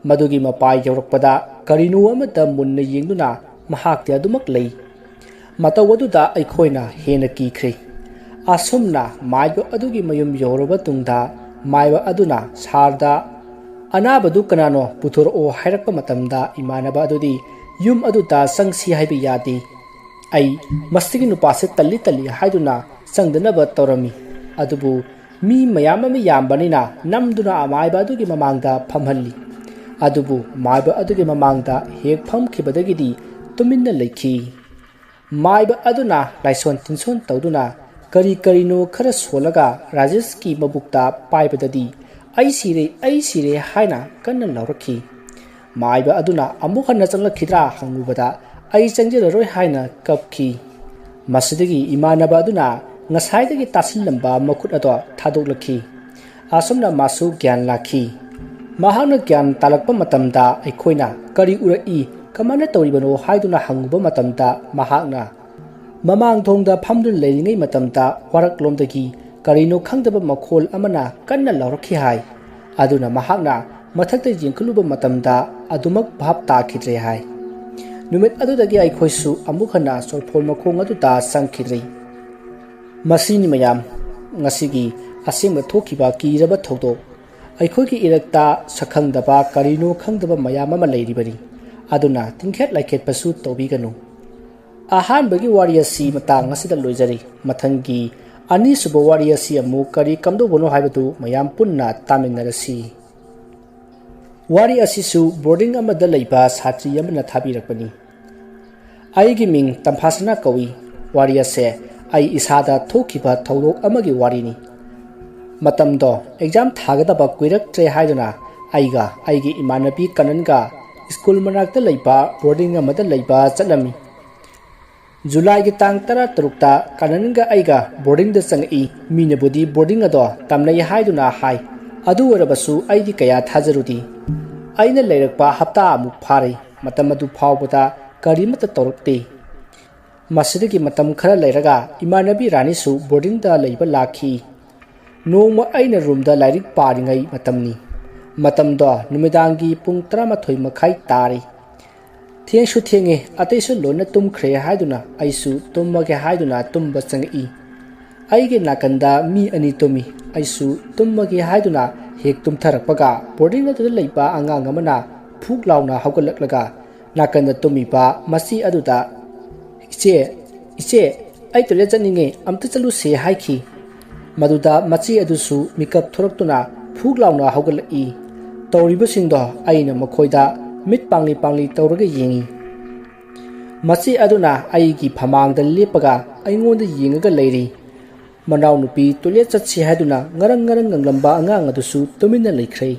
ꯃꯗꯨꯒꯤ ꯃꯄꯥ ꯌꯧꯔꯛꯄꯗ ꯀꯔꯤꯅꯣ ꯑꯃꯠꯇ ꯃꯨꯟꯅ ꯌꯦꯡꯗꯨꯅ ꯃꯍꯥꯛꯇꯤ ꯑꯗꯨꯃꯛ ꯂꯩ꯫ ꯃꯇꯧ ꯑꯗꯨꯗ ꯑꯩꯈꯣꯏꯅ ꯍꯦꯟꯅ ꯀꯤꯈ꯭ꯔꯦ꯫ ꯑꯁꯨꯝꯅ ꯃꯥꯏꯕ ꯑꯗꯨꯒꯤ ꯃꯌꯨꯝ ꯌꯧꯔꯕ ꯇꯨꯡꯗ ꯃꯥꯏꯕ ꯑꯗꯨꯅ ꯁꯥꯔꯗ "ꯑꯅꯥꯕꯗꯨ ꯀꯅꯥꯅꯣ ꯄꯨꯊꯣꯔꯛꯑꯣ" ꯍꯥꯏꯔꯛꯄ ꯃꯇꯝꯗ ꯏꯃꯥꯟꯅꯕ ꯑꯗꯨꯗꯤ ꯌꯨꯝ ꯑꯗꯨꯗ ꯆꯪꯁꯤ ꯍꯥꯏꯕ ꯌꯥꯗꯦ꯫ ꯑꯩ ꯃꯁꯤꯒꯤ ꯅꯨꯄꯥꯁꯦ ꯇꯜꯂꯤ ꯇꯜꯂꯤ ꯍꯥꯏꯗꯨꯅ ꯆꯪꯗꯅꯕ ꯇꯧꯔꯝꯃꯤ꯫ ꯑꯗꯨꯕꯨ ꯃꯤ ꯃꯌꯥꯝ ꯑꯃ ꯌꯥꯝꯕꯅꯤꯅ ꯅꯝꯗꯨꯅ ꯑꯃꯥꯏꯕ ꯑꯗꯨꯒꯤ ꯃꯃꯥꯡꯗ ꯐꯝꯍꯜꯂꯤ꯫ ꯑꯗꯨꯕꯨ ꯃꯥꯏꯕ ꯑꯗꯨꯒꯤ ꯃꯃꯥꯡꯗ ꯍꯦꯛ ꯐꯝꯈꯤꯕꯗꯒꯤꯗꯤ ꯇꯨꯃꯤꯟꯅ ꯂꯩꯈꯤ꯫ ꯃꯥꯏꯕ ꯑꯗꯨꯅ ꯂꯥꯏꯁꯣꯟ ꯇꯤꯟꯁꯣꯟ ꯇꯧꯗꯨꯅ ꯀꯔꯤ ꯀꯔꯤꯅꯣ ꯈꯔ ꯁꯣꯜꯂꯒ ꯔꯥꯖꯦꯁꯀꯤ ꯃꯕꯨꯛꯇ ꯄꯥꯏꯕꯗꯗꯤ "ꯑꯩ ꯁꯤꯔꯦ, ꯑꯩ ꯁꯤꯔꯦ" ꯍꯥꯏꯅ ꯀꯟꯅ ꯂꯥꯎꯔꯛꯈꯤ꯫ ꯃꯥꯏꯕ ꯑꯗꯨꯅ ꯑꯃꯨꯛ ꯍꯟꯅ ꯆꯪꯂꯛꯈꯤꯗ꯭ꯔꯥ ꯍꯪꯂꯨꯕꯗ "ꯑꯩ ꯆꯪꯖꯔꯔꯣꯏ" ꯍꯥꯏꯅ ꯀꯞꯈꯤ꯫ ꯃꯁꯤꯗꯒꯤ ꯏꯃꯥꯟꯅꯕ ꯑꯗꯨꯅ ꯉꯁꯥꯏꯗꯒꯤ ꯇꯥꯁꯤꯜꯂꯝꯕ ꯃꯈꯨꯠ ꯑꯗꯣ ꯊꯥꯗꯣꯛꯂꯛꯈꯤ꯫ ꯑꯁꯨꯝꯅ ꯃꯥꯁꯨ ꯒ꯭ꯌꯥꯟ ꯂꯥꯛꯈꯤ꯫ ꯃꯍꯥꯛꯅ ꯒ꯭ꯌꯥꯟ ꯇꯥꯂꯛꯄ ꯃꯇꯝꯗ ꯑꯩꯈꯣꯏꯅ "ꯀꯔꯤ ꯎꯔꯛꯏ, ꯀꯃꯥꯏꯅ ꯇꯧꯔꯤꯕꯅꯣ?" ꯍꯥꯏꯗꯨꯅ ꯍꯪꯉꯨꯕ ꯃꯇꯝꯗ ꯃꯍꯥꯛꯅ ꯃꯃꯥꯡ ꯊꯣꯡꯗ ꯐꯝꯗꯨꯅ ꯂꯩꯔꯤꯉꯩ ꯃꯇꯝꯗ ꯋꯥꯔꯛꯂꯣꯝꯗꯒꯤ ꯀꯔꯤꯅꯣ ꯈꯪꯗꯕ ꯃꯈꯣꯜ ꯑꯃꯅ ꯀꯟꯅ ꯂꯥꯎꯔꯛꯈꯤ ꯍꯥꯏ꯫ ꯑꯗꯨꯅ ꯃꯍꯥꯛꯅ ꯃꯊꯛꯇ ꯌꯦꯡꯈꯠꯂꯨꯕ ꯃꯇꯝꯗ ꯑꯗꯨꯃꯛ ꯚꯥꯞ ꯇꯥꯈꯤꯗ꯭ꯔꯦ ꯍꯥꯏ꯫ ꯅꯨꯃꯤꯠ ꯑꯗꯨꯗꯒꯤ ꯑꯩꯈꯣꯏꯁꯨ ꯑꯃꯨꯛ ꯍꯟꯅ ꯆꯣꯔꯐꯣꯟ ꯃꯈꯣꯡ ꯑꯗꯨꯗ ꯆꯪꯈꯤꯗ꯭ꯔꯦ꯫ ꯃꯁꯤꯅꯤ ꯃꯌꯥꯝ, ꯉꯁꯤꯒꯤ ꯑꯁꯦꯡꯕ ꯊꯣꯛꯈꯤꯕ ꯀꯤꯔꯕ ꯊꯧꯗꯣꯛ꯫ ꯑꯩꯈꯣꯏꯒꯤ ꯏꯔꯛꯇ ꯁꯛꯈꯪꯗꯕ ꯀꯔꯤꯅꯣ ꯈꯪꯗꯕ ꯃꯌꯥꯝ ꯑꯃ ꯂꯩꯔꯤꯕꯅꯤ꯫ ꯑꯗꯨꯅ ꯇꯤꯡꯈꯦꯠ ꯂꯥꯏꯈꯦꯠꯄꯁꯨ ꯇꯧꯕꯤꯒꯅꯨ꯫ ꯑꯍꯥꯟꯕꯒꯤ ꯋꯥꯔꯤ ꯑꯁꯤ ꯃꯇꯥꯡ ꯑꯁꯤꯗ ꯂꯣꯏꯖꯔꯤ꯫ ꯃꯊꯪꯒꯤ ꯑꯅꯤꯁꯨꯕ ꯋꯥꯔꯤ ꯑꯁꯤ ꯑꯃꯨꯛ ꯀꯔꯤ ꯀꯝꯗꯧꯕꯅꯣ ꯍꯥꯏꯕꯗꯨ ꯃꯌꯥꯝ ꯄꯨꯟꯅ ꯇꯥꯃꯤꯟꯅꯔꯁꯤ꯫ ꯋꯥꯔꯤ ꯑꯁꯤꯁꯨ ꯕꯣꯔꯗꯤꯡ ꯑꯃꯗ ꯂꯩꯕ ꯁꯥꯇ꯭ꯔꯤ ꯑꯃꯅ ꯊꯥꯕꯤꯔꯛꯄꯅꯤ꯫ ꯑꯩꯒꯤ ꯃꯤꯡ ꯇꯝꯐꯥꯁꯅꯥ ꯀꯧꯏ꯫ ꯋꯥꯔꯤ ꯑꯁꯦ ꯑꯩ ꯏꯁꯥꯗ ꯊꯣꯛꯈꯤꯕ ꯊꯧꯗꯣꯛ ꯑꯃꯒꯤ ꯋꯥꯔꯤꯅꯤ꯫ ꯃꯇꯝꯗꯣ ꯑꯦꯛꯖꯥꯝ ꯊꯥꯒꯗꯕ ꯀꯨꯏꯔꯛꯇ꯭ꯔꯦ ꯍꯥꯏꯗꯨꯅ ꯑꯩꯒ ꯑꯩꯒꯤ ꯏꯃꯥꯟꯅꯕꯤ ꯀꯅꯟꯒ ꯁ꯭ꯀꯨꯜ ꯃꯅꯥꯛꯇ ꯂꯩꯕ ꯕꯣꯔꯗꯤꯡ ꯑꯃꯗ ꯂꯩꯕ ꯆꯠꯂꯝꯃꯤ꯫ ꯖꯨꯂꯥꯏꯒꯤ ꯇꯥꯡ ꯇꯔꯥꯇꯔꯨꯛꯇ ꯀꯅꯟꯒ ꯑꯩꯒ ꯕꯣꯔꯗꯤꯡꯗ ꯆꯪꯉꯛꯏ꯫ ꯃꯤꯅꯕꯨꯗꯤ ꯕꯣꯔꯗꯤꯡ ꯑꯗꯣ ꯇꯝꯅꯩ ꯍꯥꯏꯗꯨꯅ ꯍꯥꯏ, ꯑꯗꯨ ꯑꯣꯏꯔꯕꯁꯨ ꯑꯩꯗꯤ ꯀꯌꯥ ꯊꯥꯖꯔꯨꯗꯦ꯫ ꯑꯩꯅ ꯂꯩꯔꯛꯄ ꯍꯞꯇꯥ ꯑꯃꯨꯛ ꯐꯥꯔꯦ꯫ ꯃꯇꯝ ꯑꯗꯨ ꯐꯥꯎꯕꯗ ꯀꯔꯤꯃꯠꯇ ꯇꯧꯔꯛꯇꯦ꯫ ꯃꯁꯤꯗꯒꯤ ꯃꯇꯝ ꯈꯔ ꯂꯩꯔꯒ ꯏꯃꯥꯟꯅꯕꯤ ꯔꯥꯅꯤꯁꯨ ꯕꯣꯔꯗꯤꯡꯗ ꯂꯩꯕ ꯂꯥꯛꯈꯤ꯫ ꯅꯣꯡꯃ ꯑꯩꯅ ꯔꯨꯝꯗ ꯂꯥꯏꯔꯤꯛ ꯄꯥꯔꯤꯉꯩ ꯃꯇꯝꯅꯤ꯫ ꯃꯇꯝꯗꯣ ꯅꯨꯃꯤꯗꯥꯡꯒꯤ ꯄꯨꯡ ꯇꯔꯥꯃꯥꯊꯣꯏ ꯃꯈꯥꯏ ꯇꯥꯔꯤ꯫ ꯊꯦꯡꯁꯨ ꯊꯦꯡꯉꯦ, ꯑꯇꯩꯁꯨ ꯂꯣꯏꯅ ꯇꯨꯝꯈ꯭ꯔꯦ ꯍꯥꯏꯗꯨꯅ ꯑꯩꯁꯨ ꯇꯨꯝꯃꯒꯦ ꯍꯥꯏꯗꯨꯅ ꯇꯨꯝꯕ ꯆꯪꯉꯛꯏ꯫ ꯑꯩꯒꯤ ꯅꯥꯀꯟꯗ ꯃꯤ ꯑꯅꯤ ꯇꯨꯝꯃꯤ꯫ ꯑꯩꯁꯨ ꯇꯨꯝꯃꯒꯦ ꯍꯥꯏꯗꯨꯅ ꯍꯦꯛ ꯇꯨꯝꯊꯔꯛꯄꯒ boarding ꯑꯗꯨꯗ ꯂꯩꯕ ꯑꯉꯥꯡ ꯑꯃꯅ ꯐꯨꯛ ꯂꯥꯎꯅ ꯍꯧꯒꯠꯂꯛꯂꯒ ꯅꯥꯀꯟꯗ ꯇꯨꯝꯃꯤꯕ ꯃꯆꯦ ꯑꯗꯨꯗ, "ꯏꯆꯦ, ꯏꯆꯦ, ꯑꯩ toilet ꯆꯠꯅꯤꯡꯉꯦ, ꯑꯝꯇ ꯆꯠꯂꯨꯁꯦ" ꯍꯥꯏꯈꯤ꯫ ꯃꯗꯨꯗ ꯃꯆꯦ ꯑꯗꯨꯁꯨ ꯃꯤꯀꯞ ꯊꯣꯔꯛꯇꯨꯅ ꯐꯨꯛ ꯂꯥꯎꯅ ꯍꯧꯒꯠꯂꯛꯏ꯫ ꯇꯧꯔꯤꯕꯁꯤꯡꯗꯣ ꯑꯩꯅ ꯃꯈꯣꯏꯗ ꯃꯤꯠ ꯄꯥꯡꯂꯤ ꯄꯥꯡꯂꯤ ꯇꯧꯔꯒ ꯌꯦꯡꯉꯤ꯫ ꯃꯆꯦ ꯑꯗꯨꯅ ꯑꯩꯒꯤ ꯐꯃꯥꯡꯗ ꯂꯦꯞꯄꯒ ꯑꯩꯉꯣꯟꯗ ꯌꯦꯡꯉꯒ ꯂꯩꯔꯤ꯫ ꯃꯅꯥꯎꯅꯨꯄꯤ toilet ꯆꯠꯁꯤ ꯍꯥꯏꯗꯨꯅ ꯉꯔꯪ ꯉꯔꯪ ꯉꯪꯂꯝꯕ ꯑꯉꯥꯡ ꯑꯗꯨꯁꯨ ꯇꯨꯃꯤꯟꯅ ꯂꯩꯈ꯭ꯔꯦ꯫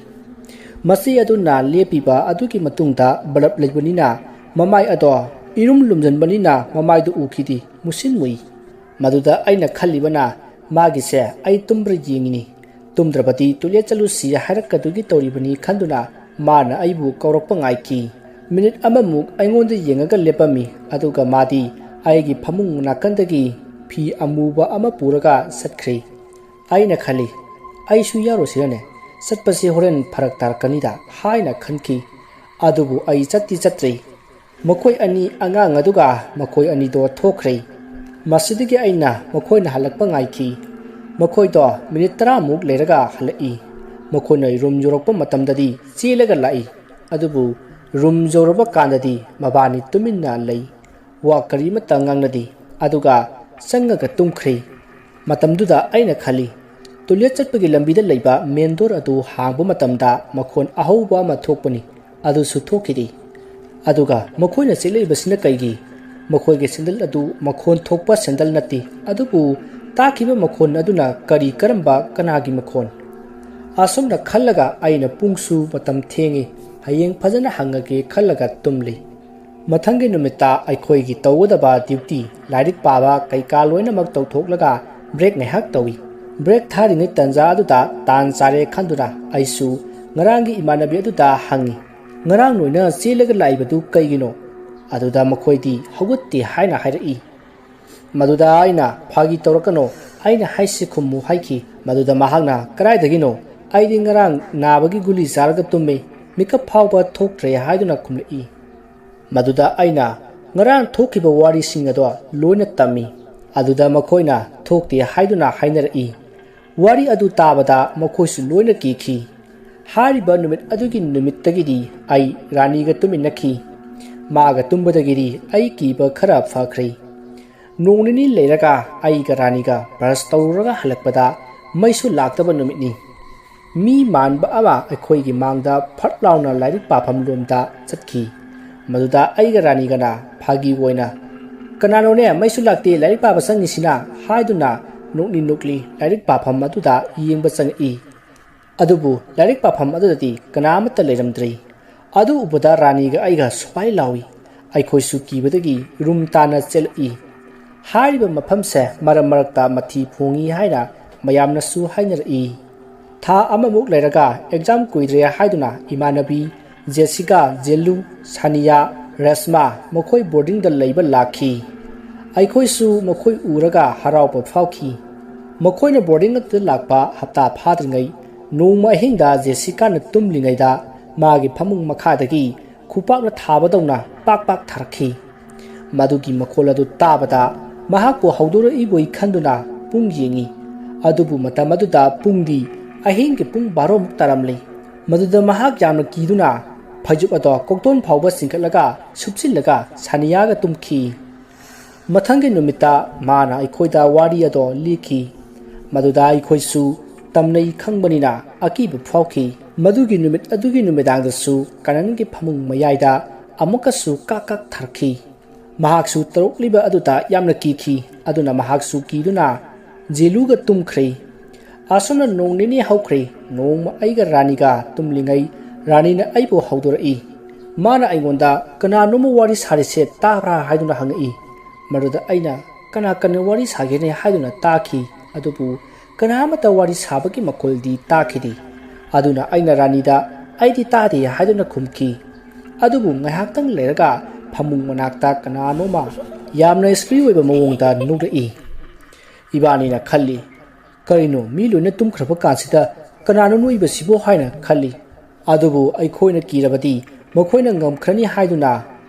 ꯃꯆꯦ ꯑꯗꯨꯅ ꯂꯦꯞꯄꯤꯕ ꯑꯗꯨꯒꯤ ꯃꯇꯨꯡꯗ bulb ꯂꯩꯕꯅꯤꯅ ꯃꯃꯥꯏ ꯑꯗꯣ ꯏꯔꯨꯝ ꯂꯨꯝꯖꯟꯕꯅꯤꯅ ꯃꯃꯥꯏꯗꯨ ꯎꯈꯤꯗꯦ, ꯃꯨꯁꯤꯟ ꯃꯨꯏ꯫ ꯃꯗꯨꯗ ꯑꯩꯅ ꯈꯜꯂꯤꯕꯅ, "ꯃꯥꯒꯤꯁꯦ ꯑꯩ ꯇꯨꯝꯕ꯭ꯔꯥ ꯌꯦꯡꯉꯤꯅꯤ, ꯇꯨꯝꯗ꯭ꯔꯕꯗꯤ toilet ꯆꯠꯂꯨꯁꯤ ꯍꯥꯏꯔꯛꯀꯗꯣꯏꯒꯤ ꯇꯧꯔꯤꯕꯅꯤ" ꯈꯟꯗꯨꯅ ꯃꯥꯅ ꯑꯩꯕꯨ ꯀꯧꯔꯛꯄ ꯉꯥꯏꯈꯤ꯫ Minute ꯑꯃꯃꯨꯛ ꯑꯩꯉꯣꯟꯗ ꯌꯦꯡꯉꯒ ꯂꯦꯞꯄꯝꯃꯤ, ꯑꯗꯨꯒ ꯃꯥꯗꯤ ꯑꯩꯒꯤ ꯐꯃꯨꯡ ꯅꯥꯀꯟꯗꯒꯤ ꯐꯤ ꯑꯃꯨꯕ ꯑꯃ ꯄꯨꯔꯒ ꯆꯠꯈ꯭ꯔꯦ꯫ ꯑꯩꯅ ꯈꯜꯂꯤ, "ꯑꯩꯁꯨ ꯌꯥꯎꯔꯨꯁꯤꯔꯅꯦ? ꯆꯠꯄꯁꯤ ꯍꯣꯔꯦꯟ ꯐꯔꯛ ꯇꯥꯔꯛꯀꯅꯤꯗ" ꯍꯥꯏꯅ ꯈꯟꯈꯤ꯫ ꯑꯗꯨꯕꯨ ꯑꯩ ꯆꯠꯇꯤ ꯆꯠꯇ꯭ꯔꯤ꯫ ꯃꯈꯣꯏ ꯑꯅꯤ, ꯑꯉꯥꯡ ꯑꯗꯨꯒ ꯃꯈꯣꯏ ꯑꯅꯤꯗꯣ ꯊꯣꯛꯈ꯭ꯔꯦ꯫ ꯃꯁꯤꯗꯒꯤ ꯑꯩꯅ ꯃꯈꯣꯏꯅ ꯍꯜꯂꯛꯄ ꯉꯥꯏꯈꯤ꯫ ꯃꯈꯣꯏꯗꯣ minute ꯇꯔꯥꯃꯨꯛ ꯂꯩꯔꯒ ꯍꯜꯂꯛꯏ꯫ ꯃꯈꯣꯏꯅ room ꯌꯧꯔꯛꯄ ꯃꯇꯝꯗꯗꯤ ꯆꯦꯜꯂꯒ ꯂꯥꯛꯏ꯫ ꯑꯗꯨꯕꯨ room ꯌꯧꯔꯕ ꯀꯥꯟꯗꯗꯤ ꯃꯕꯥꯅꯤ ꯇꯨꯃꯤꯟꯅ ꯂꯩ꯫ ꯋꯥ ꯀꯔꯤꯃꯠꯇ ꯉꯥꯡꯅꯗꯦ꯫ ꯑꯗꯨꯒ ꯆꯪꯉꯒ ꯇꯨꯝꯈ꯭ꯔꯦ꯫ ꯃꯇꯝꯗꯨꯗ ꯑꯩꯅ ꯈꯜꯂꯤ, toilet ꯆꯠꯄꯒꯤ ꯂꯝꯕꯤꯗ ꯂꯩꯕ main door ꯑꯗꯨ ꯍꯥꯡꯕ ꯃꯇꯝꯗ ꯃꯈꯣꯟ ꯑꯍꯧꯕ ꯑꯃ ꯊꯣꯛꯄꯅꯤ, ꯑꯗꯨꯁꯨ ꯊꯣꯛꯈꯤꯗꯦ꯫ ꯑꯗꯨꯒ ꯃꯈꯣꯏꯅ ꯆꯦꯜꯂꯛꯏꯕꯁꯤꯅ ꯀꯩꯒꯤ? ꯃꯈꯣꯏꯒꯤ sandal ꯑꯗꯨ ꯃꯈꯣꯟ ꯊꯣꯛꯄ sandal ꯅꯠꯇꯦ, ꯑꯗꯨꯕꯨ ꯇꯥꯈꯤꯕ ꯃꯈꯣꯟ ꯑꯗꯨꯅ ꯀꯔꯤ, ꯀꯔꯝꯕ, ꯀꯅꯥꯒꯤ ꯃꯈꯣꯟ? ꯑꯁꯨꯝꯅ ꯈꯜꯂꯒ ꯑꯩꯅ ꯄꯨꯡꯁꯨ ꯃꯇꯝ ꯊꯦꯡꯉꯤ, ꯍꯌꯦꯡ ꯐꯖꯅ ꯍꯪꯉꯒꯦ ꯈꯜꯂꯒ ꯇꯨꯝꯂꯤ꯫ ꯃꯊꯪꯒꯤ ꯅꯨꯃꯤꯠꯇ ꯑꯩꯈꯣꯏꯒꯤ ꯇꯧꯒꯗꯕ duty, ꯂꯥꯏꯔꯤꯛ ꯄꯥꯕ ꯀꯩꯀꯥ ꯂꯣꯏꯅꯃꯛ ꯇꯧꯊꯣꯛꯂꯒ break ꯉꯥꯏꯍꯥꯛ ꯇꯧꯏ꯫ Break ꯊꯥꯔꯤꯉꯩ ꯇꯟꯖꯥ ꯑꯗꯨꯗ ꯇꯥꯟ ꯆꯥꯔꯦ ꯈꯟꯗꯨꯅ ꯑꯩꯁꯨ ꯉꯔꯥꯡꯒꯤ ꯏꯃꯥꯟꯅꯕꯤ ꯑꯗꯨꯗ ꯍꯪꯉꯤ, "ꯉꯔꯥꯡ ꯅꯣꯏꯅ ꯆꯦꯜꯂꯒ ꯂꯥꯛꯏꯕꯗꯨ ꯀꯩꯒꯤꯅꯣ?" ꯑꯗꯨꯗ ꯃꯈꯣꯏꯗꯤ ꯍꯧꯒꯠꯇꯦ ꯍꯥꯏꯅ ꯍꯥꯏꯔꯛꯏ꯫ ꯃꯗꯨꯗ ꯑꯩꯅ, "ꯐꯥꯒꯤ ꯇꯧꯔꯛꯀꯅꯣ, ꯑꯩꯅ ꯍꯥꯏꯁꯤ ꯈꯨꯝꯃꯨ" ꯍꯥꯏꯈꯤ꯫ ꯃꯗꯨꯗ ꯃꯍꯥꯛꯅ, "ꯀꯗꯥꯏꯗꯒꯤꯅꯣ?" "ꯑꯩꯗꯤ ꯉꯔꯥꯡ ꯅꯥꯕꯒꯤ ꯒꯨꯂꯤ ꯆꯥꯔꯒ ꯇꯨꯝꯃꯤ, ꯃꯤꯀꯞ ꯐꯥꯎꯕ ꯊꯣꯛꯇ꯭ꯔꯦ" ꯍꯥꯏꯗꯨꯅ ꯈꯨꯝꯂꯛꯏ꯫ ꯃꯗꯨꯗ ꯑꯩꯅ ꯉꯔꯥꯡ ꯊꯣꯛꯈꯤꯕ ꯋꯥꯔꯤꯁꯤꯡ ꯑꯗꯣ ꯂꯣꯏꯅ ꯇꯝꯃꯤ꯫ ꯑꯗꯨꯗ ꯃꯈꯣꯏꯅ ꯊꯣꯛꯇꯦ ꯍꯥꯏꯗꯨꯅ ꯍꯥꯏꯅꯔꯛꯏ꯫ ꯋꯥꯔꯤ ꯑꯗꯨ ꯇꯥꯕꯗ ꯃꯈꯣꯏꯁꯨ ꯂꯣꯏꯅ ꯀꯤꯈꯤ꯫ ꯍꯥꯏꯔꯤꯕ ꯅꯨꯃꯤꯠ ꯑꯗꯨꯒꯤ ꯅꯨꯃꯤꯠꯇꯒꯤꯗꯤ ꯑꯩ ꯔꯥꯅꯤꯒ ꯇꯨꯃꯤꯟꯅꯈꯤ꯫ ꯃꯥꯒ ꯇꯨꯝꯕꯗꯒꯤꯗꯤ ꯑꯩ ꯀꯤꯕ ꯈꯔ ꯐꯈ꯭ꯔꯦ꯫ ꯅꯣꯡ ꯅꯤꯅꯤ ꯂꯩꯔꯒ ꯑꯩꯒ ꯔꯥꯅꯤꯒ ꯕ꯭ꯔꯁ ꯇꯧꯔꯨꯔꯒ ꯍꯜꯂꯛꯄꯗ ꯃꯩꯁꯨ ꯂꯥꯛꯇꯕ ꯅꯨꯃꯤꯠꯅꯤ꯫ ꯃꯤ ꯃꯥꯟꯕ ꯑꯃ ꯑꯩꯈꯣꯏꯒꯤ ꯃꯥꯡꯗ ꯐꯠ ꯂꯥꯎꯅ ꯂꯥꯏꯔꯤꯛ ꯄꯥꯐꯝ ꯂꯣꯝꯗ ꯆꯠꯈꯤ꯫ ꯃꯗꯨꯗ ꯑꯩꯒ ꯔꯥꯅꯤꯒꯅ ꯐꯥꯒꯤ ꯑꯣꯏꯅ, "ꯀꯅꯥꯅꯣꯅꯦ, ꯃꯩꯁꯨ ꯂꯥꯛꯇꯦ, ꯂꯥꯏꯔꯤꯛ ꯄꯥꯕ ꯆꯪꯉꯤꯁꯤꯅ?" ꯍꯥꯏꯗꯨꯅ ꯅꯣꯛꯂꯤ ꯅꯣꯛꯂꯤ ꯂꯥꯏꯔꯤꯛ ꯄꯥꯐꯝ ꯑꯗꯨꯗ ꯌꯦꯡꯕ ꯆꯪꯉꯛꯏ꯫ ꯑꯗꯨꯕꯨ ꯂꯥꯏꯔꯤꯛ ꯄꯥꯐꯝ ꯑꯗꯨꯗꯗꯤ ꯀꯅꯥ ꯑꯃꯠꯇ ꯂꯩꯔꯝꯗ꯭ꯔꯦ꯫ ꯑꯗꯨ ꯎꯕꯗ ꯔꯥꯅꯤꯒ ꯑꯩꯒ ꯁ꯭ꯋꯥꯏ ꯂꯥꯎꯏ꯫ ꯑꯩꯈꯣꯏꯁꯨ ꯀꯤꯕꯗꯒꯤ ꯔꯨꯝ ꯇꯥꯅ ꯆꯦꯜꯂꯛꯏ꯫ ꯍꯥꯏꯔꯤꯕ ꯃꯐꯝꯁꯦ ꯃꯔꯛ ꯃꯔꯛꯇ ꯃꯊꯤ ꯐꯣꯡꯏ ꯍꯥꯏꯅ ꯃꯌꯥꯝꯅꯁꯨ ꯍꯥꯏꯅꯔꯛꯏ꯫ ꯊꯥ ꯑꯃꯃꯨꯛ ꯂꯩꯔꯒ ꯑꯦꯛꯖꯥꯝ ꯀꯨꯏꯗ꯭ꯔꯦ ꯍꯥꯏꯗꯨꯅ ꯏꯃꯥꯟꯅꯕꯤ ꯖꯦꯁꯤꯀꯥ, ꯖꯦꯂꯨ, ꯁꯥꯅꯤꯌꯥ, ꯔꯦꯁꯃꯥ ꯃꯈꯣꯏ ꯕꯣꯔꯗꯤꯡꯗ ꯂꯩꯕ ꯂꯥꯛꯈꯤ꯫ ꯑꯩꯈꯣꯏꯁꯨ ꯃꯈꯣꯏ ꯎꯔꯒ ꯍꯔꯥꯎꯕ ꯐꯥꯎꯈꯤ꯫ ꯃꯈꯣꯏꯅ ꯕꯣꯔꯗꯤꯡ ꯑꯗꯨꯗ ꯂꯥꯛꯄ ꯍꯞꯇꯥ ꯐꯥꯗ꯭ꯔꯤꯉꯩ, ꯅꯣꯡꯃ ꯑꯍꯤꯡꯗ ꯖꯦꯁꯤꯀꯥꯅ ꯇꯨꯝꯂꯤꯉꯩꯗ ꯃꯥꯒꯤ ꯐꯃꯨꯡ ꯃꯈꯥꯗꯒꯤ ꯈꯨꯄꯥꯛꯅ ꯊꯥꯕꯗꯧꯅ ꯄꯥꯛ ꯄꯥꯛ ꯊꯥꯔꯛꯈꯤ꯫ ꯃꯗꯨꯒꯤ ꯃꯈꯣꯜ ꯑꯗꯨ ꯇꯥꯕꯗ ꯃꯍꯥꯛꯄꯨ ꯍꯧꯗꯣꯔꯛꯏꯕꯣꯏ ꯈꯟꯗꯨꯅ ꯄꯨꯡ ꯌꯦꯡꯉꯤ꯫ ꯑꯗꯨꯕꯨ ꯃꯇꯝ ꯑꯗꯨꯗ ꯄꯨꯡꯗꯤ ꯑꯍꯤꯡꯒꯤ ꯄꯨꯡ ꯕꯥꯔꯣꯃꯨꯛ ꯇꯥꯔꯝꯂꯤ꯫ ꯃꯗꯨꯗ ꯃꯍꯥꯛ ꯌꯥꯝꯅ ꯀꯤꯗꯨꯅ ꯐꯩꯖꯨꯞ ꯑꯗꯣ ꯀꯣꯛꯇꯣꯟ ꯐꯥꯎꯕ ꯆꯤꯡꯈꯠꯂꯒ ꯁꯨꯞꯆꯤꯜꯂꯒ ꯁꯥꯅꯤꯌꯥꯒ ꯇꯨꯝꯈꯤ꯫ ꯃꯊꯪꯒꯤ ꯅꯨꯃꯤꯠꯇ ꯃꯥꯅ ꯑꯩꯈꯣꯏꯗ ꯋꯥꯔꯤ ꯑꯗꯣ ꯂꯤꯈꯤ꯫ ꯃꯗꯨꯗ ꯑꯩꯈꯣꯏꯁꯨ ꯇꯝꯅꯩ ꯈꯪꯕꯅꯤꯅ ꯑꯀꯤꯕ ꯐꯥꯎꯈꯤ꯫ ꯃꯗꯨꯒꯤ ꯅꯨꯃꯤꯠ ꯑꯗꯨꯒꯤ ꯅꯨꯃꯤꯗꯥꯡꯗꯁꯨ ꯀꯅꯟꯒꯤ ꯐꯃꯨꯡ ꯃꯌꯥꯏꯗ ꯑꯃꯨꯛꯀꯁꯨ ꯀꯥꯛ ꯀꯥꯛ ꯊꯥꯔꯛꯈꯤ꯫ ꯃꯍꯥꯛꯁꯨ ꯇꯧꯔꯛꯂꯤꯕ ꯑꯗꯨꯗ ꯌꯥꯝꯅ ꯀꯤꯈꯤ꯫ ꯑꯗꯨꯅ ꯃꯍꯥꯛꯁꯨ ꯀꯤꯗꯨꯅ ꯖꯦꯂꯨꯒ ꯇꯨꯝꯈ꯭ꯔꯦ꯫ ꯑꯁꯨꯝꯅ ꯅꯣꯡ ꯅꯤꯅꯤ ꯍꯧꯈ꯭ꯔꯦ꯫ ꯅꯣꯡꯃ ꯑꯩꯒ ꯔꯥꯅꯤꯒ ꯇꯨꯝꯂꯤꯉꯩ ꯔꯥꯅꯤꯅ ꯑꯩꯕꯨ ꯍꯧꯗꯣꯔꯛꯏ꯫ ꯃꯥꯅ ꯑꯩꯉꯣꯟꯗ "ꯀꯅꯥꯅꯣꯝꯃ ꯋꯥꯔꯤ ꯁꯥꯔꯤꯁꯦ ꯇꯥꯕ꯭ꯔꯥ?" ꯍꯥꯏꯗꯨꯅ ꯍꯪꯉꯛꯏ꯫ ꯃꯗꯨꯗ ꯑꯩꯅ "ꯀꯅꯥ ꯀꯅꯥ ꯋꯥꯔꯤ ꯁꯥꯒꯦꯅꯦ?" ꯍꯥꯏꯗꯨꯅ ꯇꯥꯈꯤ꯫ ꯑꯗꯨꯕꯨ ꯀꯅꯥ ꯑꯃꯠꯇ ꯋꯥꯔꯤ ꯁꯥꯕꯒꯤ ꯃꯈꯣꯜꯗꯤ ꯇꯥꯈꯤꯗꯦ꯫ ꯑꯗꯨꯅ ꯑꯩꯅ ꯔꯥꯅꯤꯗ "ꯑꯩꯗꯤ ꯇꯥꯗꯦ" ꯍꯥꯏꯗꯨꯅ ꯈꯨꯝꯈꯤ꯫ ꯑꯗꯨꯕꯨ ꯉꯥꯏꯍꯥꯛꯇꯪ ꯂꯩꯔꯒ ꯐꯃꯨꯡ ꯃꯅꯥꯛꯇ ꯀꯅꯥꯅꯣꯃ ꯌꯥꯝꯅ ꯁ꯭ꯔꯤ ꯑꯣꯏꯕ ꯃꯑꯣꯡꯗ ꯅꯣꯛꯂꯛꯏ꯫ ꯏꯕꯥꯅꯤꯅ ꯈꯜꯂꯤ, "ꯀꯔꯤꯅꯣ, ꯃꯤ ꯂꯣꯏꯅ ꯇꯨꯝꯈ꯭ꯔꯕ ꯀꯥꯟꯁꯤꯗ "ꯀꯅꯥꯅꯣ ꯅꯣꯛꯏꯕꯁꯤꯕꯣ?" ꯍꯥꯏꯅ ꯈꯜꯂꯤ꯫ ꯑꯗꯨꯕꯨ ꯑꯩꯈꯣꯏꯅ ꯀꯤꯔꯕꯗꯤ ꯃꯈꯣꯏꯅ ꯉꯝꯈ꯭ꯔꯅꯤ ꯍꯥꯏꯗꯨꯅ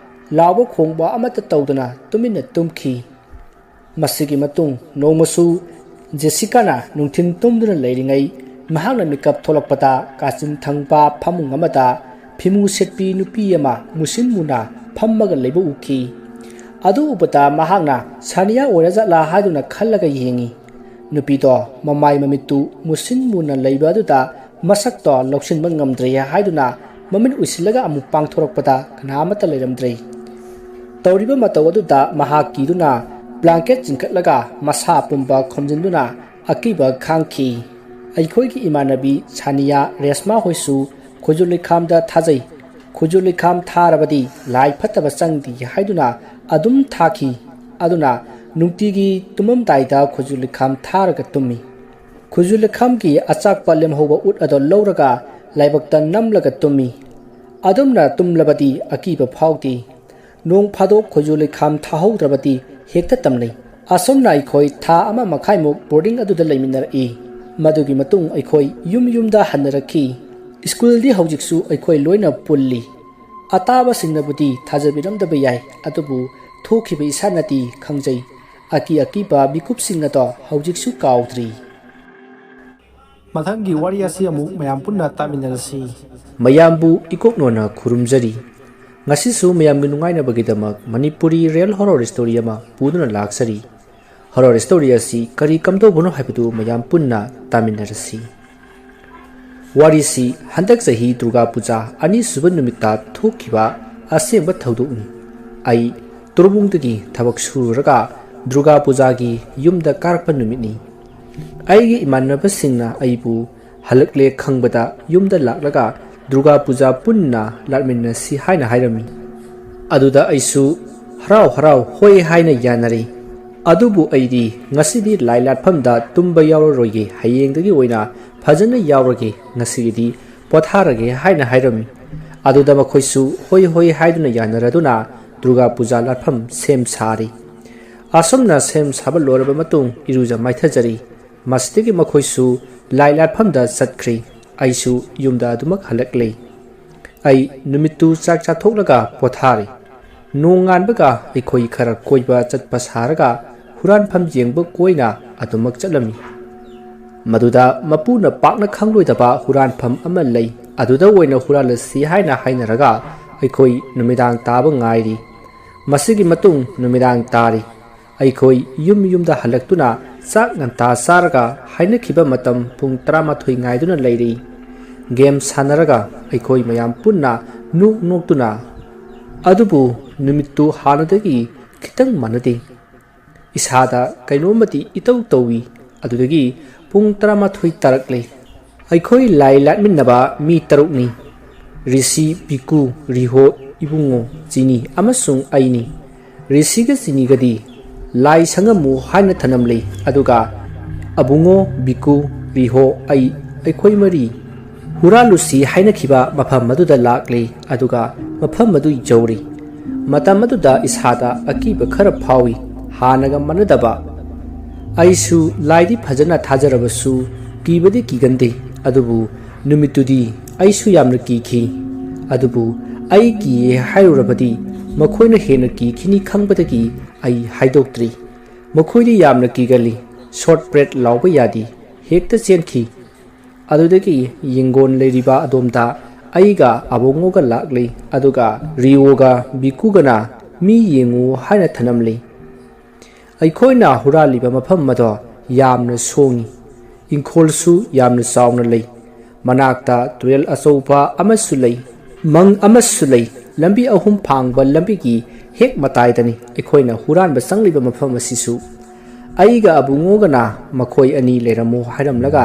ꯂꯥꯎꯕ ꯈꯣꯡꯕ ꯑꯃꯠꯇ ꯇꯧꯗꯅ ꯇꯨꯃꯤꯟꯅ ꯇꯨꯝꯈꯤ꯫ ꯃꯁꯤꯒꯤ ꯃꯇꯨꯡ ꯅꯣꯡꯃꯁꯨ ꯖꯦꯁꯤꯀꯥꯅ ꯅꯨꯡꯊꯤꯜ ꯇꯨꯝꯗꯨꯅ ꯂꯩꯔꯤꯉꯩ ꯃꯍꯥꯛꯅ ꯃꯤꯀꯞ ꯊꯣꯛꯂꯛꯄꯗ ꯀꯥꯆꯤꯟ ꯊꯪꯕ ꯐꯃꯨꯡ ꯑꯃꯗ ꯐꯤꯃꯨ ꯁꯦꯠꯄꯤ ꯅꯨꯄꯤ ꯑꯃ ꯃꯨꯁꯤꯟ ꯃꯨꯅ ꯐꯝꯃꯒ ꯂꯩꯕ ꯎꯈꯤ꯫ ꯑꯗꯨ ꯎꯕꯗ ꯃꯍꯥꯛꯅ ꯁꯥꯅꯤꯌꯥ ꯑꯣꯏꯔꯖꯥꯠꯂꯥ ꯍꯥꯏꯗꯨꯅ ꯈꯜꯂꯒ ꯌꯦꯡꯉꯤ꯫ ꯅꯨꯄꯤꯗꯣ ꯃꯃꯥꯏ ꯃꯃꯤꯠꯇꯨ ꯃꯨꯁꯤꯟ ꯃꯨꯅ ꯂꯩꯕ ꯑꯗꯨꯗ ꯃꯁꯛꯇꯣ ꯂꯧꯁꯤꯟꯕ ꯉꯝꯗ꯭ꯔꯦ ꯍꯥꯏꯗꯨꯅ ꯃꯃꯤꯠ ꯎꯏꯁꯤꯜꯂꯒ ꯑꯃꯨꯛ ꯄꯥꯡꯊꯣꯔꯛꯄꯗ ꯀꯅꯥ ꯑꯃꯠꯇ ꯂꯩꯔꯝꯗ꯭ꯔꯦ꯫ ꯇꯧꯔꯤꯕ ꯃꯇꯧ ꯑꯗꯨꯗ ꯃꯍꯥꯛ ꯀꯤꯗꯨꯅ ꯕ꯭ꯂꯥꯡꯀꯦꯠ ꯆꯤꯡꯈꯠꯂꯒ ꯃꯁꯥ ꯄꯨꯝꯕ ꯈꯨꯝꯖꯤꯟꯗꯨꯅ ꯑꯀꯤꯕ ꯈꯥꯡꯈꯤ꯫ ꯑꯩꯈꯣꯏꯒꯤ ꯏꯃꯥꯟꯅꯕꯤ ꯁꯥꯅꯤꯌꯥ ꯔꯦꯁꯃꯥ ꯍꯣꯏꯁꯨ ꯈꯨꯖꯨ ꯂꯩꯈꯥꯝꯗ ꯊꯥꯖꯩ꯫ ꯈꯨꯖꯨ ꯂꯩꯈꯥꯝ ꯊꯥꯔꯕꯗꯤ ꯂꯥꯏ ꯐꯠꯇꯕ ꯆꯪꯗꯦ ꯍꯥꯏꯗꯨꯅ ꯑꯗꯨꯝ ꯊꯥꯈꯤ꯫ ꯑꯗꯨꯅ ꯅꯨꯡꯇꯤꯒꯤ ꯇꯨꯝꯃꯝꯗꯥꯏꯗ ꯈꯨꯖꯨ ꯂꯩꯈꯥꯝ ꯊꯥꯔꯒ ꯇꯨꯝꯃꯤ꯫ ꯈꯨꯖꯨ ꯂꯩꯈꯥꯝꯒꯤ ꯑꯆꯥꯛꯄ ꯂꯦꯝꯍꯧꯕ ꯎꯠ ꯑꯗꯣ ꯂꯧꯔꯒ ꯂꯥꯏꯕꯛꯇ ꯅꯝꯂꯒ ꯇꯨꯝꯃꯤ꯫ ꯑꯗꯨꯝꯅ ꯇꯨꯝꯂꯕꯗꯤ ꯑꯀꯤꯕ ꯐꯥꯎꯗꯦ꯫ ꯅꯣꯡ ꯐꯥꯗꯣꯛ ꯈꯨꯖꯨ ꯂꯩꯈꯥꯝ ꯊꯥꯍꯧꯗ꯭ꯔꯕꯗꯤ ꯍꯦꯛꯇ ꯇꯝꯅꯩ꯫ ꯑꯁꯨꯝꯅ ꯑꯩꯈꯣꯏ ꯊꯥ ꯑꯃ ꯃꯈꯥꯏꯃꯨꯛ ꯕꯣꯔꯗꯤꯡ ꯑꯗꯨꯗ ꯂꯩꯃꯤꯟꯅꯔꯛꯏ꯫ ꯃꯗꯨꯒꯤ ꯃꯇꯨꯡ ꯑꯩꯈꯣꯏ ꯌꯨꯝ ꯌꯨꯝꯗ ꯍꯟꯅꯔꯛꯈꯤ꯫ ꯁ꯭ꯀꯨꯜꯗꯤ ꯍꯧꯖꯤꯛꯁꯨ ꯑꯩꯈꯣꯏ ꯂꯣꯏꯅ ꯄꯨꯜꯂꯤ꯫ ꯑꯇꯥꯕꯁꯤꯡꯅꯕꯨꯗꯤ ꯊꯥꯖꯕꯤꯔꯝꯗꯕ ꯌꯥꯏ, ꯑꯗꯨꯕꯨ ꯊꯣꯛꯈꯤꯕ ꯏꯁꯥꯅꯗꯤ ꯈꯪꯖꯩ꯫ ꯑꯀꯤ ꯑꯀꯤꯕ ꯃꯤꯀꯨꯞꯁꯤꯡ ꯑꯗꯣ ꯍꯧꯖꯤꯛꯁꯨ ꯀꯥꯎꯗ꯭ꯔꯤ꯫ ꯃꯊꯪꯒꯤ ꯋꯥꯔꯤ ꯑꯁꯤ ꯑꯃꯨꯛ ꯃꯌꯥꯝ ꯄꯨꯟꯅ ꯇꯥꯃꯤꯟꯅꯔꯁꯤ꯫ ꯃꯌꯥꯝꯕꯨ ꯏꯀꯣꯛꯅꯣꯅ ꯈꯨꯔꯨꯝꯖꯔꯤ꯫ ꯉꯁꯤꯁꯨ ꯃꯌꯥꯝꯒꯤ ꯅꯨꯡꯉꯥꯏꯅꯕꯒꯤꯗꯃꯛ ꯃꯅꯤꯄꯨꯔꯤ ꯔꯤꯌꯦꯜ ꯍꯣꯔꯣꯔ ꯁ꯭ꯇꯣꯔꯤ ꯑꯃ ꯄꯨꯗꯨꯅ ꯂꯥꯛꯆꯔꯤ꯫ ꯍꯣꯔꯣꯔ ꯁ꯭ꯇꯣꯔꯤ ꯑꯁꯤ ꯀꯔꯤ ꯀꯝꯗꯧꯕꯅꯣ ꯍꯥꯏꯕꯗꯨ ꯃꯌꯥꯝ ꯄꯨꯟꯅ ꯇꯥꯃꯤꯟꯅꯔꯁꯤ꯫ ꯋꯥꯔꯤꯁꯤ ꯍꯟꯗꯛ ꯆꯍꯤ ꯗꯨꯔꯒꯥ ꯄꯨꯖꯥ ꯑꯅꯤꯁꯨꯕ ꯅꯨꯃꯤꯠꯇ ꯊꯣꯛꯈꯤꯕ ꯑꯁꯦꯡꯕ ꯊꯧꯗꯣꯛꯅꯤ꯫ ꯑꯩ ꯇꯣꯔꯕꯨꯡꯗꯒꯤ ꯊꯕꯛ ꯁꯨꯔꯨꯔꯒ ꯗꯨꯔꯒꯥ ꯄꯨꯖꯥꯒꯤ ꯌꯨꯝꯗ ꯀꯥꯔꯛꯄ ꯅꯨꯃꯤꯠꯅꯤ꯫ ꯑꯩꯒꯤ ꯏꯃꯥꯟꯅꯕꯁꯤꯡꯅ ꯑꯩꯕꯨ ꯍꯜꯂꯛꯂꯦ ꯈꯪꯕꯗ ꯌꯨꯝꯗ ꯂꯥꯛꯂꯒ ꯗꯨꯔꯒꯥ ꯄꯨꯖꯥ ꯄꯨꯟꯅ ꯂꯥꯠꯃꯤꯟꯅꯁꯤ ꯍꯥꯏꯅ ꯍꯥꯏꯔꯝꯃꯤ꯫ ꯑꯗꯨꯗ ꯑꯩꯁꯨ ꯍꯔꯥꯎ ꯍꯔꯥꯎ ꯍꯣꯏ ꯍꯥꯏꯅ ꯌꯥꯅꯔꯦ꯫ ꯑꯗꯨꯕꯨ ꯑꯩꯗꯤ ꯉꯁꯤꯗꯤ ꯂꯥꯏ ꯂꯥꯠꯐꯝꯗ ꯇꯨꯝꯕ ꯌꯥꯎꯔꯔꯣꯏꯒꯦ, ꯍꯌꯦꯡꯗꯒꯤ ꯑꯣꯏꯅ ꯐꯖꯅ ꯌꯥꯎꯔꯒꯦ, ꯉꯁꯤꯒꯤꯗꯤ ꯄꯣꯊꯥꯔꯒꯦ ꯍꯥꯏꯅ ꯍꯥꯏꯔꯝꯃꯤ꯫ ꯑꯗꯨꯗ ꯃꯈꯣꯏꯁꯨ ꯍꯣꯏ ꯍꯣꯏ ꯍꯥꯏꯗꯨꯅ ꯌꯥꯅꯔꯗꯨꯅ ꯗꯨꯔꯒꯥ ꯄꯨꯖꯥ ꯂꯥꯠꯐꯝ ꯁꯦꯝ ꯁꯥꯔꯤ꯫ ꯑꯁꯨꯝꯅ ꯁꯦꯝ ꯁꯥꯕ ꯂꯣꯏꯔꯕ ꯃꯇꯨꯡ ꯏꯔꯨꯖ ꯃꯥꯏꯊꯖꯔꯤ꯫ ꯃꯁꯤꯗꯒꯤ ꯃꯈꯣꯏꯁꯨ ꯂꯥꯏ ꯂꯥꯠꯐꯝꯗ ꯆꯠꯈ꯭ꯔꯦ꯫ ꯑꯩꯁꯨ ꯌꯨꯝꯗ ꯑꯗꯨꯃꯛ ꯍꯜꯂꯛꯂꯦ꯫ ꯑꯩ ꯅꯨꯃꯤꯠꯇꯨ ꯆꯥꯛ ꯆꯥꯊꯣꯛꯂꯒ ꯄꯣꯊꯥꯔꯤ꯫ ꯅꯣꯡꯉꯥꯟꯕꯒ ꯑꯩꯈꯣꯏ ꯈꯔ ꯀꯣꯏꯕ ꯆꯠꯄ ꯁꯥꯔꯒ ꯍꯨꯔꯥꯟꯐꯝ ꯌꯦꯡꯕ ꯀꯣꯏꯅ ꯑꯗꯨꯃꯛ ꯆꯠꯂꯝꯃꯤ꯫ ꯃꯗꯨꯗ ꯃꯄꯨꯅ ꯄꯥꯛꯅ ꯈꯪꯂꯣꯏꯗꯕ ꯍꯨꯔꯥꯟꯐꯝ ꯑꯃ ꯂꯩ꯫ ꯑꯗꯨꯗ ꯑꯣꯏꯅ ꯍꯨꯔꯥꯜꯂꯁꯤ ꯍꯥꯏꯅ ꯍꯥꯏꯅꯔꯒ ꯑꯩꯈꯣꯏ ꯅꯨꯃꯤꯗꯥꯡ ꯇꯥꯕ ꯉꯥꯏꯔꯤ꯫ ꯃꯁꯤꯒꯤ ꯃꯇꯨꯡ ꯅꯨꯃꯤꯗꯥꯡ ꯇꯥꯔꯤ꯫ ꯑꯩꯈꯣꯏ ꯌꯨꯝ ꯌꯨꯝꯗ ꯍꯜꯂꯛꯇꯨꯅ ꯆꯥꯛ ꯉꯟꯇꯥ ꯆꯥꯔꯒ ꯍꯥꯏꯅꯈꯤꯕ ꯃꯇꯝ ꯄꯨꯡ ꯇꯔꯥꯃꯥꯊꯣꯏ ꯉꯥꯏꯗꯨꯅ ꯂꯩꯔꯤ꯫ ꯒꯦꯝ ꯁꯥꯟꯅꯔꯒ ꯑꯩꯈꯣꯏ ꯃꯌꯥꯝ ꯄꯨꯟꯅ ꯅꯣꯛ ꯅꯣꯛꯇꯨꯅ꯫ ꯑꯗꯨꯕꯨ ꯅꯨꯃꯤꯠꯇꯨ ꯍꯥꯟꯅꯗꯒꯤ ꯈꯤꯇꯪ ꯃꯥꯟꯅꯗꯦ꯫ ꯏꯁꯥꯗ ꯀꯩꯅꯣꯝꯃꯗꯤ ꯏꯇꯧ ꯇꯧꯏ꯫ ꯑꯗꯨꯗꯒꯤ ꯄꯨꯡ ꯇꯔꯥꯃꯥꯊꯣꯏ ꯇꯥꯔꯛꯂꯦ꯫ ꯑꯩꯈꯣꯏ ꯂꯥꯏ ꯂꯥꯠꯃꯤꯟꯅꯕ ꯃꯤ ꯇꯔꯨꯛꯅꯤ: ꯔꯤꯁꯤ, ꯕꯤꯀꯨ, ꯔꯤꯍꯣ, ꯏꯕꯨꯡꯉꯣ, ꯆꯤꯅꯤ ꯑꯃꯁꯨꯡ ꯑꯩꯅꯤ꯫ ꯔꯤꯁꯤꯒ ꯆꯤꯅꯤꯒꯗꯤ ꯂꯥꯏ ꯁꯪꯉꯝꯃꯨ ꯍꯥꯏꯅ ꯊꯅꯝꯂꯤ, ꯑꯗꯨꯒ ꯑꯕꯨꯡꯉꯣ, ꯕꯤꯀꯨ, ꯔꯤꯍꯣ, ꯑꯩ, ꯑꯩꯈꯣꯏ ꯃꯔꯤ ꯍꯨꯔꯥꯜꯂꯨꯁꯤ ꯍꯥꯏꯅꯈꯤꯕ ꯃꯐꯝ ꯑꯗꯨꯗ ꯂꯥꯛꯂꯤ, ꯑꯗꯨꯒ ꯃꯐꯝ ꯑꯗꯨ ꯌꯧꯔꯤ꯫ ꯃꯇꯝ ꯑꯗꯨꯗ ꯏꯁꯥꯗ ꯑꯀꯤꯕ ꯈꯔ ꯐꯥꯎꯏ, ꯍꯥꯟꯅꯒ ꯃꯥꯟꯅꯗꯕ꯫ ꯑꯩꯁꯨ ꯂꯥꯏꯗꯤ ꯐꯖꯅ ꯊꯥꯖꯔꯕꯁꯨ ꯀꯤꯕꯗꯤ ꯀꯤꯒꯟꯗꯦ, ꯑꯗꯨꯕꯨ ꯅꯨꯃꯤꯠꯇꯨꯗꯤ ꯑꯩꯁꯨ ꯌꯥꯝꯅ ꯀꯤꯈꯤ꯫ ꯑꯗꯨꯕꯨ ꯑꯩ ꯀꯤꯌꯦ ꯍꯥꯏꯔꯨꯔꯕꯗꯤ ꯃꯈꯣꯏꯅ ꯍꯦꯟꯅ ꯀꯤꯈꯤꯅꯤ ꯈꯪꯕꯗꯒꯤ ꯑꯩ ꯍꯥꯏꯗꯣꯛꯇ꯭ꯔꯤ꯫ ꯃꯈꯣꯏꯗꯤ ꯌꯥꯝꯅ ꯀꯤꯒꯜꯂꯤ, ꯁꯣꯔꯠ ꯄ꯭ꯔꯦꯠ ꯂꯥꯎꯕ ꯌꯥꯗꯦ, ꯍꯦꯛꯇ ꯆꯦꯟꯈꯤ꯫ ꯑꯗꯨꯗꯒꯤ ꯌꯦꯡꯒꯣꯟ ꯂꯩꯔꯤꯕ ꯑꯗꯣꯝꯗ ꯑꯩꯒ ꯑꯕꯨꯡꯉꯣꯒ ꯂꯥꯛꯂꯤ, ꯑꯗꯨꯒ ꯔꯤꯑꯣꯒ ꯕꯤꯀꯨꯒꯅ ꯃꯤ ꯌꯦꯡꯉꯨ ꯍꯥꯏꯅ ꯊꯅꯝꯂꯤ꯫ ꯑꯩꯈꯣꯏꯅ ꯍꯨꯔꯥꯜꯂꯤꯕ ꯃꯐꯝ ꯑꯗꯣ ꯌꯥꯝꯅ ꯁꯣꯡꯏ, ꯏꯪꯈꯣꯜꯁꯨ ꯌꯥꯝꯅ ꯆꯥꯎꯅ ꯂꯩ, ꯃꯅꯥꯛꯇ ꯇꯨꯔꯦꯜ ꯑꯆꯧꯕ ꯑꯃꯁꯨ ꯂꯩ, ꯃꯪ ꯑꯃꯁꯨ ꯂꯩ꯫ ꯂꯝꯕꯤ ꯑꯍꯨꯝ ꯐꯥꯡꯕ ꯂꯝꯕꯤꯒꯤ ꯍꯦꯛ ꯃꯇꯥꯏꯗꯅꯤ ꯑꯩꯈꯣꯏꯅ ꯍꯨꯔꯥꯟꯕ ꯆꯪꯂꯤꯕ ꯃꯐꯝ ꯑꯁꯤꯁꯨ꯫ ꯑꯩꯒ ꯑꯕꯨꯡꯉꯣꯒꯅ ꯃꯈꯣꯏ ꯑꯅꯤ ꯂꯩꯔꯝꯃꯨ ꯍꯥꯏꯔꯝꯂꯒ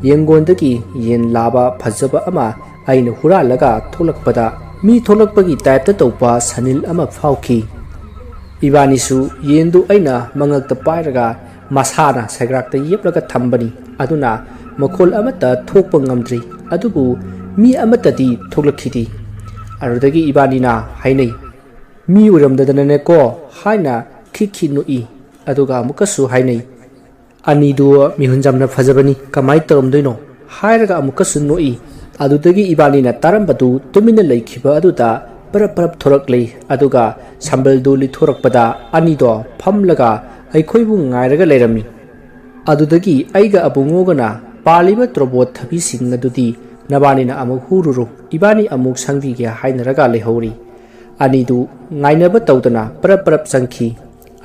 ꯌꯦꯡꯒꯣꯟꯗꯒꯤ ꯌꯦꯟ ꯂꯥꯕ ꯐꯖꯕ ꯑꯃ ꯑꯩꯅ ꯍꯨꯔꯥꯜꯂꯒ ꯊꯣꯛꯂꯛꯄꯗ ꯃꯤ ꯊꯣꯛꯂꯛꯄꯒꯤ ꯇꯥꯏꯞꯇ ꯇꯧꯕ ꯁꯅꯤꯜ ꯑꯃ ꯐꯥꯎꯈꯤ꯫ ꯏꯕꯥꯅꯤꯁꯨ ꯌꯦꯟꯗꯨ ꯑꯩꯅ ꯃꯉꯛꯇ ꯄꯥꯏꯔꯒ ꯃꯁꯥꯅ ꯁꯦꯒ꯭ꯔꯥꯛꯇ ꯌꯦꯞꯂꯒ ꯊꯝꯕꯅꯤ, ꯑꯗꯨꯅ ꯃꯈꯣꯜ ꯑꯃꯠꯇ ꯊꯣꯛꯄ ꯉꯝꯗ꯭ꯔꯤ꯫ ꯑꯗꯨꯕꯨ ꯃꯤ ꯑꯃꯠꯇꯗꯤ ꯊꯣꯛꯂꯛꯈꯤꯗꯦ꯫ ꯑꯗꯨꯗꯒꯤ ꯏꯕꯥꯅꯤꯅ ꯍꯥꯏꯅꯩ, "ꯃꯤ ꯑꯣꯏꯔꯝꯗꯗꯅꯅꯦꯀꯣ" ꯍꯥꯏꯅ ꯈꯤꯛ ꯈꯤꯛ ꯅꯣꯛꯏ꯫ ꯑꯗꯨꯒ ꯑꯃꯨꯛꯀꯁꯨ ꯍꯥꯏꯅꯩ, "ꯑꯅꯤꯗꯨ ꯃꯤꯍꯨꯟ ꯌꯥꯝꯅ ꯐꯖꯕꯅꯤ, ꯀꯃꯥꯏꯅ ꯇꯧꯔꯝꯗꯣꯏꯅꯣ?" ꯍꯥꯏꯔꯒ ꯑꯃꯨꯛꯀꯁꯨ ꯅꯣꯛꯏ꯫ ꯑꯗꯨꯗꯒꯤ ꯏꯕꯥꯅꯤꯅ ꯇꯥꯔꯝꯕꯗꯨ ꯇꯨꯃꯤꯟꯅ ꯂꯩꯈꯤꯕ ꯑꯗꯨꯗ ꯄꯔꯞ ꯄꯔꯞ ꯊꯣꯔꯛꯂꯦ꯫ ꯑꯗꯨꯒ ꯁꯝꯕꯜꯗꯨ ꯂꯤꯊꯣꯔꯛꯄꯗ ꯑꯅꯤꯗꯣ ꯐꯝꯂꯒ ꯑꯩꯈꯣꯏꯕꯨ ꯉꯥꯏꯔꯒ ꯂꯩꯔꯝꯃꯤ꯫ ꯑꯗꯨꯗꯒꯤ ꯑꯩꯒ ꯑꯕꯨꯡꯉꯣꯒꯅ, "ꯄꯥꯜꯂꯤꯕ ꯇ꯭ꯔꯣꯕꯣꯠ ꯊꯕꯤꯁꯤꯡ ꯑꯗꯨꯗꯤ ꯅꯕꯥꯅꯤꯅ ꯑꯃꯨꯛ ꯍꯨꯔꯨꯔꯣ, ꯏꯕꯥꯅꯤ ꯑꯃꯨꯛ ꯁꯪꯕꯤꯒꯦ" ꯍꯥꯏꯅꯔꯒ ꯂꯩꯍꯧꯔꯤ꯫ ꯑꯅꯤꯗꯨ ꯉꯥꯏꯅꯕ ꯇꯧꯗꯅ ꯄꯔꯞ ꯄꯔꯞ ꯆꯪꯈꯤ꯫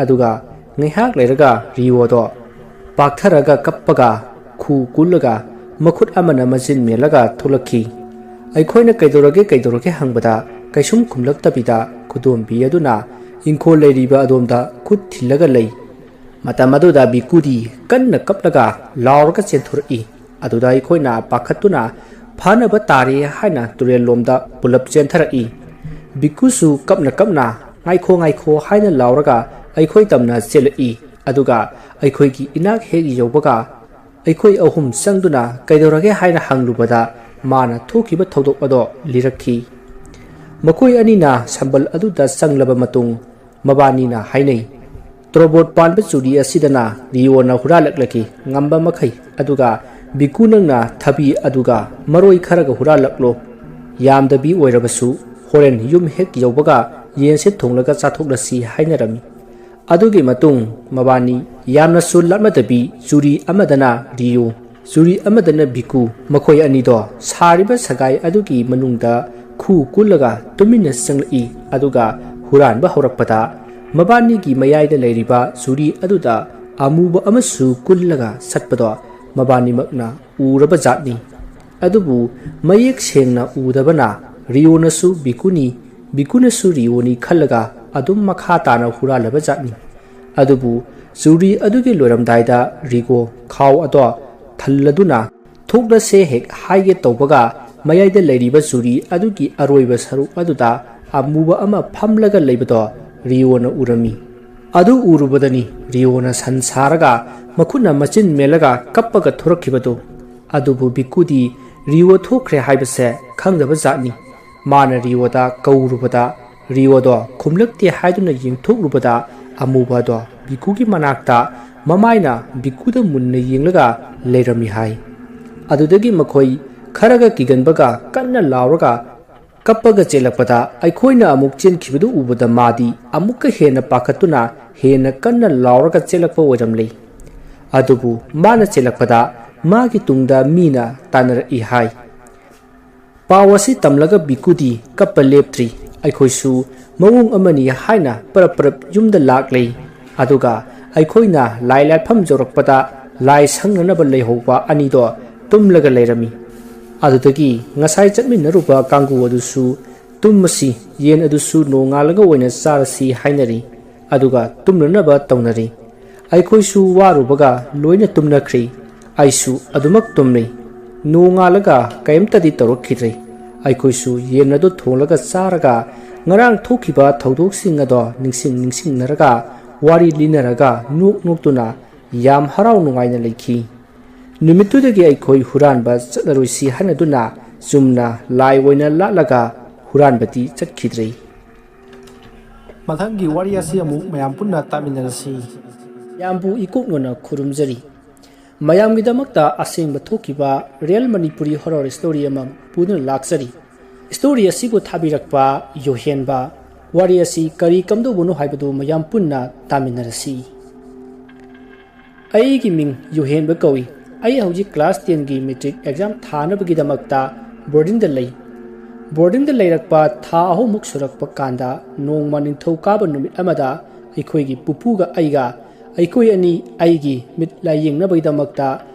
ꯑꯗꯨꯒ ꯉꯥꯏꯍꯥꯛ ꯂꯩꯔꯒ ꯔꯤꯑꯣꯗꯣ ꯄꯥꯛꯊꯔꯒ ꯀꯞꯄꯒ ꯈꯨ ꯀꯨꯜꯂꯒ ꯃꯈꯨꯠ ꯑꯃꯅ ꯃꯆꯤꯟ ꯃꯦꯜꯂꯒ ꯊꯣꯛꯂꯛꯈꯤ꯫ ꯑꯩꯈꯣꯏꯅ "ꯀꯩꯗꯧꯔꯒꯦ, ꯀꯩꯗꯧꯔꯒꯦ?" ꯍꯪꯕꯗ ꯀꯩꯁꯨꯝ ꯈꯨꯝꯂꯛꯇꯕꯤꯗ ꯈꯨꯗꯣꯝꯕꯤ ꯑꯗꯨꯅ ꯏꯪꯈꯣꯜ ꯂꯩꯔꯤꯕ ꯑꯗꯣꯝꯗ ꯈꯨꯠ ꯊꯤꯜꯂꯒ ꯂꯩ꯫ ꯃꯇꯝ ꯑꯗꯨꯗ ꯕꯤꯀꯨꯗꯤ ꯀꯟꯅ ꯀꯞꯂꯒ ꯂꯥꯎꯔꯒ ꯆꯦꯟꯊꯣꯔꯛꯏ꯫ ꯑꯗꯨꯗ ꯑꯩꯈꯣꯏꯅ ꯄꯥꯈꯠꯇꯨꯅ "ꯐꯥꯅꯕ ꯇꯥꯔꯦ" ꯍꯥꯏꯅ ꯇꯨꯔꯦꯜ ꯂꯣꯝꯗ ꯄꯨꯂꯞ ꯆꯦꯟꯊꯔꯛꯏ꯫ ꯕꯤꯀꯨꯁꯨ ꯀꯞꯅ ꯀꯞꯅ "ꯉꯥꯏꯈꯣ, ꯉꯥꯏꯈꯣ" ꯍꯥꯏꯅ ꯂꯥꯎꯔꯒ ꯑꯩꯈꯣꯏ ꯇꯝꯅ ꯆꯦꯜꯂꯛꯏ꯫ ꯑꯗꯨꯒ ꯑꯩꯈꯣꯏꯒꯤ ꯏꯅꯥꯛ ꯍꯦꯛ ꯌꯧꯕꯒ ꯑꯩꯈꯣꯏ ꯑꯍꯨꯝ ꯆꯪꯗꯨꯅ "ꯀꯩꯗꯧꯔꯒꯦ?" ꯍꯥꯏꯅ ꯍꯪꯂꯨꯕꯗ ꯃꯥꯅ ꯊꯣꯛꯈꯤꯕ ꯊꯧꯗꯣꯛ ꯑꯗꯣ ꯂꯤꯔꯛꯈꯤ꯫ ꯃꯈꯣꯏ ꯑꯅꯤꯅ ꯁꯝꯕꯜ ꯑꯗꯨꯗ ꯆꯪꯂꯕ ꯃꯇꯨꯡ ꯃꯕꯥꯅꯤꯅ ꯍꯥꯏꯅꯩ, "ꯇ꯭ꯔꯣꯕꯣꯠ ꯄꯥꯟꯕ ꯆꯨꯔꯤ ꯑꯁꯤꯗꯅ ꯔꯤꯑꯣꯅ ꯍꯨꯔꯥꯜꯂꯛꯂꯒꯦ ꯉꯝꯕ ꯃꯈꯩ, ꯑꯗꯨꯒ ꯕꯤꯀꯨ, ꯅꯪꯅ ꯊꯕꯤ ꯑꯗꯨꯒ ꯃꯔꯣꯏ ꯈꯔꯒ ꯍꯨꯔꯥꯜꯂꯛꯂꯣ꯫ ꯌꯥꯝꯗꯕꯤ ꯑꯣꯏꯔꯕꯁꯨ ꯍꯣꯔꯦꯟ ꯌꯨꯝ ꯍꯦꯛ ꯌꯧꯕꯒ ꯌꯦꯟꯁꯦ ꯊꯣꯡꯂꯒ ꯆꯥꯊꯣꯛꯂꯁꯤ" ꯍꯥꯏꯅꯔꯝꯃꯤ꯫ ꯑꯗꯨꯒꯤ ꯃꯇꯨꯡ ꯃꯕꯥꯅꯤ ꯌꯥꯝꯅꯁꯨ ꯂꯥꯞꯅꯗꯕꯤ ꯆꯨꯔꯤ ꯑꯃꯗꯅ ꯔꯤꯑꯣ, ꯆꯨꯔꯤ ꯑꯃꯗꯅ ꯕꯤꯀꯨ, ꯃꯈꯣꯏ ꯑꯅꯤꯗꯣ ꯁꯥꯔꯤꯕ ꯁꯒꯥꯏ ꯑꯗꯨꯒꯤ ꯃꯅꯨꯡꯗ ꯈꯨ ꯀꯨꯜꯂꯒ ꯇꯨꯃꯤꯟꯅ ꯆꯪꯂꯛꯏ꯫ ꯑꯗꯨꯒ ꯍꯨꯔꯥꯟꯕ ꯍꯧꯔꯛꯄꯗ ꯃꯕꯥꯅꯤꯒꯤ ꯃꯌꯥꯏꯗ ꯂꯩꯔꯤꯕ ꯆꯨꯔꯤ ꯑꯗꯨꯗ ꯑꯃꯨꯕ ꯑꯃꯁꯨ ꯀꯨꯜꯂꯒ ꯆꯠꯄꯗꯣ ꯃꯕꯥꯅꯤꯃꯛꯅ ꯎꯔꯕ ꯖꯥꯠꯅꯤ꯫ ꯑꯗꯨꯕꯨ ꯃꯌꯦꯛ ꯁꯦꯡꯅ ꯎꯗꯕꯅ ꯔꯤꯑꯣꯅꯁꯨ ꯕꯤꯀꯨꯅꯤ, ꯕꯤꯀꯨꯅꯁꯨ ꯔꯤꯑꯣꯅꯤ ꯈꯜꯂꯒ ꯑꯗꯨꯝ ꯃꯈꯥ ꯇꯥꯅ ꯍꯨꯔꯥꯜꯂꯕ ꯖꯥꯠꯅꯤ꯫ ꯑꯗꯨꯕꯨ ꯆꯨꯔꯤ ꯑꯗꯨꯒꯤ ꯂꯣꯏꯔꯝꯗꯥꯏꯗ ꯔꯤꯒꯣ ꯈꯥꯎ ꯑꯗꯣ ꯊꯜꯂꯗꯨꯅ ꯊꯣꯛꯂꯁꯦ ꯍꯦꯛ ꯍꯥꯏꯒꯦ ꯇꯧꯕꯒ, ꯃꯌꯥꯏꯗ ꯂꯩꯔꯤꯕ ꯆꯨꯔꯤ ꯑꯗꯨꯒꯤ ꯑꯔꯣꯏꯕ ꯁꯔꯨꯛ ꯑꯗꯨꯗ ꯑꯃꯨꯕ ꯑꯃ ꯐꯝꯂꯒ ꯂꯩꯕꯗꯣ ꯔꯤꯑꯣꯅ ꯎꯔꯝꯃꯤ꯫ ꯑꯗꯨ ꯎꯔꯨꯕꯗꯅꯤ ꯔꯤꯑꯣꯅ ꯁꯟ ꯁꯥꯔꯒ ꯃꯈꯨꯠꯅ ꯃꯆꯤꯟ ꯃꯦꯜꯂꯒ ꯀꯞꯄꯒ ꯊꯣꯔꯛꯈꯤꯕꯗꯨ꯫ ꯑꯗꯨꯕꯨ ꯕꯤꯀꯨꯗꯤ ꯔꯤꯑꯣ ꯊꯣꯛꯈ꯭ꯔꯦ ꯍꯥꯏꯕꯁꯦ ꯈꯪꯗꯕ ꯖꯥꯠꯅꯤ꯫ ꯃꯥꯅ ꯔꯤꯑꯣꯗ ꯀꯧꯔꯨꯕꯗ ꯔꯤꯑꯣꯗꯣ ꯈꯨꯝꯂꯛꯇꯦ ꯍꯥꯏꯗꯨꯅ ꯌꯦꯡꯊꯣꯛꯂꯨꯕꯗ ꯑꯃꯨꯕ ꯑꯗꯣ ꯕꯤꯀꯨꯒꯤ ꯃꯅꯥꯛꯇ ꯃꯃꯥꯏꯅ ꯕꯤꯀꯨꯗ ꯃꯨꯟꯅ ꯌꯦꯡꯂꯒ ꯂꯩꯔꯝꯃꯤ ꯍꯥꯏ꯫ ꯑꯗꯨꯗꯒꯤ ꯃꯈꯣꯏ ꯈꯔꯒ ꯀꯤꯒꯟꯕꯒ ꯀꯟꯅ ꯂꯥꯎꯔꯒ ꯀꯞꯄꯒ ꯆꯦꯜꯂꯛꯄꯗ ꯑꯩꯈꯣꯏꯅ ꯑꯃꯨꯛ ꯆꯦꯟꯈꯤꯕꯗꯨ ꯎꯕꯗ ꯃꯥꯗꯤ ꯑꯃꯨꯛꯀ ꯍꯦꯟꯅ ꯄꯥꯈꯠꯇꯨꯅ ꯍꯦꯟꯅ ꯀꯟꯅ ꯂꯥꯎꯔꯒ ꯆꯦꯜꯂꯛꯄ ꯑꯣꯏꯔꯝꯂꯦ꯫ ꯑꯗꯨꯕꯨ ꯃꯥꯅ ꯆꯦꯜꯂꯛꯄꯗ ꯃꯥꯒꯤ ꯇꯨꯡꯗ ꯃꯤꯅ ꯇꯥꯟꯅꯔꯛꯏ ꯍꯥꯏ꯫ ꯄꯥꯎ ꯑꯁꯤ ꯇꯝꯂꯒ ꯕꯤꯀꯨꯗꯤ ꯀꯞꯄ ꯂꯦꯞꯇ꯭ꯔꯤ꯫ ꯑꯩꯈꯣꯏꯁꯨ ꯃꯑꯣꯡ ꯑꯃꯅꯤ ꯍꯥꯏꯅ ꯄꯔꯞ ꯄꯔꯞ ꯌꯨꯝꯗ ꯂꯥꯛꯂꯦ꯫ ꯑꯗꯨꯒ ꯑꯩꯈꯣꯏꯅ ꯂꯥꯏ ꯂꯥꯠꯐꯝ ꯌꯧꯔꯛꯄꯗ ꯂꯥꯏ ꯁꯪꯅꯅꯕ ꯂꯩꯍꯧꯕ ꯑꯅꯤꯗꯣ ꯇꯨꯝꯂꯒ ꯂꯩꯔꯝꯃꯤ꯫ ꯑꯗꯨꯗꯒꯤ ꯉꯁꯥꯏ ꯆꯠꯃꯤꯟꯅꯔꯨꯕ ꯀꯥꯡꯕꯨ ꯑꯗꯨꯁꯨ ꯇꯨꯝꯃꯁꯤ, ꯌꯦꯟ ꯑꯗꯨꯁꯨ ꯅꯣꯡꯉꯥꯜꯂꯒ ꯑꯣꯏꯅ ꯆꯥꯔꯁꯤ ꯍꯥꯏꯅꯔꯤ꯫ ꯑꯗꯨꯒ ꯇꯨꯝꯅꯅꯕ ꯇꯧꯅꯔꯤ꯫ ꯑꯩꯈꯣꯏꯁꯨ ꯋꯥꯔꯨꯕꯒ ꯂꯣꯏꯅ ꯇꯨꯝꯅꯈ꯭ꯔꯤ꯫ ꯑꯩꯁꯨ ꯑꯗꯨꯃꯛ ꯇꯨꯝꯃꯤ꯫ ꯅꯣꯡꯉꯥꯜꯂꯒ ꯀꯩꯝꯇꯗꯤ ꯇꯧꯔꯛꯈꯤꯗ꯭ꯔꯦ꯫ ꯑꯩꯈꯣꯏꯁꯨ ꯌꯦꯟ ꯑꯗꯨ ꯊꯣꯡꯂꯒ ꯆꯥꯔꯒ ꯉꯔꯥꯡ ꯊꯣꯛꯈꯤꯕ ꯊꯧꯗꯣꯛꯁꯤꯡ ꯑꯗꯣ ꯅꯤꯡꯁꯤꯡ ꯅꯤꯡꯁꯤꯡꯅꯔꯒ ꯋꯥꯔꯤ ꯂꯤꯅꯔꯒ ꯅꯣꯛ ꯅꯣꯛꯇꯨꯅ ꯌꯥꯝ ꯍꯔꯥꯎ ꯅꯨꯡꯉꯥꯏꯅ ꯂꯩꯈꯤ꯫ ꯅꯨꯃꯤꯠꯇꯨꯗꯒꯤ ꯑꯩꯈꯣꯏ ꯍꯨꯔꯥꯟꯕ ꯆꯠꯂꯔꯣꯏꯁꯤ ꯍꯥꯏꯅꯗꯨꯅ ꯆꯨꯝꯅ ꯂꯥꯏ ꯑꯣꯏꯅ ꯂꯥꯠꯂꯒ ꯍꯨꯔꯥꯟꯕꯗꯤ ꯆꯠꯈꯤꯗ꯭ꯔꯦ꯫ ꯃꯊꯪꯒꯤ ꯋꯥꯔꯤ ꯑꯁꯤ ꯑꯃꯨꯛ ꯃꯌꯥꯝ ꯄꯨꯟꯅ ꯇꯥꯃꯤꯟꯅꯔꯁꯤ꯫ ꯌꯥꯝꯕꯨ ꯏꯀꯣꯛꯅꯅ ꯈꯨꯔꯨꯝꯖꯔꯤ꯫ ꯃꯌꯥꯝꯒꯤꯗꯃꯛꯇ ꯑꯁꯦꯡꯕ ꯊꯣꯛꯈꯤꯕ real Manipuri horror story ꯑꯃ ꯄꯨꯗꯨꯅ ꯂꯥꯛꯆꯔꯤ꯫ Story ꯑꯁꯤꯕꯨ ꯊꯥꯕꯤꯔꯛꯄ ꯌꯣꯍꯦꯟꯕ꯫ ꯋꯥꯔꯤ ꯑꯁꯤ ꯀꯔꯤ ꯀꯝꯗꯧꯕꯅꯣ ꯍꯥꯏꯕꯗꯨ ꯃꯌꯥꯝ ꯄꯨꯟꯅ ꯇꯥꯃꯤꯟꯅꯔꯁꯤ꯫ ꯑꯩꯒꯤ ꯃꯤꯡ ꯌꯨꯍꯦꯟꯕ ꯀꯧꯏ꯫ ꯑꯩ ꯍꯧꯖꯤꯛ class tenꯒꯤ matric exam ꯊꯥꯅꯕꯒꯤꯗꯃꯛꯇ boardingꯗ ꯂꯩ꯫ Boardingꯗ ꯂꯩꯔꯛꯄ ꯊꯥ ꯑꯍꯨꯝꯃꯨꯛ ꯁꯨꯔꯛꯄ ꯀꯥꯟꯗ ꯅꯣꯡꯃ ꯅꯤꯡꯊꯧꯀꯥꯕ ꯅꯨꯃꯤꯠ ꯑꯃꯗ ꯑꯩꯈꯣꯏꯒꯤ ꯄꯨꯄꯨꯒ ꯑꯩꯒ, ꯑꯩꯈꯣꯏ ꯑꯅꯤ ꯑꯩꯒꯤ ꯃꯤꯠ ꯂꯥꯏꯌꯦꯡꯅꯕꯒꯤꯗꯃꯛꯇ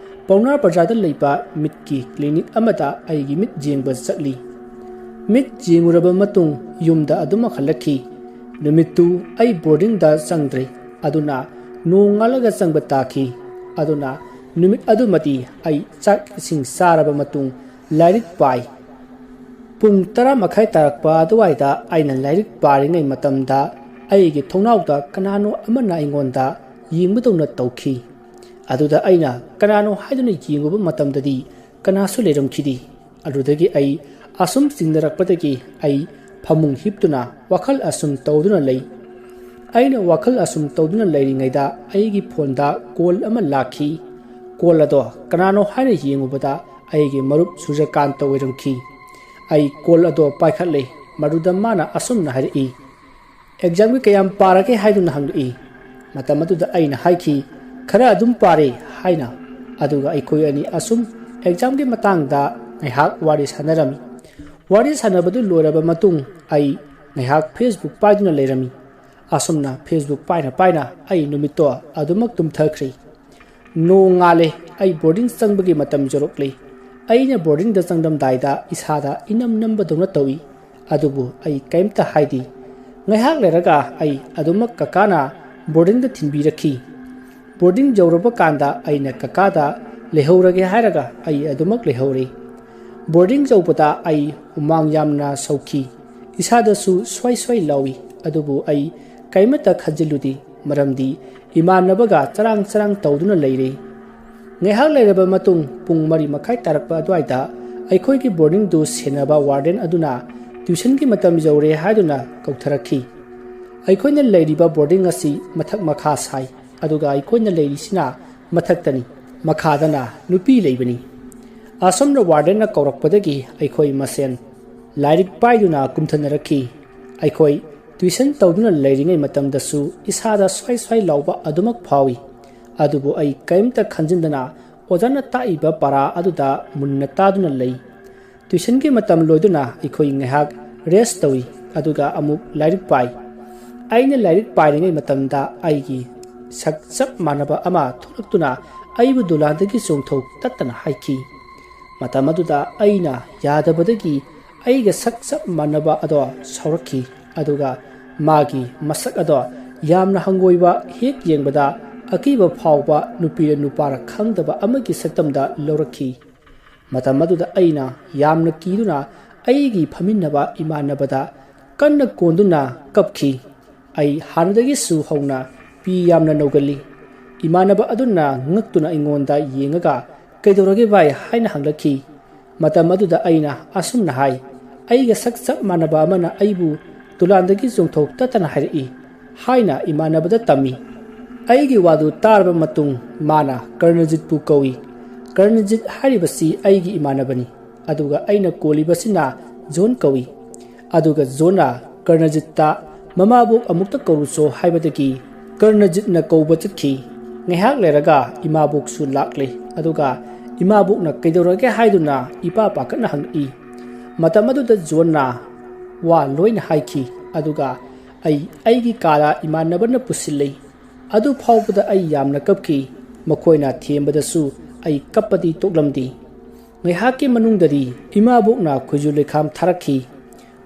ꯄꯥꯎꯅꯥ ꯕꯖꯥꯔꯗ ꯂꯩꯕ ꯃꯤꯠꯀꯤ clinic ꯑꯃꯗ ꯑꯩꯒꯤ ꯃꯤꯠ ꯌꯦꯡꯕ ꯆꯠꯂꯤ꯫ ꯃꯤꯠ ꯌꯦꯡꯉꯨꯔꯕ ꯃꯇꯨꯡ ꯌꯨꯝꯗ ꯑꯗꯨꯃꯛ ꯍꯜꯂꯛꯈꯤ꯫ ꯅꯨꯃꯤꯠꯇꯨ ꯑꯩ boardingꯗ ꯆꯪꯗ꯭ꯔꯦ꯫ ꯑꯗꯨꯅ ꯅꯣꯡꯉꯥꯜꯂꯒ ꯆꯪꯕ ꯇꯥꯈꯤ꯫ ꯑꯗꯨꯅ ꯅꯨꯃꯤꯠ ꯑꯗꯨꯃꯗꯤ ꯑꯩ ꯆꯥꯛ ꯏꯁꯤꯡ ꯆꯥꯔꯕ ꯃꯇꯨꯡ ꯂꯥꯏꯔꯤꯛ ꯄꯥꯏ꯫ ꯄꯨꯡ ꯇꯔꯥ ꯃꯈꯥꯏ ꯇꯥꯔꯛꯄ ꯑꯗꯨꯋꯥꯏꯗ ꯑꯩꯅ ꯂꯥꯏꯔꯤꯛ ꯄꯥꯔꯤꯉꯩ ꯃꯇꯝꯗ ꯑꯩꯒꯤ ꯊꯣꯡꯅꯥꯎꯗ ꯀꯅꯥꯅꯣ ꯑꯃꯅ ꯑꯩꯉꯣꯟꯗ ꯌꯦꯡꯕꯗꯧꯅ ꯇꯧꯈꯤ꯫ ꯑꯗꯨꯗ ꯑꯩꯅ ꯀꯅꯥꯅꯣ ꯍꯥꯏꯗꯨꯅ ꯌꯦꯡꯉꯨꯕ ꯃꯇꯝꯗꯗꯤ ꯀꯅꯥꯁꯨ ꯂꯩꯔꯝꯈꯤꯗꯦ꯫ ꯑꯗꯨꯗꯒꯤ ꯑꯩ ꯑꯁꯨꯝ ꯆꯤꯡꯅꯔꯛꯄꯗꯒꯤ ꯑꯩ ꯐꯃꯨꯡ ꯍꯤꯞꯇꯨꯅ ꯋꯥꯈꯜ ꯑꯁꯨꯝ ꯇꯧꯗꯨꯅ ꯂꯩ꯫ ꯑꯩꯅ ꯋꯥꯈꯜ ꯑꯁꯨꯝ ꯇꯧꯗꯨꯅ ꯂꯩꯔꯤꯉꯩꯗ ꯑꯩꯒꯤ ꯐꯣꯟꯗ ꯀꯣꯜ ꯑꯃ ꯂꯥꯛꯈꯤ꯫ ꯀꯣꯜ ꯑꯗꯣ ꯀꯅꯥꯅꯣ ꯍꯥꯏꯅ ꯌꯦꯡꯉꯨꯕꯗ ꯑꯩꯒꯤ ꯃꯔꯨꯞ ꯁꯨꯔꯖꯀꯥꯟꯇ ꯑꯣꯏꯔꯝꯈꯤ꯫ ꯑꯩ ꯀꯣꯜ ꯑꯗꯣ ꯄꯥꯏꯈꯠꯂꯦ꯫ ꯃꯗꯨꯗ ꯃꯥꯅ ꯑꯁꯨꯝꯅ ꯍꯥꯏꯔꯛꯏ, "ꯑꯦꯛꯖꯥꯝꯒꯤ ꯀꯌꯥꯝ ꯄꯥꯔꯒꯦ?" ꯍꯥꯏꯗꯨꯅ ꯍꯪꯂꯛꯏ꯫ ꯃꯇꯝ ꯑꯗꯨꯗ ꯑꯩꯅ ꯍꯥꯏꯈꯤ, "ꯈꯔ ꯑꯗꯨꯝ ꯄꯥꯔꯦ" ꯍꯥꯏꯅ꯫ ꯑꯗꯨꯒ ꯑꯩꯈꯣꯏ ꯑꯅꯤ ꯑꯁꯨꯝ ꯑꯦꯛꯖꯥꯝꯒꯤ ꯃꯇꯥꯡꯗ ꯉꯥꯏꯍꯥꯛ ꯋꯥꯔꯤ ꯁꯥꯟꯅꯔꯝꯃꯤ꯫ ꯋꯥꯔꯤ ꯁꯥꯟꯅꯕꯗꯨ ꯂꯣꯏꯔꯕ ꯃꯇꯨꯡ ꯑꯩ ꯉꯥꯏꯍꯥꯛ Facebook ꯄꯥꯏꯗꯨꯅ ꯂꯩꯔꯝꯃꯤ꯫ ꯑꯁꯨꯝꯅ Facebook ꯄꯥꯏꯅ ꯄꯥꯏꯅ ꯑꯩ ꯅꯨꯃꯤꯠꯇꯣ ꯑꯗꯨꯃꯛ ꯇꯨꯝꯊꯈ꯭ꯔꯦ꯫ ꯅꯣꯡꯉꯥꯜꯂꯦ꯫ ꯑꯩ ꯕꯣꯔꯗꯤꯡ ꯆꯪꯕꯒꯤ ꯃꯇꯝ ꯌꯧꯔꯛꯂꯦ꯫ ꯑꯩꯅ ꯕꯣꯔꯗꯤꯡꯗ ꯆꯪꯂꯝꯗꯥꯏꯗ ꯏꯁꯥꯗ ꯏꯅꯝ ꯅꯝꯕꯗꯧꯅ ꯇꯧꯏ꯫ ꯑꯗꯨꯕꯨ ꯑꯩ ꯀꯔꯤꯝꯇ ꯍꯥꯏꯗꯦ꯫ ꯉꯥꯏꯍꯥꯛ ꯂꯩꯔꯒ ꯑꯩ ꯑꯗꯨꯃꯛ ꯀꯀꯥꯅ ꯕꯣꯔꯗꯤꯡꯗ ꯊꯤꯟꯕꯤꯔꯛꯈꯤ꯫ ꯕꯣꯔꯗꯤꯡ ꯌꯧꯔꯕ ꯀꯥꯟꯗ ꯑꯩꯅ ꯀꯀꯥꯗ ꯂꯩꯍꯧꯔꯒꯦ ꯍꯥꯏꯔꯒ ꯑꯩ ꯑꯗꯨꯃꯛ ꯂꯩꯍꯧꯔꯦ꯫ ꯕꯣꯔꯗꯤꯡ ꯌꯧꯕꯗ ꯑꯩ ꯍꯨꯃꯥꯡ ꯌꯥꯝꯅ ꯁꯧꯈꯤ꯫ ꯏꯁꯥꯗꯁꯨ ꯁ꯭ꯋꯥꯏ ꯁ꯭ꯋꯥꯏ ꯂꯥꯎꯏ꯫ ꯑꯗꯨꯕꯨ ꯑꯩ ꯀꯔꯤꯃꯠꯇ ꯈꯟꯖꯤꯜꯂꯨꯗꯦ, ꯃꯔꯝꯗꯤ ꯏꯃꯥꯟꯅꯕꯒ ꯆꯔꯥꯡ ꯆꯔꯥꯡ ꯇꯧꯗꯨꯅ ꯂꯩꯔꯦ꯫ ꯉꯥꯏꯍꯥꯛ ꯂꯩꯔꯕ ꯃꯇꯨꯡ ꯄꯨꯡ ꯃꯔꯤ ꯃꯈꯥꯏ ꯇꯥꯔꯛꯄ ꯑꯗꯨꯋꯥꯏꯗ ꯑꯩꯈꯣꯏꯒꯤ ꯕꯣꯔꯗꯤꯡꯗꯨ ꯁꯦꯟꯅꯕ ꯋꯥꯔꯗꯦꯟ ꯑꯗꯨꯅ ꯇ꯭ꯌꯨꯁꯟꯒꯤ ꯃꯇꯝ ꯌꯧꯔꯦ ꯍꯥꯏꯗꯨꯅ ꯀꯧꯊꯔꯛꯈꯤ꯫ ꯑꯩꯈꯣꯏꯅ ꯂꯩꯔꯤꯕ ꯕꯣꯔꯗꯤꯡ ꯑꯁꯤ ꯃꯊꯛ ꯃꯈꯥ ꯁꯥꯏ, ꯑꯗꯨꯒ ꯑꯩꯈꯣꯏꯅ ꯂꯩꯔꯤꯁꯤꯅ ꯃꯊꯛꯇꯅꯤ꯫ ꯃꯈꯥꯗꯅ ꯅꯨꯄꯤ ꯂꯩꯕꯅꯤ꯫ ꯑꯁꯨꯝꯅ ꯋꯥꯔꯗꯦꯟꯅ ꯀꯧꯔꯛꯄꯗꯒꯤ ꯑꯩꯈꯣꯏ ꯃꯁꯦꯟ ꯂꯥꯏꯔꯤꯛ ꯄꯥꯏꯗꯨꯅ ꯀꯨꯝꯊꯅꯔꯛꯈꯤ꯫ ꯑꯩꯈꯣꯏ ꯇ꯭ꯌꯨꯁꯟ ꯇꯧꯗꯨꯅ ꯂꯩꯔꯤꯉꯩ ꯃꯇꯝꯗꯁꯨ ꯏꯁꯥꯗ ꯁ꯭ꯋꯥꯏ ꯁ꯭ꯋꯥꯏ ꯂꯥꯎꯕ ꯑꯗꯨꯃꯛ ꯐꯥꯎꯏ꯫ ꯑꯗꯨꯕꯨ ꯑꯩ ꯀꯔꯤꯝꯇ ꯈꯟꯖꯤꯟꯗꯅ ꯑꯣꯖꯥꯅ ꯇꯥꯛꯏꯕ ꯄꯔꯥ ꯑꯗꯨꯗ ꯃꯨꯟꯅ ꯇꯥꯗꯨꯅ ꯂꯩ꯫ ꯇ꯭ꯌꯨꯁꯟꯒꯤ ꯃꯇꯝ ꯂꯣꯏꯗꯨꯅ ꯑꯩꯈꯣꯏ ꯉꯥꯏꯍꯥꯛ ꯔꯦꯁ ꯇꯧꯏ, ꯑꯗꯨꯒ ꯑꯃꯨꯛ ꯂꯥꯏꯔꯤꯛ ꯄꯥꯏ꯫ ꯑꯩꯅ ꯂꯥꯏꯔꯤꯛ ꯄꯥꯏꯔꯤꯉꯩ ꯃꯇꯝꯗ ꯑꯩꯒꯤ ꯁꯛ ꯆꯞ ꯃꯥꯟꯅꯕ ꯑꯃ ꯊꯣꯛꯂꯛꯇꯨꯅ ꯑꯩꯕꯨ ꯗꯣꯂꯥꯟꯗꯒꯤ ꯆꯣꯡꯊꯣꯛ ꯇꯠꯇꯅ ꯍꯥꯏꯈꯤ꯫ ꯃꯇꯝ ꯑꯗꯨꯗ ꯑꯩꯅ ꯌꯥꯗꯕꯗꯒꯤ ꯑꯩꯒ ꯁꯛ ꯆꯞ ꯃꯥꯟꯅꯕ ꯑꯗꯣ ꯁꯥꯎꯔꯛꯈꯤ, ꯑꯗꯨꯒ ꯃꯥꯒꯤ ꯃꯁꯛ ꯑꯗꯣ ꯌꯥꯝꯅ ꯍꯪꯒꯣꯏꯕ, ꯍꯦꯛ ꯌꯦꯡꯕꯗ ꯑꯀꯤꯕ ꯐꯥꯎꯕ, ꯅꯨꯄꯤꯔ ꯅꯨꯄꯥꯔ ꯈꯪꯗꯕ ꯑꯃꯒꯤ ꯁꯛꯇꯝꯗ ꯂꯧꯔꯛꯈꯤ꯫ ꯃꯇꯝ ꯑꯗꯨꯗ ꯑꯩꯅ ꯌꯥꯝꯅ ꯀꯤꯗꯨꯅ ꯑꯩꯒꯤ ꯐꯝꯃꯤꯟꯅꯕ ꯏꯃꯥꯟꯅꯕꯗ ꯀꯟꯅ ꯀꯣꯟꯗꯨꯅ ꯀꯞꯈꯤ꯫ ꯑꯩ ꯍꯥꯟꯅꯗꯒꯤꯁꯨ ꯍꯧꯅ ꯄꯤ ꯌꯥꯝꯅ ꯅꯧꯒꯜꯂꯤ꯫ ꯏꯃꯥꯟꯅꯕ ꯑꯗꯨꯅ ꯉꯛꯇꯨꯅ ꯑꯩꯉꯣꯟꯗ ꯌꯦꯡꯉꯒ, "ꯀꯩꯗꯧꯔꯒꯦ ꯚꯥꯏ?" ꯍꯥꯏꯅ ꯍꯪꯂꯛꯈꯤ꯫ ꯃꯇꯝ ꯑꯗꯨꯗ ꯑꯩꯅ ꯑꯁꯨꯝꯅ ꯍꯥꯏ, "ꯑꯩꯒ ꯁꯛ ꯆꯞ ꯃꯥꯟꯅꯕ ꯑꯃꯅ ꯑꯩꯕꯨ ꯗꯣꯂꯥꯟꯗꯒꯤ ꯆꯣꯡꯊꯣꯛ ꯇꯠꯇꯅ ꯍꯥꯏꯔꯛꯏ꯫ ꯍꯥꯏꯅ ꯏꯃꯥꯟꯅꯕꯗ ꯇꯝꯃꯤ꯫ ꯑꯩꯒꯤ ꯋꯥꯗꯨ ꯇꯥꯔꯕ ꯃꯇꯨꯡ ꯃꯥꯅ ꯀꯔꯅꯖꯤꯠꯄꯨ ꯀꯧꯏ꯫ ꯀꯔꯅꯖꯤꯠ ꯍꯥꯏꯔꯤꯕꯁꯤ ꯑꯩꯒꯤ ꯏꯃꯥꯟꯅꯕꯅꯤ꯫ ꯑꯗꯨꯒ ꯑꯩꯅ ꯀꯣꯜꯂꯤꯕꯁꯤꯅ ꯖꯣꯟ ꯀꯧꯏ꯫ ꯑꯗꯨꯒ ꯖꯣꯟꯅ ꯀꯔꯅꯖꯤꯠꯇ "ꯃꯃꯥꯕꯣꯛ ꯑꯃꯨꯛꯇ ꯀꯧꯔꯨꯆꯣ" ꯍꯥꯏꯕꯗꯒꯤ ꯀꯔꯅꯖꯤꯠꯅ ꯀꯧꯕ ꯆꯠꯈꯤ꯫ ꯉꯥꯏꯍꯥꯛ ꯂꯩꯔꯒ ꯏꯃꯥꯕꯣꯛꯁꯨ ꯂꯥꯛꯂꯦ꯫ ꯑꯗꯨꯒ ꯏꯃꯥꯕꯣꯛꯅ "ꯀꯩꯗꯧꯔꯒꯦ?" ꯍꯥꯏꯗꯨꯅ ꯏꯄꯥ ꯄꯥꯈꯠꯅ ꯍꯪꯉꯛꯏ꯫ ꯃꯇꯝ ꯑꯗꯨꯗ ꯖꯣꯟꯅ ꯋꯥ ꯂꯣꯏꯅ ꯍꯥꯏꯈꯤ꯫ ꯑꯗꯨꯒ ꯑꯩ ꯑꯩꯒꯤ ꯀꯥꯗ ꯏꯃꯥꯟꯅꯕꯅ ꯄꯨꯁꯤꯜꯂꯤ꯫ ꯑꯗꯨ ꯐꯥꯎꯕꯗ ꯑꯩ ꯌꯥꯝꯅ ꯀꯞꯈꯤ꯫ ꯃꯈꯣꯏꯅ ꯊꯦꯝꯕꯗꯁꯨ ꯑꯩ ꯀꯞꯄꯗꯤ ꯇꯣꯛꯂꯝꯗꯦ꯫ ꯉꯥꯏꯍꯥꯛꯀꯤ ꯃꯅꯨꯡꯗꯗꯤ ꯏꯃꯥꯕꯣꯛꯅ ꯈꯣꯏꯖꯨ ꯂꯩꯈꯥꯝ ꯊꯥꯔꯛꯈꯤ꯫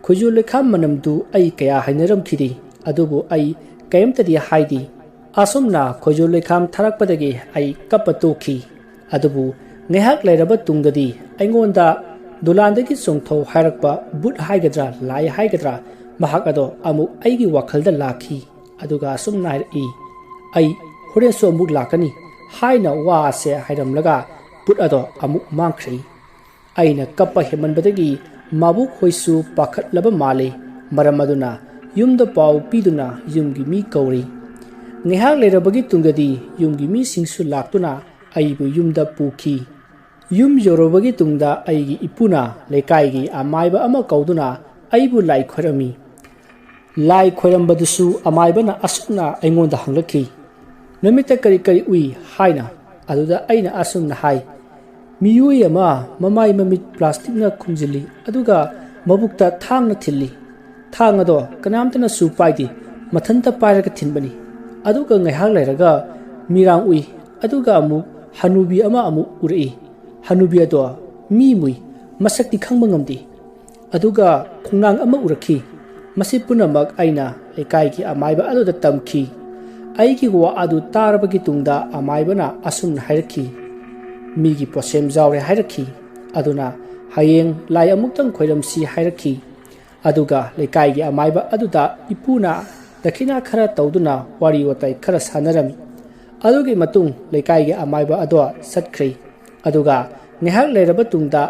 ꯈꯣꯏꯖꯨ ꯂꯩꯈꯥꯝ ꯃꯅꯝꯗꯨ ꯑꯩ ꯀꯌꯥ ꯍꯩꯅꯔꯝꯈꯤꯗꯦ, ꯑꯗꯨꯕꯨ ꯑꯩ ꯀꯔꯤꯝꯇꯗꯤ ꯍꯥꯏꯗꯦ꯫ ꯑꯁꯨꯝꯅ ꯈꯣꯏꯖꯨ ꯂꯩꯈꯥꯝ ꯊꯥꯔꯛꯄꯗꯒꯤ ꯑꯩ ꯀꯞꯄ ꯇꯣꯛꯈꯤ꯫ ꯑꯗꯨꯕꯨ ꯉꯥꯏꯍꯥꯛ ꯂꯩꯔꯕ ꯇꯨꯡꯗꯗꯤ ꯑꯩꯉꯣꯟꯗ ꯗꯣꯂꯥꯟꯗꯒꯤ ꯆꯣꯡꯊꯧ ꯍꯥꯏꯔꯛꯄ ꯚꯨꯠ ꯍꯥꯏꯒꯗ꯭ꯔꯥ, ꯂꯥꯏ ꯍꯥꯏꯒꯗ꯭ꯔꯥ, ꯃꯍꯥꯛ ꯑꯗꯣ ꯑꯃꯨꯛ ꯑꯩꯒꯤ ꯋꯥꯈꯜꯗ ꯂꯥꯛꯈꯤ꯫ ꯑꯗꯨꯒ ꯑꯁꯨꯝꯅ ꯍꯥꯏꯔꯛꯏ, "ꯑꯩ ꯍꯣꯔꯦꯟꯁꯨ ꯑꯃꯨꯛ ꯂꯥꯛꯀꯅꯤ" ꯍꯥꯏꯅ ꯋꯥ ꯑꯁꯦ ꯍꯥꯏꯔꯝꯂꯒ ꯚꯨꯠ ꯑꯗꯣ ꯑꯃꯨꯛ ꯃꯥꯡꯈ꯭ꯔꯦ꯫ ꯑꯩꯅ ꯀꯞꯄ ꯍꯦꯟꯃꯟꯕꯗꯒꯤ ꯃꯥꯕꯣꯛ ꯍꯣꯏꯁꯨ ꯄꯥꯈꯠꯂꯕ ꯃꯥꯜꯂꯤ꯫ ꯃꯔꯝ ꯑꯗꯨꯅ ꯌꯨꯝꯗ ꯄꯥꯎ ꯄꯤꯗꯨꯅ ꯌꯨꯝꯒꯤ ꯃꯤ ꯀꯧꯔꯤ꯫ ꯉꯥꯏꯍꯥꯛ ꯂꯩꯔꯕꯒꯤ ꯇꯨꯡꯗꯗꯤ ꯌꯨꯝꯒꯤ ꯃꯤꯁꯤꯡꯁꯨ ꯂꯥꯛꯇꯨꯅ ꯑꯩꯕꯨ ꯌꯨꯝꯗ ꯄꯨꯈꯤ꯫ ꯌꯨꯝ ꯌꯧꯔꯕꯒꯤ ꯇꯨꯡꯗ ꯑꯩꯒꯤ ꯏꯄꯨꯅ ꯂꯩꯀꯥꯏꯒꯤ ꯑꯃꯥꯏꯕ ꯑꯃ ꯀꯧꯗꯨꯅ ꯑꯩꯕꯨ ꯂꯥꯏ ꯈꯣꯏꯔꯝꯃꯤ꯫ ꯂꯥꯏ ꯈꯣꯏꯔꯝꯕꯗꯨꯁꯨ ꯑꯃꯥꯏꯕꯅ ꯑꯁꯨꯝꯅ ꯑꯩꯉꯣꯟꯗ ꯍꯪꯂꯛꯈꯤ, "ꯅꯨꯃꯤꯠꯇ ꯀꯔꯤ ꯀꯔꯤ ꯎꯏ?" ꯍꯥꯏꯅ꯫ ꯑꯗꯨꯗ ꯑꯩꯅ ꯑꯁꯨꯝꯅ ꯍꯥꯏ, "ꯃꯤꯑꯣꯏ ꯑꯃ ꯃꯃꯥꯏ ꯃꯃꯤꯠ ꯄ꯭ꯂꯥꯁꯇꯤꯛꯅ ꯈꯨꯝꯖꯤꯜꯂꯤ, ꯑꯗꯨꯒ ꯃꯕꯨꯛꯇ ꯊꯥꯡꯅ ꯊꯤꯜꯂꯤ꯫ ꯊꯥꯡ ꯑꯗꯣ ꯀꯅꯥꯝꯇꯅꯁꯨ ꯄꯥꯏꯗꯦ, ꯃꯊꯟꯇ ꯄꯥꯏꯔꯒ ꯊꯤꯟꯕꯅꯤ꯫ ꯑꯗꯨꯒ ꯉꯥꯏꯍꯥꯛ ꯂꯩꯔꯒ ꯃꯤꯔꯥꯡ ꯎꯏ, ꯑꯗꯨꯒ ꯑꯃꯨꯛ ꯍꯅꯨꯕꯤ ꯑꯃ ꯑꯃꯨꯛ ꯎꯔꯛꯏ꯫ ꯍꯅꯨꯕꯤ ꯑꯗꯣ ꯃꯤ ꯃꯨꯏ, ꯃꯁꯛꯇꯤ ꯈꯪꯕ ꯉꯝꯗꯦ꯫ ꯑꯗꯨꯒ ꯈꯣꯡꯅꯥꯡ ꯑꯃ ꯎꯔꯛꯈꯤ꯫ ꯃꯁꯤ ꯄꯨꯝꯅꯃꯛ ꯑꯩꯅ ꯂꯩꯀꯥꯏꯒꯤ ꯑꯃꯥꯏꯕ ꯑꯗꯨꯗ ꯇꯝꯈꯤ꯫" ꯑꯩꯒꯤ ꯋꯥ ꯑꯗꯨ ꯇꯥꯔꯕꯒꯤ ꯇꯨꯡꯗ ꯑꯃꯥꯏꯕꯅ ꯑꯁꯨꯝꯅ ꯍꯥꯏꯔꯛꯈꯤ, "ꯃꯤꯒꯤ ꯄꯣꯠꯁꯦꯝ ꯌꯥꯎꯔꯦ" ꯍꯥꯏꯔꯛꯈꯤ꯫ ꯑꯗꯨꯅ ꯍꯌꯦꯡ ꯂꯥꯏ ꯑꯃꯨꯛꯇꯪ ꯈꯣꯏꯔꯝꯁꯤ ꯍꯥꯏꯔꯛꯈꯤ꯫ ꯑꯗꯨꯒ ꯂꯩꯀꯥꯏꯒꯤ ꯑꯃꯥꯏꯕ ꯑꯗꯨꯗ ꯏꯄꯨꯅ ꯗꯈꯤꯅꯥ ꯈꯔ ꯇꯧꯗꯨꯅ ꯋꯥꯔꯤ ꯋꯥꯇꯥꯏ ꯈꯔ ꯁꯥꯟꯅꯔꯝꯃꯤ꯫ ꯑꯗꯨꯒꯤ ꯃꯇꯨꯡ ꯂꯩꯀꯥꯏꯒꯤ ꯑꯃꯥꯏꯕ ꯑꯗꯣ ꯆꯠꯈ꯭ꯔꯦ꯫ ꯑꯗꯨꯒ ꯉꯥꯏꯍꯥꯛ ꯂꯩꯔꯕ ꯇꯨꯡꯗ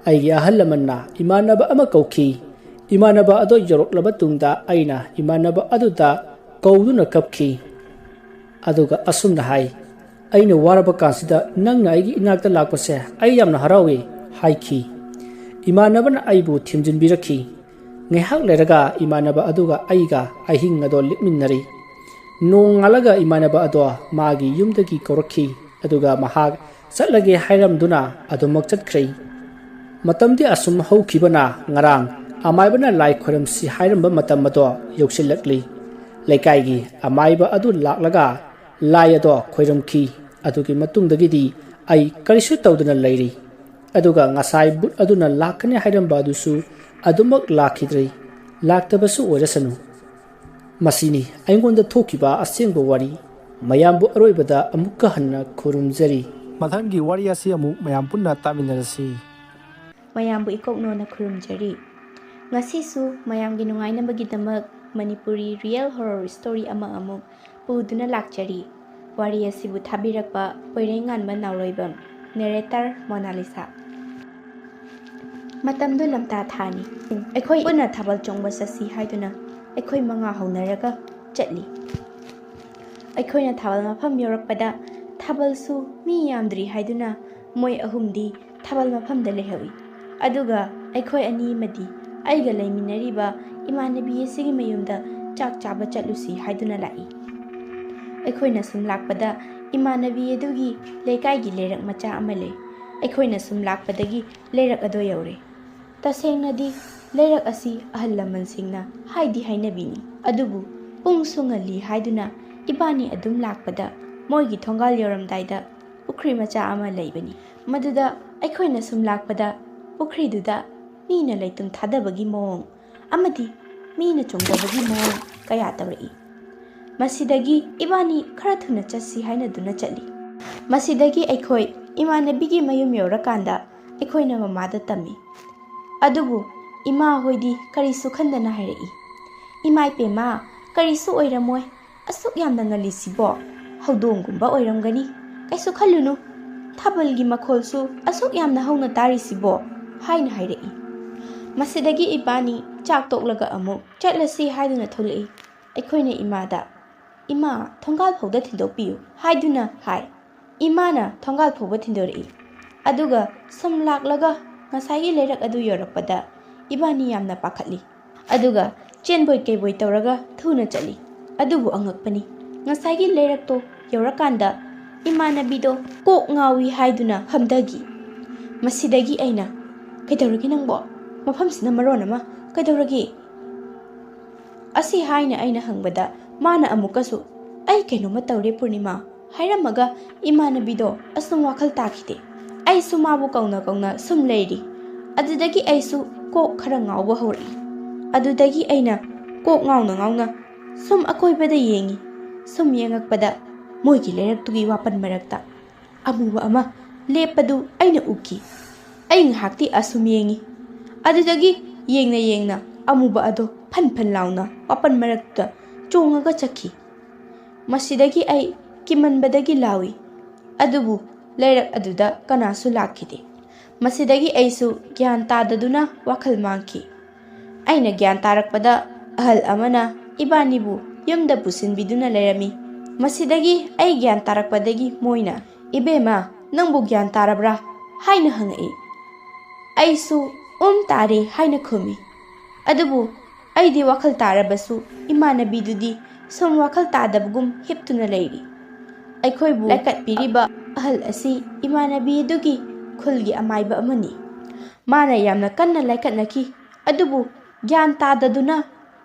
ꯑꯩꯒꯤ ꯑꯍꯜ ꯂꯃꯟꯅ ꯏꯃꯥꯟꯅꯕ ꯑꯃ ꯀꯧꯈꯤ꯫ ꯏꯃꯥꯟꯅꯕ ꯑꯗꯣ ꯌꯧꯔꯛꯂꯕ ꯇꯨꯡꯗ ꯑꯩꯅ ꯏꯃꯥꯟꯅꯕ ꯑꯗꯨꯗ ꯀꯧꯗꯨꯅ ꯀꯞꯈꯤ꯫ ꯑꯗꯨꯒ ꯑꯁꯨꯝꯅ ꯍꯥꯏ, "ꯑꯩꯅ ꯋꯥꯔꯕ ꯀꯥꯟꯁꯤꯗ ꯅꯪꯅ ꯑꯩꯒꯤ ꯏꯅꯥꯛꯇ ꯂꯥꯛꯄꯁꯦ ꯑꯩ ꯌꯥꯝꯅ ꯍꯔꯥꯎꯏ" ꯍꯥꯏꯈꯤ꯫ ꯏꯃꯥꯟꯅꯕꯅ ꯑꯩꯕꯨ ꯊꯤꯟꯖꯤꯟꯕꯤꯔꯛꯈꯤ꯫ ꯉꯥꯏꯍꯥꯛ ꯂꯩꯔꯒ ꯏꯃꯥꯟꯅꯕ ꯑꯗꯨꯒ ꯑꯩꯒ ꯑꯍꯤꯡ ꯑꯗꯣ ꯂꯦꯛꯃꯤꯟꯅꯔꯤ꯫ ꯅꯣꯡꯉꯥꯜꯂꯒ ꯏꯃꯥꯟꯅꯕ ꯑꯗꯣ ꯃꯥꯒꯤ ꯌꯨꯝꯗꯒꯤ ꯀꯧꯔꯛꯈꯤ, ꯑꯗꯨꯒ ꯃꯍꯥꯛ ꯆꯠꯂꯒꯦ ꯍꯥꯏꯔꯝꯗꯨꯅ ꯑꯗꯨꯃꯛ ꯆꯠꯈ꯭ꯔꯦ꯫ ꯃꯇꯝꯗꯤ ꯑꯁꯨꯝ ꯍꯧꯈꯤꯕꯅ ꯉꯔꯥꯡ ꯑꯃꯥꯏꯕꯅ ꯂꯥꯏ ꯈꯣꯏꯔꯝꯁꯤ ꯍꯥꯏꯔꯝꯕ ꯃꯇꯝ ꯑꯗꯣ ꯌꯧꯁꯤꯜꯂꯛꯂꯤ꯫ ꯂꯩꯀꯥꯏꯒꯤ ꯑꯃꯥꯏꯕ ꯑꯗꯨ ꯂꯥꯛꯂꯒ ꯂꯥꯏ ꯑꯗꯣ ꯈꯣꯏꯔꯝꯈꯤ꯫ ꯑꯗꯨꯒꯤ ꯃꯇꯨꯡꯗꯒꯤꯗꯤ ꯑꯩ ꯀꯔꯤꯁꯨ ꯇꯧꯗꯅ ꯂꯩꯔꯤ꯫ ꯑꯗꯨꯒ ꯉꯁꯥꯏ ꯚꯨꯠ ꯑꯗꯨꯅ ꯂꯥꯛꯀꯅꯤ ꯍꯥꯏꯔꯝꯕ ꯑꯗꯨꯁꯨ ꯑꯗꯨꯃꯛ ꯂꯥꯛꯈꯤꯗ꯭ꯔꯦ꯫ ꯂꯥꯛꯇꯕꯁꯨ ꯑꯣꯏꯔꯁꯅꯨ꯫ ꯃꯁꯤꯅꯤ ꯑꯩꯉꯣꯟꯗ ꯊꯣꯛꯈꯤꯕ ꯑꯁꯦꯡꯕ ꯋꯥꯔꯤ꯫ ꯃꯌꯥꯝꯕꯨ ꯑꯔꯣꯏꯕꯗ ꯑꯃꯨꯛꯀ ꯍꯟꯅ ꯈꯨꯔꯨꯝꯖꯔꯤ꯫ ꯃꯊꯪꯒꯤ ꯋꯥꯔꯤ ꯑꯁꯤ ꯑꯃꯨꯛ ꯃꯌꯥꯝ ꯄꯨꯟꯅ ꯇꯥꯃꯤꯟꯅꯔꯁꯤ꯫ ꯃꯌꯥꯝꯕꯨ ꯏꯀꯣꯛꯅꯣꯅ ꯈꯨꯔꯨꯝꯖꯔꯤ꯫ ꯉꯁꯤꯁꯨ ꯃꯌꯥꯝꯒꯤ ꯅꯨꯡꯉꯥꯏꯅꯕꯒꯤꯗꯃꯛ ꯃꯅꯤꯄꯨꯔꯤ real horror story ꯑꯃ ꯑꯃꯨꯛ ꯄꯨꯗꯨꯅ ꯂꯥꯛꯆꯔꯤ꯫ ꯋꯥꯔꯤ ꯑꯁꯤꯕꯨ ꯊꯥꯕꯤꯔꯛꯄ ꯄꯣꯏꯔꯩꯉꯥꯟꯕ ꯅꯥꯎꯂꯣꯏꯕꯝ, narrator ꯃꯣꯅꯥꯂꯤꯁꯥ꯫ ꯃꯇꯝꯗꯨ ꯂꯝꯇꯥ ꯊꯥꯅꯤ꯫ ꯑꯩꯈꯣꯏ ꯄꯨꯟꯅ ꯊꯥꯕꯜ ꯆꯣꯡꯕ ꯆꯠꯁꯤ ꯍꯥꯏꯗꯨꯅ ꯑꯩꯈꯣꯏ ꯃꯉꯥ ꯍꯧꯅꯔꯒ ꯆꯠꯂꯤ꯫ ꯑꯩꯈꯣꯏꯅ ꯊꯥꯕꯜ ꯃꯐꯝ ꯌꯧꯔꯛꯄꯗ ꯊꯥꯕꯜꯁꯨ ꯃꯤ ꯌꯥꯝꯗ꯭ꯔꯤ ꯍꯥꯏꯗꯨꯅ ꯃꯣꯏ ꯑꯍꯨꯝꯗꯤ ꯊꯥꯕꯜ ꯃꯐꯝꯗ ꯂꯩꯍꯧꯏ꯫ ꯑꯗꯨꯒ ꯑꯩꯈꯣꯏ ꯑꯅꯤ ꯑꯃꯗꯤ ꯑꯩꯒ ꯂꯩꯃꯤꯟꯅꯔꯤꯕ ꯏꯃꯥꯟꯅꯕꯤ ꯑꯁꯤꯒꯤ ꯃꯌꯨꯝꯗ ꯆꯥꯛ ꯆꯥꯕ ꯆꯠꯂꯨꯁꯤ ꯍꯥꯏꯗꯨꯅ ꯂꯥꯛꯏ꯫ ꯑꯩꯈꯣꯏꯅ ꯁꯨꯝ ꯂꯥꯛꯄꯗ ꯏꯃꯥꯟꯅꯕꯤ ꯑꯗꯨꯒꯤ ꯂꯩꯀꯥꯏꯒꯤ ꯂꯩꯔꯛ ꯃꯆꯥ ꯑꯃ ꯂꯩ꯫ ꯑꯩꯈꯣꯏꯅ ꯁꯨꯝ ꯂꯥꯛꯄꯗꯒꯤ ꯂꯩꯔꯛ ꯑꯗꯣ ꯌꯧꯔꯦ꯫ ꯇꯁꯦꯡꯅꯗꯤ ꯂꯩꯔꯛ ꯑꯁꯤ ꯑꯍꯜ ꯂꯃꯟꯁꯤꯡꯅ ꯍꯥꯏꯗꯤ ꯍꯥꯏꯅꯕꯤꯅꯤ, ꯑꯗꯨꯕꯨ ꯄꯨꯡꯁꯨ ꯉꯜꯂꯤ ꯍꯥꯏꯗꯨꯅ ꯏꯕꯥꯅꯤ ꯑꯗꯨꯝ ꯂꯥꯛꯄꯗ ꯃꯣꯏꯒꯤ ꯊꯣꯡꯒꯥꯜ ꯌꯧꯔꯝꯗꯥꯏꯗ ꯄꯨꯈ꯭ꯔꯤ ꯃꯆꯥ ꯑꯃ ꯂꯩꯕꯅꯤ꯫ ꯃꯗꯨꯗ ꯑꯩꯈꯣꯏꯅ ꯁꯨꯝ ꯂꯥꯛꯄꯗ ꯄꯨꯈ꯭ꯔꯤꯗꯨꯗ ꯃꯤꯅ ꯂꯩꯇꯨꯝ ꯊꯥꯗꯕꯒꯤ ꯃꯑꯣꯡ ꯑꯃꯗꯤ ꯃꯤꯅ ꯆꯣꯡꯗꯕꯒꯤ ꯃꯑꯣꯡ ꯀꯌꯥ ꯇꯧꯔꯛꯏ꯫ ꯃꯁꯤꯗꯒꯤ ꯏꯕꯥꯅꯤ ꯈꯔ ꯊꯨꯅ ꯆꯠꯁꯤ ꯍꯥꯏꯅꯗꯨꯅ ꯆꯠꯂꯤ꯫ ꯃꯁꯤꯗꯒꯤ ꯑꯩꯈꯣꯏ ꯏꯃꯥꯟꯅꯕꯤꯒꯤ ꯃꯌꯨꯝ ꯌꯧꯔꯀꯥꯟꯗ ꯑꯩꯈꯣꯏꯅ ꯃꯃꯥꯗ ꯇꯝꯃꯤ꯫ ꯑꯗꯨꯕꯨ ꯏꯃꯥ ꯍꯣꯏꯗꯤ ꯀꯔꯤꯁꯨ ꯈꯟꯗꯅ ꯍꯥꯏꯔꯛꯏ, "ꯏꯃꯥ ꯏꯄꯦꯝꯃ, ꯀꯔꯤꯁꯨ ꯑꯣꯏꯔꯝꯃꯣꯏ, ꯑꯁꯨꯛ ꯌꯥꯝꯅ ꯉꯜꯂꯤꯁꯤꯕꯣ? ꯍꯧꯗꯣꯡꯒꯨꯝꯕ ꯑꯣꯏꯔꯝꯒꯅꯤ, ꯀꯩꯁꯨ ꯈꯜꯂꯨꯅꯨ꯫ ꯊꯥꯕꯜꯒꯤ ꯃꯈꯣꯜꯁꯨ ꯑꯁꯨꯛ ꯌꯥꯝꯅ ꯍꯧꯅ ꯇꯥꯔꯤꯁꯤꯕꯣ?" ꯍꯥꯏꯅ ꯍꯥꯏꯔꯛꯏ꯫ ꯃꯁꯤꯗꯒꯤ ꯏꯕꯥꯅꯤ ꯆꯥꯛ ꯇꯣꯛꯂꯒ ꯑꯃꯨꯛ ꯆꯠꯂꯁꯤ ꯍꯥꯏꯗꯨꯅ ꯊꯣꯛꯂꯛꯏ꯫ ꯑꯩꯈꯣꯏꯅ ꯏꯃꯥꯗ, "ꯏꯃꯥ, ꯊꯣꯡꯒꯥꯜ ꯐꯥꯎꯗ ꯊꯤꯟꯗꯣꯛꯄꯤꯌꯨ" ꯍꯥꯏꯗꯨꯅ ꯍꯥꯏ꯫ ꯏꯃꯥꯅ ꯊꯣꯡꯒꯥꯜ ꯐꯥꯎꯕ ꯊꯤꯟꯗꯣꯔꯛꯏ꯫ ꯑꯗꯨꯒ ꯁꯨꯝ ꯂꯥꯛꯂꯒ ꯉꯁꯥꯏꯒꯤ ꯂꯩꯔꯛ ꯑꯗꯨ ꯌꯧꯔꯛꯄꯗ ꯏꯕꯥꯅꯤ ꯌꯥꯝꯅ ꯄꯥꯈꯠꯂꯤ꯫ ꯑꯗꯨꯒ ꯆꯦꯟꯕꯣꯏ ꯀꯩꯕꯣꯏ ꯇꯧꯔꯒ ꯊꯨꯅ ꯆꯠꯂꯤ꯫ ꯑꯗꯨꯕꯨ ꯑꯉꯛꯄꯅꯤ, ꯉꯁꯥꯏꯒꯤ ꯂꯩꯔꯛꯇꯣ ꯌꯧꯔꯀꯥꯟꯗ ꯏꯃꯥꯟꯅꯕꯤꯗꯣ ꯀꯣꯛ ꯉꯥꯎꯏ ꯍꯥꯏꯗꯨꯅ ꯐꯝꯊꯈꯤ꯫ ꯃꯁꯤꯗꯒꯤ ꯑꯩꯅ, "ꯀꯩꯗꯧꯔꯒꯦ ꯅꯪꯕꯣ? ꯃꯐꯝꯁꯤꯅ ꯃꯔꯣꯟ ꯑꯃ, ꯀꯩꯗꯧꯔꯒꯦ?" ꯑꯁꯤ ꯍꯥꯏꯅ ꯑꯩꯅ ꯍꯪꯕꯗ ꯃꯥꯅ ꯑꯃꯨꯛꯀꯁꯨ, "ꯑꯩ ꯀꯩꯅꯣꯝꯃ ꯇꯧꯔꯦ ꯄꯨꯔꯅꯤꯃꯥ" ꯍꯥꯏꯔꯝꯃꯒ ꯏꯃꯥꯟꯅꯕꯤꯗꯣ ꯑꯁꯨꯝ ꯋꯥꯈꯜ ꯇꯥꯈꯤꯗꯦ꯫ ꯑꯩꯁꯨ ꯃꯥꯕꯨ ꯀꯧꯅ ꯀꯧꯅ ꯁꯨꯝ ꯂꯩꯔꯤ꯫ ꯑꯗꯨꯗꯒꯤ ꯑꯩꯁꯨ ꯀꯣꯛ ꯈꯔ ꯉꯥꯎꯕ ꯍꯧꯔꯛꯏ꯫ ꯑꯗꯨꯗꯒꯤ ꯑꯩꯅ ꯀꯣꯛ ꯉꯥꯎꯅ ꯉꯥꯎꯅ ꯁꯨꯝ ꯑꯀꯣꯏꯕꯗ ꯌꯦꯡꯉꯤ꯫ ꯁꯨꯝ ꯌꯦꯡꯉꯛꯄꯗ ꯃꯣꯏꯒꯤ ꯂꯩꯔꯛꯇꯨꯒꯤ ꯋꯥꯄꯟ ꯃꯔꯛꯇ ꯑꯃꯨꯕ ꯑꯃ ꯂꯦꯞꯄꯗꯨ ꯑꯩꯅ ꯎꯈꯤ꯫ ꯑꯩ ꯉꯥꯏꯍꯥꯛꯇꯤ ꯑꯁꯨꯝ ꯌꯦꯡꯉꯤ꯫ ꯑꯗꯨꯗꯒꯤ ꯌꯦꯡꯅ ꯌꯦꯡꯅ ꯑꯃꯨꯕ ꯑꯗꯣ ꯐꯟ ꯐꯟ ꯂꯥꯎꯅ ꯋꯥꯄꯟ ꯃꯔꯛꯇ ꯆꯣꯡꯉꯒ ꯆꯠꯈꯤ꯫ ꯃꯁꯤꯗꯒꯤ ꯑꯩ ꯀꯤꯃꯟꯕꯗꯒꯤ ꯂꯥꯎꯏ꯫ ꯑꯗꯨꯕꯨ ꯂꯩꯔꯛ ꯑꯗꯨꯗ ꯀꯅꯥꯁꯨ ꯂꯥꯛꯈꯤꯗꯦ꯫ ꯃꯁꯤꯗꯒꯤ ꯑꯩꯁꯨ ꯒ꯭ꯌꯥꯟ ꯇꯥꯗꯗꯨꯅ ꯋꯥꯈꯜ ꯃꯥꯡꯈꯤ꯫ ꯑꯩꯅ ꯒ꯭ꯌꯥꯟ ꯇꯥꯔꯛꯄꯗ ꯑꯍꯜ ꯑꯃꯅ ꯏꯕꯥꯅꯤꯕꯨ ꯌꯨꯝꯗ ꯄꯨꯁꯤꯟꯕꯤꯗꯨꯅ ꯂꯩꯔꯝꯃꯤ꯫ ꯃꯁꯤꯗꯒꯤ ꯑꯩ ꯒ꯭ꯌꯥꯟ ꯇꯥꯔꯛꯄꯗꯒꯤ ꯃꯣꯏꯅ, "ꯏꯕꯦꯝꯃ, ꯅꯪꯕꯨ ꯒ꯭ꯌꯥꯟ ꯇꯥꯔꯕ꯭ꯔꯥ?" ꯍꯥꯏꯅ ꯍꯪꯉꯛꯏ꯫ ꯑꯩꯁꯨ "ꯎꯝ, ꯇꯥꯔꯦ" ꯍꯥꯏꯅ ꯈꯨꯝꯃꯤ꯫ ꯑꯗꯨꯕꯨ ꯑꯩꯗꯤ ꯋꯥꯈꯜ ꯇꯥꯔꯕꯁꯨ ꯏꯃꯥꯟꯅꯕꯤꯗꯨꯗꯤ ꯁꯨꯝ ꯋꯥꯈꯜ ꯇꯥꯗꯕꯒꯨꯝ ꯍꯤꯞꯇꯨꯅ ꯂꯩꯔꯤ꯫ ꯑꯩꯈꯣꯏꯕꯨ ꯂꯥꯏꯀꯠꯄꯤꯔꯤꯕ ꯑꯍꯜ ꯑꯁꯤ ꯏꯃꯥꯟꯅꯕꯤ ꯑꯗꯨꯒꯤ ꯈꯨꯜꯒꯤ ꯑꯃꯥꯏꯕ ꯑꯃꯅꯤ꯫ ꯃꯥꯅ ꯌꯥꯝꯅ ꯀꯟꯅ ꯂꯥꯏꯀꯠꯅꯈꯤ, ꯑꯗꯨꯕꯨ ꯒ꯭ꯌꯥꯟ ꯇꯥꯗꯗꯨꯅ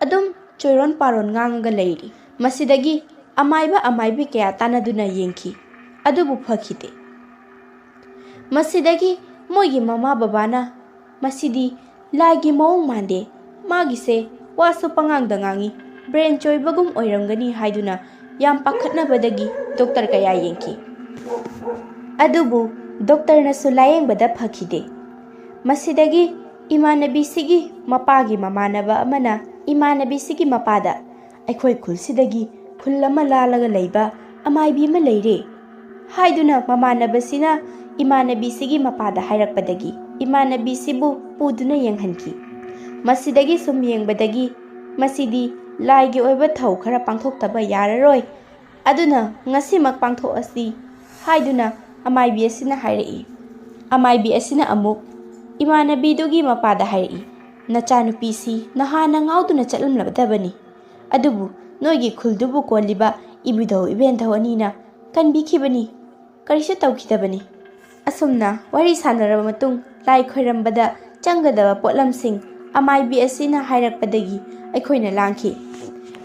ꯑꯗꯨꯝ ꯆꯣꯏꯔꯣꯟ ꯄꯥꯔꯣꯟ ꯉꯥꯡꯉꯒ ꯂꯩꯔꯤ꯫ ꯃꯁꯤꯗꯒꯤ ꯑꯃꯥꯏꯕ ꯑꯃꯥꯏꯕꯤ ꯀꯌꯥ ꯇꯥꯟꯅꯗꯨꯅ ꯌꯦꯡꯈꯤ, ꯑꯗꯨꯕꯨ ꯐꯈꯤꯗꯦ꯫ ꯃꯁꯤꯗꯒꯤ ꯃꯣꯏꯒꯤ ꯃꯃꯥ ꯕꯕꯥꯅ, "ꯃꯁꯤꯗꯤ ꯂꯥꯏꯒꯤ ꯃꯑꯣꯡ ꯃꯥꯟꯗꯦ, ꯃꯥꯒꯤꯁꯦ ꯋꯥꯁꯨ ꯄꯉꯥꯡꯗ ꯉꯥꯡꯉꯤ, ꯕ꯭ꯔꯦꯟ ꯆꯣꯏꯕꯒꯨꯝ ꯑꯣꯏꯔꯝꯒꯅꯤ" ꯍꯥꯏꯗꯨꯅ ꯌꯥꯝ ꯄꯥꯈꯠꯅꯕꯗꯒꯤ ꯗꯣꯛꯇꯔ ꯀꯌꯥ ꯌꯦꯡꯈꯤ꯫ ꯑꯗꯨꯕꯨ ꯗꯣꯛꯇꯔꯅꯁꯨ ꯂꯥꯌꯦꯡꯕꯗ ꯐꯈꯤꯗꯦ꯫ ꯃꯁꯤꯗꯒꯤ ꯏꯃꯥꯟꯅꯕꯤꯁꯤꯒꯤ ꯃꯄꯥꯒꯤ ꯃꯃꯥꯟꯅꯕ ꯑꯃꯅ ꯏꯃꯥꯟꯅꯕꯤꯁꯤꯒꯤ ꯃꯄꯥꯗ, "ꯑꯩꯈꯣꯏ ꯈꯨꯜꯁꯤꯗꯒꯤ ꯈꯨꯜ ꯑꯃ ꯂꯥꯜꯂꯒ ꯂꯩꯕ ꯑꯃꯥꯏꯕꯤ ꯑꯃ ꯂꯩꯔꯦ" ꯍꯥꯏꯗꯨꯅ ꯃꯃꯥꯟꯅꯕꯁꯤꯅ ꯏꯃꯥꯟꯅꯕꯤꯁꯤꯒꯤ ꯃꯄꯥꯗ ꯍꯥꯏꯔꯛꯄꯗꯒꯤ ꯏꯃꯥꯟꯅꯕꯤꯁꯤꯕꯨ ꯄꯨꯗꯨꯅ ꯌꯦꯡꯍꯟꯈꯤ꯫ ꯃꯁꯤꯗꯒꯤ ꯁꯨꯝ ꯌꯦꯡꯕꯗꯒꯤ ꯃꯁꯤꯗꯤ ꯂꯥꯏꯒꯤ ꯑꯣꯏꯕ ꯊꯧ ꯈꯔ ꯄꯥꯡꯊꯣꯛꯇꯕ ꯌꯥꯔꯔꯣꯏ꯫ ꯑꯗꯨꯅ ꯉꯁꯤꯃꯛ ꯄꯥꯡꯊꯣꯛꯑꯁꯤ ꯍꯥꯏꯗꯨꯅ ꯑꯃꯥꯏꯕꯤ ꯑꯁꯤꯅ ꯍꯥꯏꯔꯛꯏ꯫ ꯑꯃꯥꯏꯕꯤ ꯑꯁꯤꯅ ꯑꯃꯨꯛ ꯏꯃꯥꯟꯅꯕꯤꯗꯨꯒꯤ ꯃꯄꯥꯗ ꯍꯥꯏꯔꯛꯏ, "ꯅꯆꯥꯅꯨꯄꯤꯁꯤ ꯅꯍꯥꯟꯅ ꯉꯥꯎꯗꯨꯅ ꯆꯠꯂꯝꯂꯗꯕꯅꯤ꯫ ꯑꯗꯨꯕꯨ ꯅꯣꯏꯒꯤ ꯈꯨꯜꯗꯨꯕꯨ ꯀꯣꯜꯂꯤꯕ ꯏꯕꯨꯙꯧ ꯏꯕꯦꯟꯙꯧ ꯑꯅꯤꯅ ꯀꯟꯕꯤꯈꯤꯕꯅꯤ, ꯀꯔꯤꯁꯨ ꯇꯧꯈꯤꯗꯕꯅꯤ꯫" ꯑꯁꯨꯝꯅ ꯋꯥꯔꯤ ꯁꯥꯟꯅꯔꯕ ꯃꯇꯨꯡ ꯂꯥꯏ ꯈꯣꯏꯔꯝꯕꯗ ꯆꯪꯒꯗꯕ ꯄꯣꯠꯂꯝꯁꯤꯡ ꯑꯃꯥꯏꯕꯤ ꯑꯁꯤꯅ ꯍꯥꯏꯔꯛꯄꯗꯒꯤ ꯑꯩꯈꯣꯏꯅ ꯂꯥꯡꯈꯤ꯫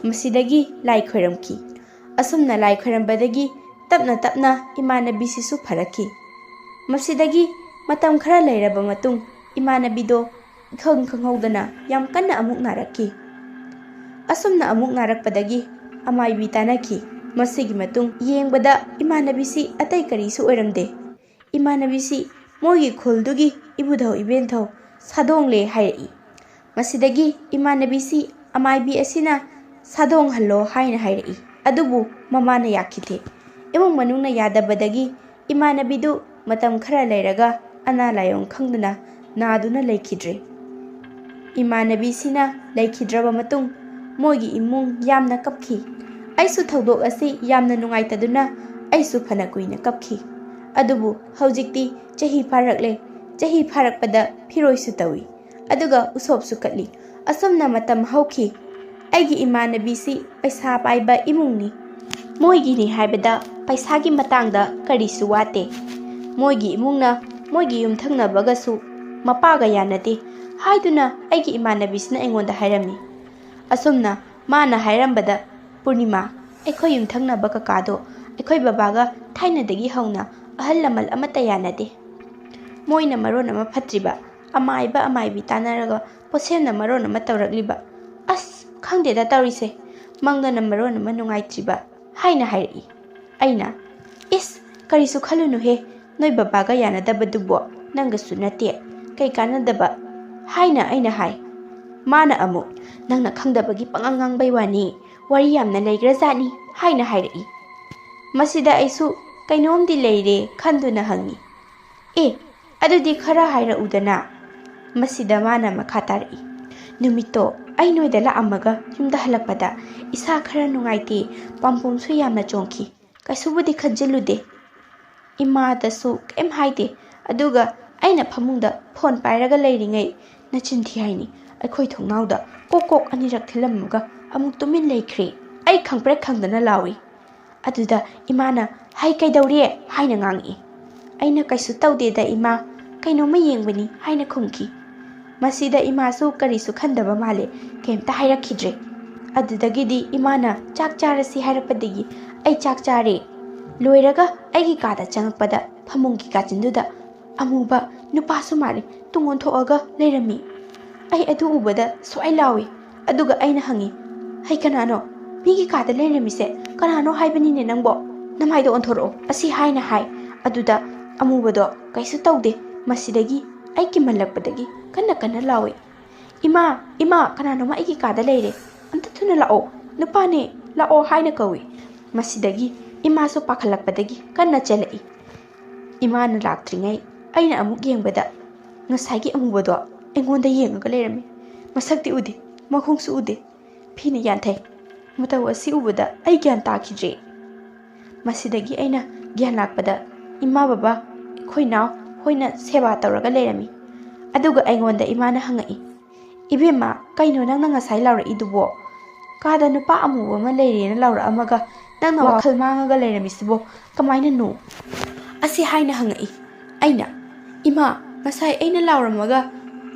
ꯃꯁꯤꯗꯒꯤ ꯂꯥꯏ ꯈꯣꯏꯔꯝꯈꯤ꯫ ꯑꯁꯨꯝꯅ ꯂꯥꯏ ꯈꯣꯏꯔꯝꯕꯗꯒꯤ ꯇꯞꯅ ꯇꯞꯅ ꯏꯃꯥꯟꯅꯕꯤꯁꯤꯁꯨ ꯐꯔꯛꯈꯤ꯫ ꯃꯁꯤꯗꯒꯤ ꯃꯇꯝ ꯈꯔ ꯂꯩꯔꯕ ꯃꯇꯨꯡ ꯏꯃꯥꯟꯅꯕꯤꯗꯣ ꯏꯈꯪ ꯈꯪꯍꯧꯗꯅ ꯌꯥꯝ ꯀꯟꯅ ꯑꯃꯨꯛ ꯅꯥꯔꯛꯈꯤ꯫ ꯑꯁꯨꯝꯅ ꯑꯃꯨꯛ ꯅꯥꯔꯛꯄꯗꯒꯤ ꯑꯃꯥꯏꯕꯤ ꯇꯥꯟꯅꯈꯤ꯫ ꯃꯁꯤꯒꯤ ꯃꯇꯨꯡ ꯌꯦꯡꯕꯗ ꯏꯃꯥꯟꯅꯕꯤꯁꯤ ꯑꯇꯩ ꯀꯔꯤꯁꯨ ꯑꯣꯏꯔꯝꯗꯦ꯫ ꯏꯃꯥꯟꯅꯕꯤꯁꯤ ꯃꯣꯏꯒꯤ ꯈꯨꯜꯗꯨꯒꯤ ꯏꯕꯨꯙꯧ ꯏꯕꯦꯟꯊꯧ ꯁꯥꯗꯣꯡꯂꯦ ꯍꯥꯏꯔꯛꯏ꯫ ꯃꯁꯤꯗꯒꯤ ꯏꯃꯥꯟꯅꯕꯤꯁꯤ ꯑꯃꯥꯏꯕꯤ ꯑꯁꯤꯅ ꯁꯥꯗꯣꯡꯍꯜꯂꯣ ꯍꯥꯏꯅ ꯍꯥꯏꯔꯛꯏ꯫ ꯑꯗꯨꯕꯨ ꯃꯃꯥꯅ ꯌꯥꯈꯤꯗꯦ꯫ ꯏꯃꯨꯡ ꯃꯅꯨꯡꯅ ꯌꯥꯗꯕꯗꯒꯤ ꯏꯃꯥꯟꯅꯕꯤꯗꯨ ꯃꯇꯝ ꯈꯔ ꯂꯩꯔꯒ ꯑꯅꯥ ꯂꯥꯏꯑꯣꯡ ꯈꯪꯗꯅ ꯅꯥꯗꯨꯅ ꯂꯩꯈꯤꯗ꯭ꯔꯦ꯫ ꯏꯃꯥꯟꯅꯕꯤꯁꯤꯅ ꯂꯩꯈꯤꯗ꯭ꯔꯕ ꯃꯇꯨꯡ ꯃꯣꯏꯒꯤ ꯏꯃꯨꯡ ꯌꯥꯝꯅ ꯀꯞꯈꯤ꯫ ꯑꯩꯁꯨ ꯊꯧꯗꯣꯛ ꯑꯁꯤ ꯌꯥꯝꯅ ꯅꯨꯡꯉꯥꯏꯇꯗꯨꯅ ꯑꯩꯁꯨ ꯐꯅ ꯀꯨꯏꯅ ꯀꯞꯈꯤ꯫ ꯑꯗꯨꯕꯨ ꯍꯧꯖꯤꯛꯇꯤ ꯆꯍꯤ ꯐꯥꯔꯛꯂꯦ꯫ ꯆꯍꯤ ꯐꯥꯔꯛꯄꯗ ꯐꯤꯔꯣꯏꯁꯨ ꯇꯧꯏ, ꯑꯗꯨꯒ ꯎꯁꯣꯞꯁꯨ ꯀꯠꯂꯤ꯫ ꯑꯁꯨꯝꯅ ꯃꯇꯝ ꯍꯧꯈꯤ꯫ ꯑꯩꯒꯤ ꯏꯃꯥꯟꯅꯕꯤꯁꯤ ꯄꯩꯁꯥ ꯄꯥꯏꯕ ꯏꯃꯨꯡꯅꯤ꯫ ꯃꯣꯏꯒꯤꯅꯤ ꯍꯥꯏꯕꯗ ꯄꯩꯁꯥꯒꯤ ꯃꯇꯥꯡꯗ ꯀꯔꯤꯁꯨ ꯋꯥꯠꯇꯦ꯫ ꯃꯣꯏꯒꯤ ꯏꯃꯨꯡꯅ ꯃꯣꯏꯒꯤ ꯌꯨꯝꯊꯪꯅꯕꯒꯁꯨ ꯃꯄꯥꯒ ꯌꯥꯅꯗꯦ ꯍꯥꯏꯗꯨꯅ ꯑꯩꯒꯤ ꯏꯃꯥꯟꯅꯕꯤꯁꯤꯅ ꯑꯩꯉꯣꯟꯗ ꯍꯥꯏꯔꯝꯃꯤ꯫ ꯑꯁꯨꯝꯅ ꯃꯥꯅ ꯍꯥꯏꯔꯝꯕꯗ, "ꯄꯨꯔꯅꯤꯃꯥ, ꯑꯩꯈꯣꯏ ꯌꯨꯝꯊꯪꯅꯕ ꯀꯀꯥꯗꯣ ꯑꯩꯈꯣꯏ ꯕꯕꯥꯒ ꯊꯥꯏꯅꯗꯒꯤ ꯍꯧꯅ ꯑꯍꯜ ꯂꯃꯟ ꯑꯃꯠꯇ ꯌꯥꯅꯗꯦ꯫ ꯃꯣꯏꯅ ꯃꯔꯣꯟ ꯑꯃ ꯐꯠꯇ꯭ꯔꯤꯕ, ꯑꯃꯥꯏꯕ ꯑꯃꯥꯏꯕꯤ ꯇꯥꯟꯅꯔꯒ ꯄꯣꯠꯁꯦꯝꯅ ꯃꯔꯣꯟ ꯑꯃ ꯇꯧꯔꯛꯂꯤꯕ꯫ ꯑꯁ, ꯈꯪꯗꯦꯗ ꯇꯧꯔꯤꯁꯦ, ꯃꯪꯗꯅ ꯃꯔꯣꯟ ꯑꯃ ꯅꯨꯡꯉꯥꯏꯇ꯭ꯔꯤꯕ" ꯍꯥꯏꯅ ꯍꯥꯏꯔꯛꯏ꯫ ꯑꯩꯅ, "ꯏꯁ, ꯀꯔꯤꯁꯨ ꯈꯜꯂꯨꯅꯨꯍꯦ, ꯅꯣꯏ ꯕꯕꯥꯒ ꯌꯥꯅꯗꯕꯗꯨꯕꯣ ꯅꯪꯒꯁꯨ ꯅꯠꯇꯦ, ꯀꯩ ꯀꯥꯟꯅꯗꯕ?" ꯍꯥꯏꯅ ꯑꯩꯅ ꯍꯥꯏ꯫ ꯃꯥꯅ ꯑꯃꯨꯛ, "ꯅꯪꯅ ꯈꯪꯗꯕꯒꯤ ꯄꯉꯥꯡ ꯉꯥꯡꯕꯩ ꯋꯥꯅꯤ, ꯋꯥꯔꯤ ꯌꯥꯝꯅ ꯂꯩꯈ꯭ꯔꯖꯥꯠꯅꯤ" ꯍꯥꯏꯅ ꯍꯥꯏꯔꯛꯏ꯫ ꯃꯁꯤꯗ ꯑꯩꯁꯨ ꯀꯩꯅꯣꯝꯗꯤ ꯂꯩꯔꯦ ꯈꯟꯗꯨꯅ ꯍꯪꯉꯤ, "ꯑꯦ, ꯑꯗꯨꯗꯤ ꯈꯔ ꯍꯥꯏꯔꯛꯎꯗꯅ?" ꯃꯁꯤꯗ ꯃꯥꯅ ꯃꯈꯥ ꯇꯥꯔꯛꯏ, ꯅꯨꯃꯤꯠꯇꯣ ꯑꯩ ꯅꯣꯏꯗ ꯂꯥꯛꯑꯝꯃꯒ ꯌꯨꯝꯗ ꯍꯜꯂꯛꯄꯗ ꯏꯁꯥ ꯈꯔ ꯅꯨꯡꯉꯥꯏꯇꯦ, ꯄꯥꯝꯕꯣꯝꯁꯨ ꯌꯥꯝꯅ ꯆꯣꯡꯈꯤ꯫ ꯀꯩꯁꯨꯕꯨꯗꯤ ꯈꯟꯖꯤꯜꯂꯨꯗꯦ꯫ ꯏꯃꯥꯗꯁꯨ ꯀꯩꯝ ꯍꯥꯏꯗꯦ꯫ ꯑꯗꯨꯒ ꯑꯩꯅ ꯐꯃꯨꯡꯗ ꯐꯣꯟ ꯄꯥꯏꯔꯒ ꯂꯩꯔꯤꯉꯩ ꯅꯆꯤꯟ ꯊꯤ ꯍꯥꯏꯅꯤ, ꯑꯩꯈꯣꯏ ꯊꯣꯡꯅꯥꯎꯗ ꯀꯣꯛ ꯀꯣꯛ ꯑꯅꯤꯔꯛ ꯊꯤꯜꯂꯝꯃꯒ ꯑꯃꯨꯛ ꯇꯨꯃꯤꯟ ꯂꯩꯈ꯭ꯔꯦ꯫ ꯑꯩ ꯈꯪꯄ꯭ꯔꯦꯛ ꯈꯪꯗꯅ ꯂꯥꯎꯏ꯫ ꯑꯗꯨꯗ ꯏꯃꯥꯅ, "ꯍꯩ, ꯀꯩꯗꯧꯔꯦ?" ꯍꯥꯏꯅ ꯉꯥꯡꯉꯛꯏ꯫ ꯑꯩꯅ, "ꯀꯩꯁꯨ ꯇꯧꯗꯦꯗ ꯏꯃꯥ, ꯀꯩꯅꯣꯝꯃ ꯌꯦꯡꯕꯅꯤ" ꯍꯥꯏꯅ ꯈꯨꯝꯈꯤ꯫ ꯃꯁꯤꯗ ꯏꯃꯥꯁꯨ ꯀꯔꯤꯁꯨ ꯈꯟꯗꯕ ꯃꯥꯜꯂꯦ, ꯀꯩꯝꯇ ꯍꯥꯏꯔꯛꯈꯤꯗ꯭ꯔꯦ꯫ ꯑꯗꯨꯗꯒꯤꯗꯤ ꯏꯃꯥꯅ ꯆꯥꯛ ꯆꯥꯔꯁꯤ ꯍꯥꯏꯔꯛꯄꯗꯒꯤ ꯑꯩ ꯆꯥꯛ ꯆꯥꯔꯦ꯫ ꯂꯣꯏꯔꯒ ꯑꯩꯒꯤ ꯀꯥꯗ ꯆꯪꯉꯛꯄꯗ ꯐꯃꯨꯡꯒꯤ ꯀꯥꯆꯤꯟꯗꯨꯗ ꯑꯃꯨꯕ ꯅꯨꯄꯥꯁꯨ ꯃꯥꯜꯂꯤ ꯇꯨꯡ ꯑꯣꯟꯊꯣꯛꯑꯒ ꯂꯩꯔꯝꯃꯤ꯫ ꯑꯩ ꯑꯗꯨ ꯎꯕꯗ ꯁ꯭ꯋꯥꯏ ꯂꯥꯎꯏ꯫ ꯑꯗꯨꯒ ꯑꯩꯅ ꯍꯪꯉꯤ, "ꯍꯩ, ꯀꯅꯥꯅꯣ? ꯃꯤꯒꯤ ꯀꯥꯗ ꯂꯩꯔꯝꯃꯤꯁꯦ ꯀꯅꯥꯅꯣ ꯍꯥꯏꯕꯅꯤꯅꯦ ꯅꯪꯕꯣ? ꯅꯃꯥꯏꯗꯣ ꯑꯣꯟꯊꯣꯔꯛꯑꯣ" ꯑꯁꯤ ꯍꯥꯏꯅ ꯍꯥꯏ꯫ ꯑꯗꯨꯗ ꯑꯃꯨꯕꯗꯣ ꯀꯩꯁꯨ ꯇꯧꯗꯦ꯫ ꯃꯁꯤꯗꯒꯤ ꯑꯩ ꯀꯤꯃꯜꯂꯛꯄꯗꯒꯤ ꯀꯟꯅ ꯀꯟꯅ ꯂꯥꯎꯏ, "ꯏꯃꯥ, ꯏꯃꯥ, ꯀꯅꯥꯅꯣꯃ ꯑꯩꯒꯤ ꯀꯥꯗ ꯂꯩꯔꯦ꯫ ꯑꯝꯇ ꯊꯨꯅ ꯂꯥꯛꯑꯣ꯫ ꯅꯨꯄꯥꯅꯦ, ꯂꯥꯛꯑꯣ" ꯍꯥꯏꯅ ꯀꯧꯏ꯫ ꯃꯁꯤꯗꯒꯤ ꯏꯃꯥꯁꯨ ꯄꯥꯈꯠꯂꯛꯄꯗꯒꯤ ꯀꯟꯅ ꯆꯦꯜꯂꯛꯏ꯫ ꯏꯃꯥꯅ ꯂꯥꯛꯇ꯭ꯔꯤꯉꯩ ꯑꯩꯅ ꯑꯃꯨꯛ ꯌꯦꯡꯕꯗ ꯉꯁꯥꯏꯒꯤ ꯑꯃꯨꯕꯗꯣ ꯑꯩꯉꯣꯟꯗ ꯌꯦꯡꯉꯒ ꯂꯩꯔꯝꯃꯤ꯫ ꯃꯁꯛꯇꯤ ꯎꯗꯦ, ꯃꯈꯣꯡꯁꯨ ꯎꯗꯦ, ꯐꯤꯅ ꯌꯥꯟꯊꯩ꯫ ꯃꯇꯧ ꯑꯁꯤ ꯎꯕꯗ ꯑꯩ ꯒ꯭ꯌꯥꯟ ꯇꯥꯈꯤꯗ꯭ꯔꯦ꯫ ꯃꯁꯤꯗꯒꯤ ꯑꯩꯅ ꯒ꯭ꯌꯥꯟ ꯂꯥꯛꯄꯗ ꯏꯃꯥ ꯕꯕꯥ, ꯑꯩꯈꯣꯏ ꯏꯅꯥꯎ ꯍꯣꯏꯅ ꯁꯦꯕꯥ ꯇꯧꯔꯒ ꯂꯩꯔꯝꯃꯤ꯫ ꯑꯗꯨꯒ ꯑꯩꯉꯣꯟꯗ ꯏꯃꯥꯅ ꯍꯪꯉꯛꯏ, "ꯏꯕꯦꯝꯃ, ꯀꯩꯅꯣ ꯅꯪꯅ ꯉꯁꯥꯏ ꯂꯥꯎꯔꯛꯏꯗꯨꯕꯣ? ꯀꯥꯗ ꯅꯨꯄꯥ ꯑꯃꯨꯕ ꯑꯃ ꯂꯩꯔꯦꯅ ꯂꯥꯎꯔꯛꯑꯝꯃꯒ ꯅꯪꯅ ꯋꯥꯈꯜ ꯃꯥꯡꯉꯒ ꯂꯩꯔꯝꯃꯤꯁꯤꯕꯣ ꯀꯃꯥꯏꯅꯅꯣ?" ꯑꯁꯤ ꯍꯥꯏꯅ ꯍꯪꯉꯛꯏ꯫ ꯑꯩꯅ, "ꯏꯃꯥ, ꯉꯁꯥꯏ ꯑꯩꯅ ꯂꯥꯎꯔꯝꯃꯒ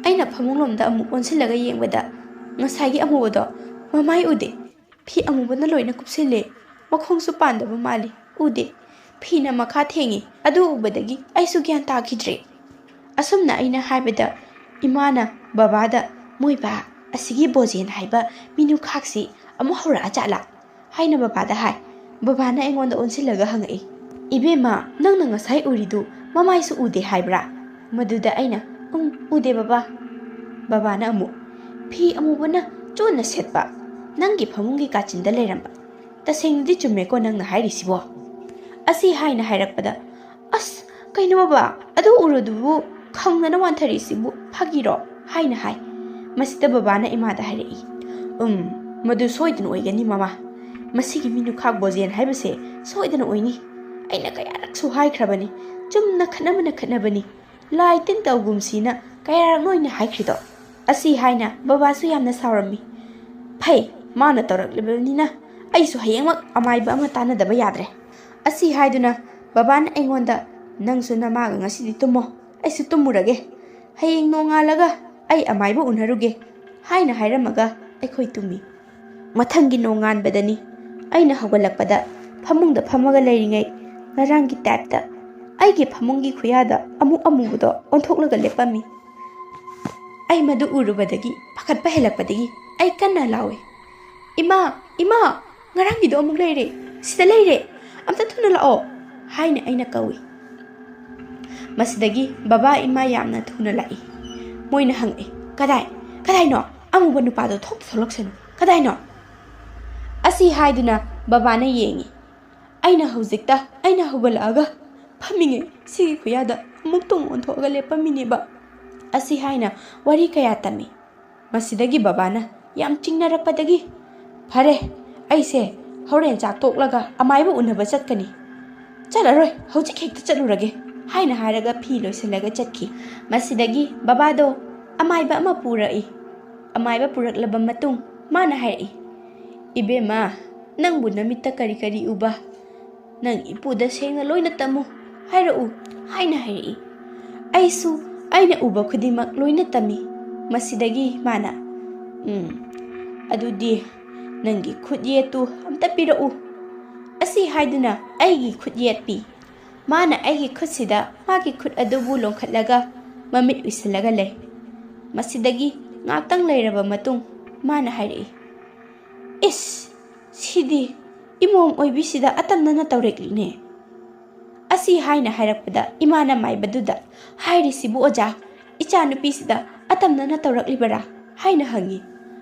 ꯑꯩꯅ ꯐꯃꯨꯡꯂꯣꯝꯗ ꯑꯃꯨꯛ ꯑꯣꯟꯁꯤꯜꯂꯒ ꯌꯦꯡꯕꯗ ꯉꯁꯥꯏꯒꯤ ꯑꯃꯨꯕꯗꯣ ꯃꯃꯥꯏ ꯎꯗꯦ꯫ ꯐꯤ ꯑꯃꯨꯕꯅ ꯂꯣꯏꯅ ꯀꯨꯞꯁꯤꯜꯂꯦ꯫ ꯃꯈꯣꯡꯁꯨ ꯄꯥꯟꯗꯕ ꯃꯥꯜꯂꯤ, ꯎꯗꯦ꯫ ꯐꯤꯅ ꯃꯈꯥ ꯊꯦꯡꯉꯤ꯫ ꯑꯗꯨ ꯎꯕꯗꯒꯤ ꯑꯩꯁꯨ ꯒ꯭ꯌꯥꯟ ꯇꯥꯈꯤꯗ꯭ꯔꯦ"꯫ ꯑꯁꯨꯝꯅ ꯑꯩꯅ ꯍꯥꯏꯕꯗ ꯏꯃꯥꯅ ꯕꯕꯥꯗ, "ꯃꯣꯏ ꯕꯥ, ꯑꯁꯤꯒꯤ ꯕꯣꯖꯦꯟ ꯍꯥꯏꯕ ꯃꯤꯅꯨꯈꯥꯛꯁꯤ ꯑꯃꯨꯛ ꯍꯧꯔꯛꯑ ꯖꯥꯠꯂꯥ?" ꯍꯥꯏꯅ ꯕꯕꯥꯗ ꯍꯥꯏ꯫ ꯕꯕꯥꯅ ꯑꯩꯉꯣꯟꯗ ꯑꯣꯟꯁꯤꯜꯂꯒ ꯍꯪꯉꯛꯏ, "ꯏꯕꯦꯝꯃ, ꯅꯪꯅ ꯉꯁꯥꯏ ꯎꯔꯤꯗꯨ ꯃꯃꯥꯏꯁꯨ ꯎꯗꯦ ꯍꯥꯏꯕ꯭ꯔꯥ?" ꯃꯗꯨꯗ ꯑꯩꯅ, "ꯎꯝ, ꯎꯗꯦ ꯕꯕꯥ"꯫ ꯕꯕꯥꯅ ꯑꯃꯨꯛ, "ꯐꯤ ꯑꯃꯨꯕꯅ ꯆꯣꯟꯅ ꯁꯦꯠꯄ, ꯅꯪꯒꯤ ꯐꯃꯨꯡꯒꯤ ꯀꯥꯆꯤꯟꯗ ꯂꯩꯔꯝꯕ꯫ ꯇꯁꯦꯡꯅꯗꯤ ꯆꯨꯝꯃꯦꯀꯣ ꯅꯪꯅ ꯍꯥꯏꯔꯤꯁꯤꯕꯣ?" ꯑꯁꯤ ꯍꯥꯏꯅ ꯍꯥꯏꯔꯛꯄꯗ, "ꯑꯁ, ꯀꯩꯅꯣ ꯕꯕꯥ, ꯑꯗꯨ ꯎꯔꯨꯗꯨꯕꯨ ꯈꯪꯗꯅ ꯋꯥꯟꯊꯔꯤꯁꯤꯕꯨ ꯐꯥꯒꯤꯔꯣ?" ꯍꯥꯏꯅ ꯍꯥꯏ꯫ ꯃꯁꯤꯗ ꯕꯕꯥꯅ ꯏꯃꯥꯗ ꯍꯥꯏꯔꯛꯏ, "ꯎꯝ, ꯃꯗꯨ ꯁꯣꯏꯗꯅ ꯑꯣꯏꯒꯅꯤ, ꯃꯃꯥ꯫ ꯃꯁꯤꯒꯤ ꯃꯤꯅꯨꯈꯥꯛ ꯕꯣꯖꯦꯟ ꯍꯥꯏꯕꯁꯦ ꯁꯣꯏꯗꯅ ꯑꯣꯏꯅꯤ꯫ ꯑꯩꯅ ꯀꯌꯥꯔꯛꯁꯨ ꯍꯥꯏꯈ꯭ꯔꯕꯅꯤ, ꯆꯨꯝꯅ ꯈꯠꯅꯕꯅ ꯈꯠꯅꯕꯅꯤ꯫ ꯂꯥꯏ ꯇꯤꯟ ꯇꯧꯒꯨꯝꯁꯤꯅ ꯀꯌꯥꯔꯛꯅꯣ ꯑꯩꯅ ꯍꯥꯏꯈ꯭ꯔꯤꯗꯣ?" ꯑꯁꯤ ꯍꯥꯏꯅ ꯕꯕꯥꯁꯨ ꯌꯥꯝꯅ ꯁꯥꯎꯔꯝꯃꯤ꯫ "ꯐꯩ, ꯃꯥꯅ ꯇꯧꯔꯛꯂꯤꯕꯅꯤꯅ ꯑꯩꯁꯨ ꯍꯌꯦꯡꯃꯛ ꯑꯃꯥꯏꯕ ꯑꯃ ꯇꯥꯟꯅꯗꯕ ꯌꯥꯗ꯭ꯔꯦ"꯫ ꯑꯁꯤ ꯍꯥꯏꯗꯨꯅ ꯕꯕꯥꯅ ꯑꯩꯉꯣꯟꯗ, "ꯅꯪꯁꯨ ꯅꯃꯥꯒ ꯉꯁꯤꯗꯤ ꯇꯨꯝꯃꯣ, ꯑꯩꯁꯨ ꯇꯨꯝꯃꯨꯔꯒꯦ꯫ ꯍꯌꯦꯡ ꯅꯣꯡꯉꯥꯜꯂꯒ ꯑꯩ ꯑꯃꯥꯏꯕ ꯎꯅꯔꯨꯒꯦ" ꯍꯥꯏꯅ ꯍꯥꯏꯔꯝꯃꯒ ꯑꯩꯈꯣꯏ ꯇꯨꯝꯃꯤ꯫ ꯃꯊꯪꯒꯤ ꯅꯣꯡꯉꯥꯟꯕꯗꯅꯤ ꯑꯩꯅ ꯍꯧꯒꯠꯂꯛꯄꯗ ꯐꯃꯨꯡꯗ ꯐꯝꯃꯒ ꯂꯩꯔꯤꯉꯩ ꯉꯔꯥꯡꯒꯤ ꯇꯥꯏꯞꯇ ꯑꯩꯒꯤ ꯐꯃꯨꯡꯒꯤ ꯈꯨꯌꯥꯗ ꯑꯃꯨꯛ ꯑꯃꯨꯕꯗꯣ ꯑꯣꯟꯊꯣꯛꯂꯒ ꯂꯦꯞꯄꯝꯃꯤ꯫ ꯑꯩ ꯃꯗꯨ ꯎꯔꯨꯕꯗꯒꯤ ꯄꯥꯈꯠꯄ ꯍꯦꯜꯂꯛꯄꯗꯒꯤ ꯑꯩ ꯀꯟꯅ ꯂꯥꯎꯏ, "ꯏꯃꯥ, ꯏꯃꯥ, ꯉꯔꯥꯡꯒꯤꯗꯣ ꯑꯃꯨꯛ ꯂꯩꯔꯦ, ꯁꯤꯗ ꯂꯩꯔꯦ, ꯑꯝꯇ ꯊꯨꯅ ꯂꯥꯛꯑꯣ" ꯍꯥꯏꯅ ꯑꯩꯅ ꯀꯧꯏ꯫ ꯃꯁꯤꯗꯒꯤ ꯕꯕꯥ ꯏꯃꯥ ꯌꯥꯝꯅ ꯊꯨꯅ ꯂꯥꯛꯏ꯫ ꯃꯣꯏꯅ ꯍꯪꯉꯛꯏ, "ꯀꯗꯥꯏ, ꯀꯗꯥꯏꯅꯣ? ꯑꯃꯨꯕ ꯅꯨꯄꯥꯗꯣ ꯊꯣꯛꯇ ꯊꯣꯛꯂꯛꯁꯅꯨ, ꯀꯗꯥꯏꯅꯣ?" ꯑꯁꯤ ꯍꯥꯏꯗꯨꯅ ꯕꯕꯥꯅ ꯌꯦꯡꯉꯤ꯫ ꯑꯩꯅ ꯍꯧꯖꯤꯛꯇ, ꯑꯩꯅ ꯍꯧꯒꯠꯂꯛꯑꯒ ꯐꯝꯃꯤꯉꯩ ꯁꯤꯒꯤ ꯈꯨꯌꯥꯗ ꯑꯃꯨꯛ ꯇꯣꯡ ꯑꯣꯟꯊꯣꯛꯑꯒ ꯂꯦꯞꯄꯝꯃꯤꯅꯦꯕ꯫ ꯑꯁꯤ ꯍꯥꯏꯅ ꯋꯥꯔꯤ ꯀꯌꯥ ꯇꯝꯃꯤ꯫ ꯃꯁꯤꯗꯒꯤ ꯕꯕꯥꯅ ꯌꯥꯝ ꯆꯤꯡꯅꯔꯛꯄꯗꯒꯤ, "ꯐꯔꯦ, ꯑꯩꯁꯦ ꯍꯣꯔꯦꯟ ꯆꯥꯛ ꯇꯣꯛꯂꯒ ꯑꯃꯥꯏꯕ ꯎꯅꯕ ꯆꯠꯀꯅꯤ꯫ ꯆꯠꯂꯔꯣꯏ, ꯍꯧꯖꯤꯛ ꯍꯦꯛꯇ ꯆꯠꯂꯨꯔꯒꯦ" ꯍꯥꯏꯅ ꯍꯥꯏꯔꯒ ꯐꯤ ꯂꯣꯏꯁꯤꯜꯂꯒ ꯆꯠꯈꯤ꯫ ꯃꯁꯤꯗꯒꯤ ꯕꯕꯥꯗꯣ ꯑꯃꯥꯏꯕ ꯑꯃ ꯄꯨꯔꯛꯏ꯫ ꯑꯃꯥꯏꯕ ꯄꯨꯔꯛꯂꯕ ꯃꯇꯨꯡ ꯃꯥꯅ ꯍꯥꯏꯔꯛꯏ, "ꯏꯕꯦꯝꯃ, ꯅꯪꯕꯨ ꯅꯃꯤꯠꯇ ꯀꯔꯤ ꯀꯔꯤ ꯎꯕ? ꯅꯪ ꯏꯄꯨꯗ ꯁꯦꯡꯅ ꯂꯣꯏꯅ ꯇꯝꯃꯨ, ꯍꯥꯏꯔꯛꯎ" ꯍꯥꯏꯅ ꯍꯥꯏꯔꯛꯏ꯫ ꯑꯩꯁꯨ ꯑꯩꯅ ꯎꯕ ꯈꯨꯗꯤꯡꯃꯛ ꯂꯣꯏꯅ ꯇꯝꯃꯤ꯫ ꯃꯁꯤꯗꯒꯤ ꯃꯥꯅ, "ꯎꯝ, ꯑꯗꯨꯗꯤ ꯅꯪꯒꯤ ꯈꯨꯠ ꯌꯦꯠꯇꯨ ꯑꯝꯇ ꯄꯤꯔꯛꯎ" ꯑꯁꯤ ꯍꯥꯏꯗꯨꯅ ꯑꯩꯒꯤ ꯈꯨꯠ ꯌꯦꯠ ꯄꯤ꯫ ꯃꯥꯅ ꯑꯩꯒꯤ ꯈꯨꯠꯁꯤꯗ ꯃꯥꯒꯤ ꯈꯨꯠ ꯑꯗꯨꯕꯨ ꯂꯣꯡꯈꯠꯂꯒ ꯃꯃꯤꯠ ꯎꯏꯁꯤꯜꯂꯒ ꯂꯩ꯫ ꯃꯁꯤꯗꯒꯤ ꯉꯥꯛꯇꯪ ꯂꯩꯔꯕ ꯃꯇꯨꯡ ꯃꯥꯅ ꯍꯥꯏꯔꯛꯏ, "ꯏꯁ, ꯁꯤꯗꯤ ꯏꯃꯣꯝ ꯑꯣꯏꯕꯤꯁꯤꯗ ꯑꯇꯝꯅꯅ ꯇꯧꯔꯛꯂꯤꯅꯦ"꯫ ꯑꯁꯤ ꯍꯥꯏꯅ ꯍꯥꯏꯔꯛꯄꯗ ꯏꯃꯥꯅ ꯃꯥꯏꯕꯗꯨꯗ, "ꯍꯥꯏꯔꯤꯁꯤꯕꯨ ꯑꯣꯖꯥ, ꯏꯆꯥꯅꯨꯄꯤꯁꯤꯗ ꯑꯇꯝꯅꯅ ꯇꯧꯔꯛꯂꯤꯕꯔꯥ?" ꯍꯥꯏꯅ ꯍꯪꯉꯤ꯫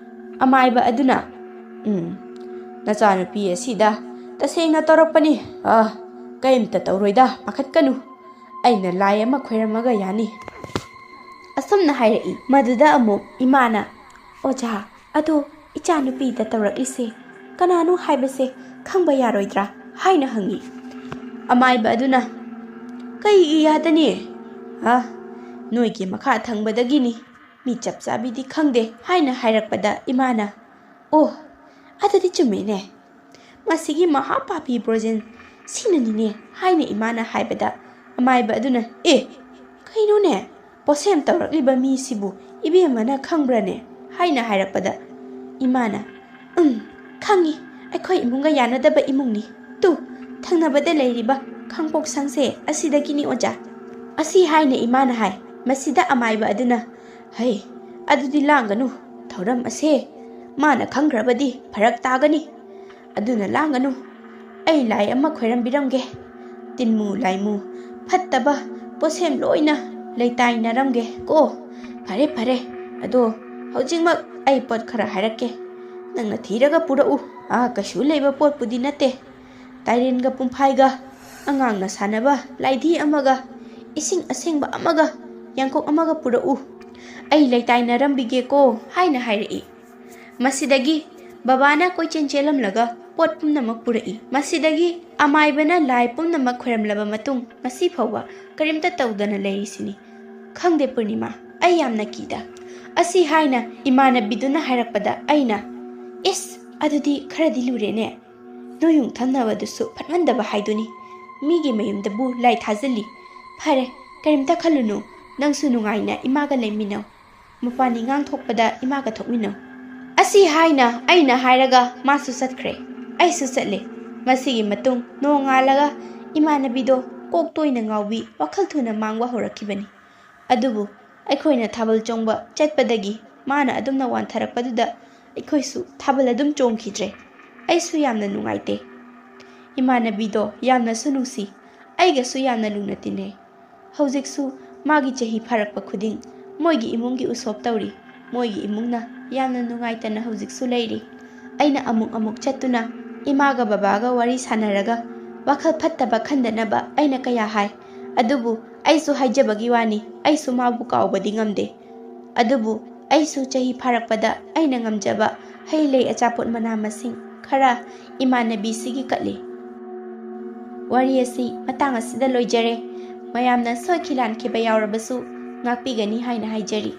ꯑꯃꯥꯏꯕ ꯑꯗꯨꯅ, "ꯎꯝ, ꯅꯆꯥꯅꯨꯄꯤ ꯑꯁꯤꯗ ꯇꯁꯦꯡꯅ ꯇꯧꯔꯛꯄꯅꯤ꯫ ꯑ, ꯀꯔꯤꯝꯇ ꯇꯧꯔꯣꯏꯗ, ꯄꯥꯈꯠꯀꯅꯨ꯫ ꯑꯩꯅ ꯂꯥꯏ ꯑꯃ ꯈꯣꯏꯔꯝꯃꯒ ꯌꯥꯅꯤ"꯫ ꯑꯁꯨꯝꯅ ꯍꯥꯏꯔꯛꯏ꯫ ꯃꯗꯨꯗ ꯑꯃꯨꯛ ꯏꯃꯥꯅ, "ꯑꯣꯖꯥ, ꯑꯗꯣ ꯏꯆꯥꯅꯨꯄꯤꯗ ꯇꯧꯔꯛꯂꯤꯁꯦ ꯀꯅꯥꯅꯣ ꯍꯥꯏꯕꯁꯦ ꯈꯪꯕ ꯌꯥꯔꯣꯏꯗ꯭ꯔꯥ?" ꯍꯥꯏꯅ ꯍꯪꯉꯤ꯫ ꯑꯃꯥꯏꯕ ꯑꯗꯨꯅ, "ꯀꯩꯒꯤ ꯌꯥꯗꯅꯤ? ꯑ, ꯅꯣꯏꯒꯤ ꯃꯈꯥ ꯊꯪꯕꯗꯒꯤꯅꯤ, ꯃꯤ ꯆꯞ ꯆꯥꯕꯤꯗꯤ ꯈꯪꯗꯦ" ꯍꯥꯏꯅ ꯍꯥꯏꯔꯛꯄꯗ ꯏꯃꯥꯅ, "ꯑꯣ, ꯑꯗꯨꯗꯤ ꯆꯨꯝꯃꯦꯅꯦ, ꯃꯁꯤꯒꯤ ꯃꯍꯥꯄꯥꯄꯤ ꯕ꯭ꯔꯣꯖꯦꯟ ꯁꯤꯅꯅꯤꯅꯦ" ꯍꯥꯏꯅ ꯏꯃꯥꯅ ꯍꯥꯏꯕꯗ ꯑꯃꯥꯏꯕ ꯑꯗꯨꯅ, "ꯑꯦ, ꯀꯩꯅꯣꯅꯦ, ꯄꯣꯠꯁꯦꯝ ꯇꯧꯔꯛꯂꯤꯕ ꯃꯤꯁꯤꯕꯨ ꯏꯕꯦꯝꯃꯅ ꯈꯪꯕ꯭ꯔꯅꯦ?" ꯍꯥꯏꯅ ꯍꯥꯏꯔꯛꯄꯗ ꯏꯃꯥꯅ, "ꯎꯝ, ꯈꯪꯉꯤ, ꯑꯩꯈꯣꯏ ꯏꯃꯨꯡꯒ ꯌꯥꯅꯗꯕ ꯏꯃꯨꯡꯅꯤ꯫ ꯇꯨ, ꯊꯪꯅꯕꯗ ꯂꯩꯔꯤꯕ ꯈꯥꯡꯄꯣꯛꯁꯪꯁꯦ ꯑꯁꯤꯗꯒꯤꯅꯤ ꯑꯣꯖꯥ" ꯑꯁꯤ ꯍꯥꯏꯅ ꯏꯃꯥꯅ ꯍꯥꯏ꯫ ꯃꯁꯤꯗ ꯑꯃꯥꯏꯕ ꯑꯗꯨꯅ, "ꯍꯩ, ꯑꯗꯨꯗꯤ ꯂꯥꯡꯒꯅꯨ, ꯊꯧꯔꯝ ꯑꯁꯦ ꯃꯥꯅ ꯈꯪꯈ꯭ꯔꯕꯗꯤ ꯐꯔꯛ ꯇꯥꯒꯅꯤ꯫ ꯑꯗꯨꯅ ꯂꯥꯡꯒꯅꯨ, ꯑꯩ ꯂꯥꯏ ꯑꯃ ꯈꯣꯏꯔꯝꯕꯤꯔꯝꯒꯦ꯫ ꯇꯤꯟꯃꯨ ꯂꯥꯏꯃꯨ ꯐꯠꯇꯕ ꯄꯣꯠꯁꯦꯝ ꯂꯣꯏꯅ ꯂꯩꯇꯥꯏꯅꯔꯝꯒꯦ ꯀꯣ꯫ ꯐꯔꯦ, ꯐꯔꯦ, ꯑꯗꯣ ꯍꯧꯖꯤꯛꯃꯛ ꯑꯩ ꯄꯣꯠ ꯈꯔ ꯍꯥꯏꯔꯛꯀꯦ, ꯅꯪꯅ ꯊꯤꯔꯒ ꯄꯨꯔꯛꯎ꯫ ꯑꯥ, ꯀꯩꯁꯨ ꯂꯩꯕ ꯄꯣꯠꯄꯨꯗꯤ ꯅꯠꯇꯦ꯫ ꯇꯥꯏꯔꯦꯟꯒ ꯄꯨꯝꯐꯥꯏꯒ, ꯑꯉꯥꯡꯅ ꯁꯥꯟꯅꯕ ꯂꯥꯏꯙꯤ ꯑꯃꯒ, ꯏꯁꯤꯡ ꯑꯁꯦꯡꯕ ꯑꯃꯒ, ꯌꯥꯡꯀꯣꯛ ꯑꯃꯒ ꯄꯨꯔꯛꯎ꯫ ꯑꯩ ꯂꯩꯇꯥꯏꯅꯔꯝꯕꯤꯒꯦꯀꯣ" ꯍꯥꯏꯅ ꯍꯥꯏꯔꯛꯏ꯫ ꯃꯁꯤꯗꯒꯤ ꯕꯕꯥꯅ ꯀꯣꯏꯆꯦꯟ ꯆꯦꯜꯂꯝꯂꯒ ꯄꯣꯠ ꯄꯨꯝꯅꯃꯛ ꯄꯨꯔꯛꯏ꯫ ꯃꯁꯤꯗꯒꯤ ꯑꯃꯥꯏꯕꯅ ꯂꯥꯏ ꯄꯨꯝꯅꯃꯛ ꯈꯣꯏꯔꯝꯂꯕ ꯃꯇꯨꯡ ꯉꯁꯤ ꯐꯥꯎꯕ ꯀꯔꯤꯝꯇ ꯇꯧꯗꯅ ꯂꯩꯔꯤꯁꯤꯅꯤ꯫ ꯈꯪꯗꯦ ꯄꯨꯔꯅꯤꯃꯥ, ꯑꯩ ꯌꯥꯝꯅ ꯀꯤꯗ꯫ ꯑꯁꯤ ꯍꯥꯏꯅ ꯏꯃꯥꯟꯅꯕꯤꯗꯨꯅ ꯍꯥꯏꯔꯛꯄꯗ ꯑꯩꯅ, "ꯏꯁ, ꯑꯗꯨꯗꯤ ꯈꯔꯗꯤ ꯂꯨꯔꯦꯅꯦ꯫ ꯅꯣꯏ ꯌꯨꯝ ꯊꯪꯅꯕꯗꯨꯁꯨ ꯐꯠꯃꯟꯗꯕ ꯍꯥꯏꯗꯨꯅꯤ꯫ ꯃꯤꯒꯤ ꯃꯌꯨꯝꯗꯕꯨ ꯂꯥꯏ ꯊꯥꯖꯤꯜꯂꯤ꯫ ꯐꯔꯦ, ꯀꯔꯤꯝꯇ ꯈꯜꯂꯨꯅꯨ꯫ ꯅꯪꯁꯨ ꯅꯨꯡꯉꯥꯏꯅ ꯏꯃꯥꯒ ꯂꯩꯃꯤꯟꯅꯧ꯫ ꯃꯄꯥꯟ ꯏꯉꯥꯡ ꯊꯣꯛꯄꯗ ꯏꯃꯥꯒ ꯊꯣꯛꯃꯤꯟꯅꯧ"꯫ ꯑꯁꯤ ꯍꯥꯏꯅ ꯑꯩꯅ ꯍꯥꯏꯔꯒ ꯃꯥꯁꯨ ꯆꯠꯈ꯭ꯔꯦ꯫ ꯑꯩꯁꯨ ꯆꯠꯂꯦ꯫ ꯃꯁꯤꯒꯤ ꯃꯇꯨꯡ ꯅꯣꯡꯉꯥꯜꯂꯒ ꯏꯃꯥꯟꯅꯕꯤꯗꯣ ꯀꯣꯛ ꯇꯣꯏꯅ ꯉꯥꯎꯕꯤ, ꯋꯥꯈꯜ ꯊꯨꯅ ꯃꯥꯡꯕ ꯍꯧꯔꯛꯈꯤꯕꯅꯤ꯫ ꯑꯗꯨꯕꯨ ꯑꯩꯈꯣꯏꯅ ꯊꯥꯕꯜ ꯆꯣꯡꯕ ꯆꯠꯄꯗꯒꯤ ꯃꯥꯅ ꯑꯗꯨꯝꯅ ꯋꯥꯟꯊꯔꯛꯄꯗꯨꯗ ꯑꯩꯈꯣꯏꯁꯨ ꯊꯥꯕꯜ ꯑꯗꯨꯝ ꯆꯣꯡꯈꯤꯗ꯭ꯔꯦ꯫ ꯑꯩꯁꯨ ꯌꯥꯝꯅ ꯅꯨꯡꯉꯥꯏꯇꯦ꯫ ꯏꯃꯥꯟꯅꯕꯤꯗꯣ ꯌꯥꯝꯅꯁꯨ ꯅꯨꯡꯁꯤ, ꯑꯩꯒꯁꯨ ꯌꯥꯝꯅ ꯂꯨꯅ ꯇꯤꯟꯅꯩ꯫ ꯍꯧꯖꯤꯛꯁꯨ ꯃꯥꯒꯤ ꯆꯍꯤ ꯐꯥꯔꯛꯄ ꯈꯨꯗꯤꯡ ꯃꯣꯏꯒꯤ ꯏꯃꯨꯡꯒꯤ ꯎꯁꯣꯞ ꯇꯧꯔꯤ꯫ ꯃꯣꯏꯒꯤ ꯏꯃꯨꯡꯅ ꯌꯥꯝꯅ ꯅꯨꯡꯉꯥꯏꯇꯅ ꯍꯧꯖꯤꯛꯁꯨ ꯂꯩꯔꯤ꯫ ꯑꯩꯅ ꯑꯃꯨꯛ ꯑꯃꯨꯛ ꯆꯠꯇꯨꯅ ꯏꯃꯥꯒ ꯕꯕꯥꯒ ꯋꯥꯔꯤ ꯁꯥꯟꯅꯔꯒ ꯋꯥꯈꯜ ꯐꯠꯇꯕ ꯈꯟꯗꯅꯕ ꯑꯩꯅ ꯀꯌꯥ ꯍꯥꯏ, ꯑꯗꯨꯕꯨ ꯑꯩꯁꯨ ꯍꯥꯏꯖꯕꯒꯤ ꯋꯥꯅꯤ, ꯑꯩꯁꯨ ꯃꯥꯕꯨ ꯀꯥꯎꯕꯗꯤ ꯉꯝꯗꯦ꯫ ꯑꯗꯨꯕꯨ ꯑꯩꯁꯨ ꯆꯍꯤ ꯐꯥꯔꯛꯄꯗ ꯑꯩꯅ ꯉꯝꯖꯕ ꯍꯩ ꯂꯩ, ꯑꯆꯥꯄꯣꯠ, ꯃꯅꯥ ꯃꯁꯤꯡ ꯈꯔ ꯏꯃꯥꯟꯅꯕꯤꯁꯤꯒꯤ ꯀꯠꯂꯤ꯫ ꯋꯥꯔꯤ ꯑꯁꯤ ꯃꯇꯥꯡ ꯑꯁꯤꯗ ꯂꯣꯏꯖꯔꯦ꯫ ꯃꯌꯥꯝꯅ ꯁꯣꯏꯈꯤ ꯂꯥꯟꯈꯤꯕ ꯌꯥꯎꯔꯕꯁꯨ ꯉꯥꯛꯄꯤꯒꯅꯤ ꯍꯥꯏꯅ ꯍꯥꯏꯖꯔꯤ꯫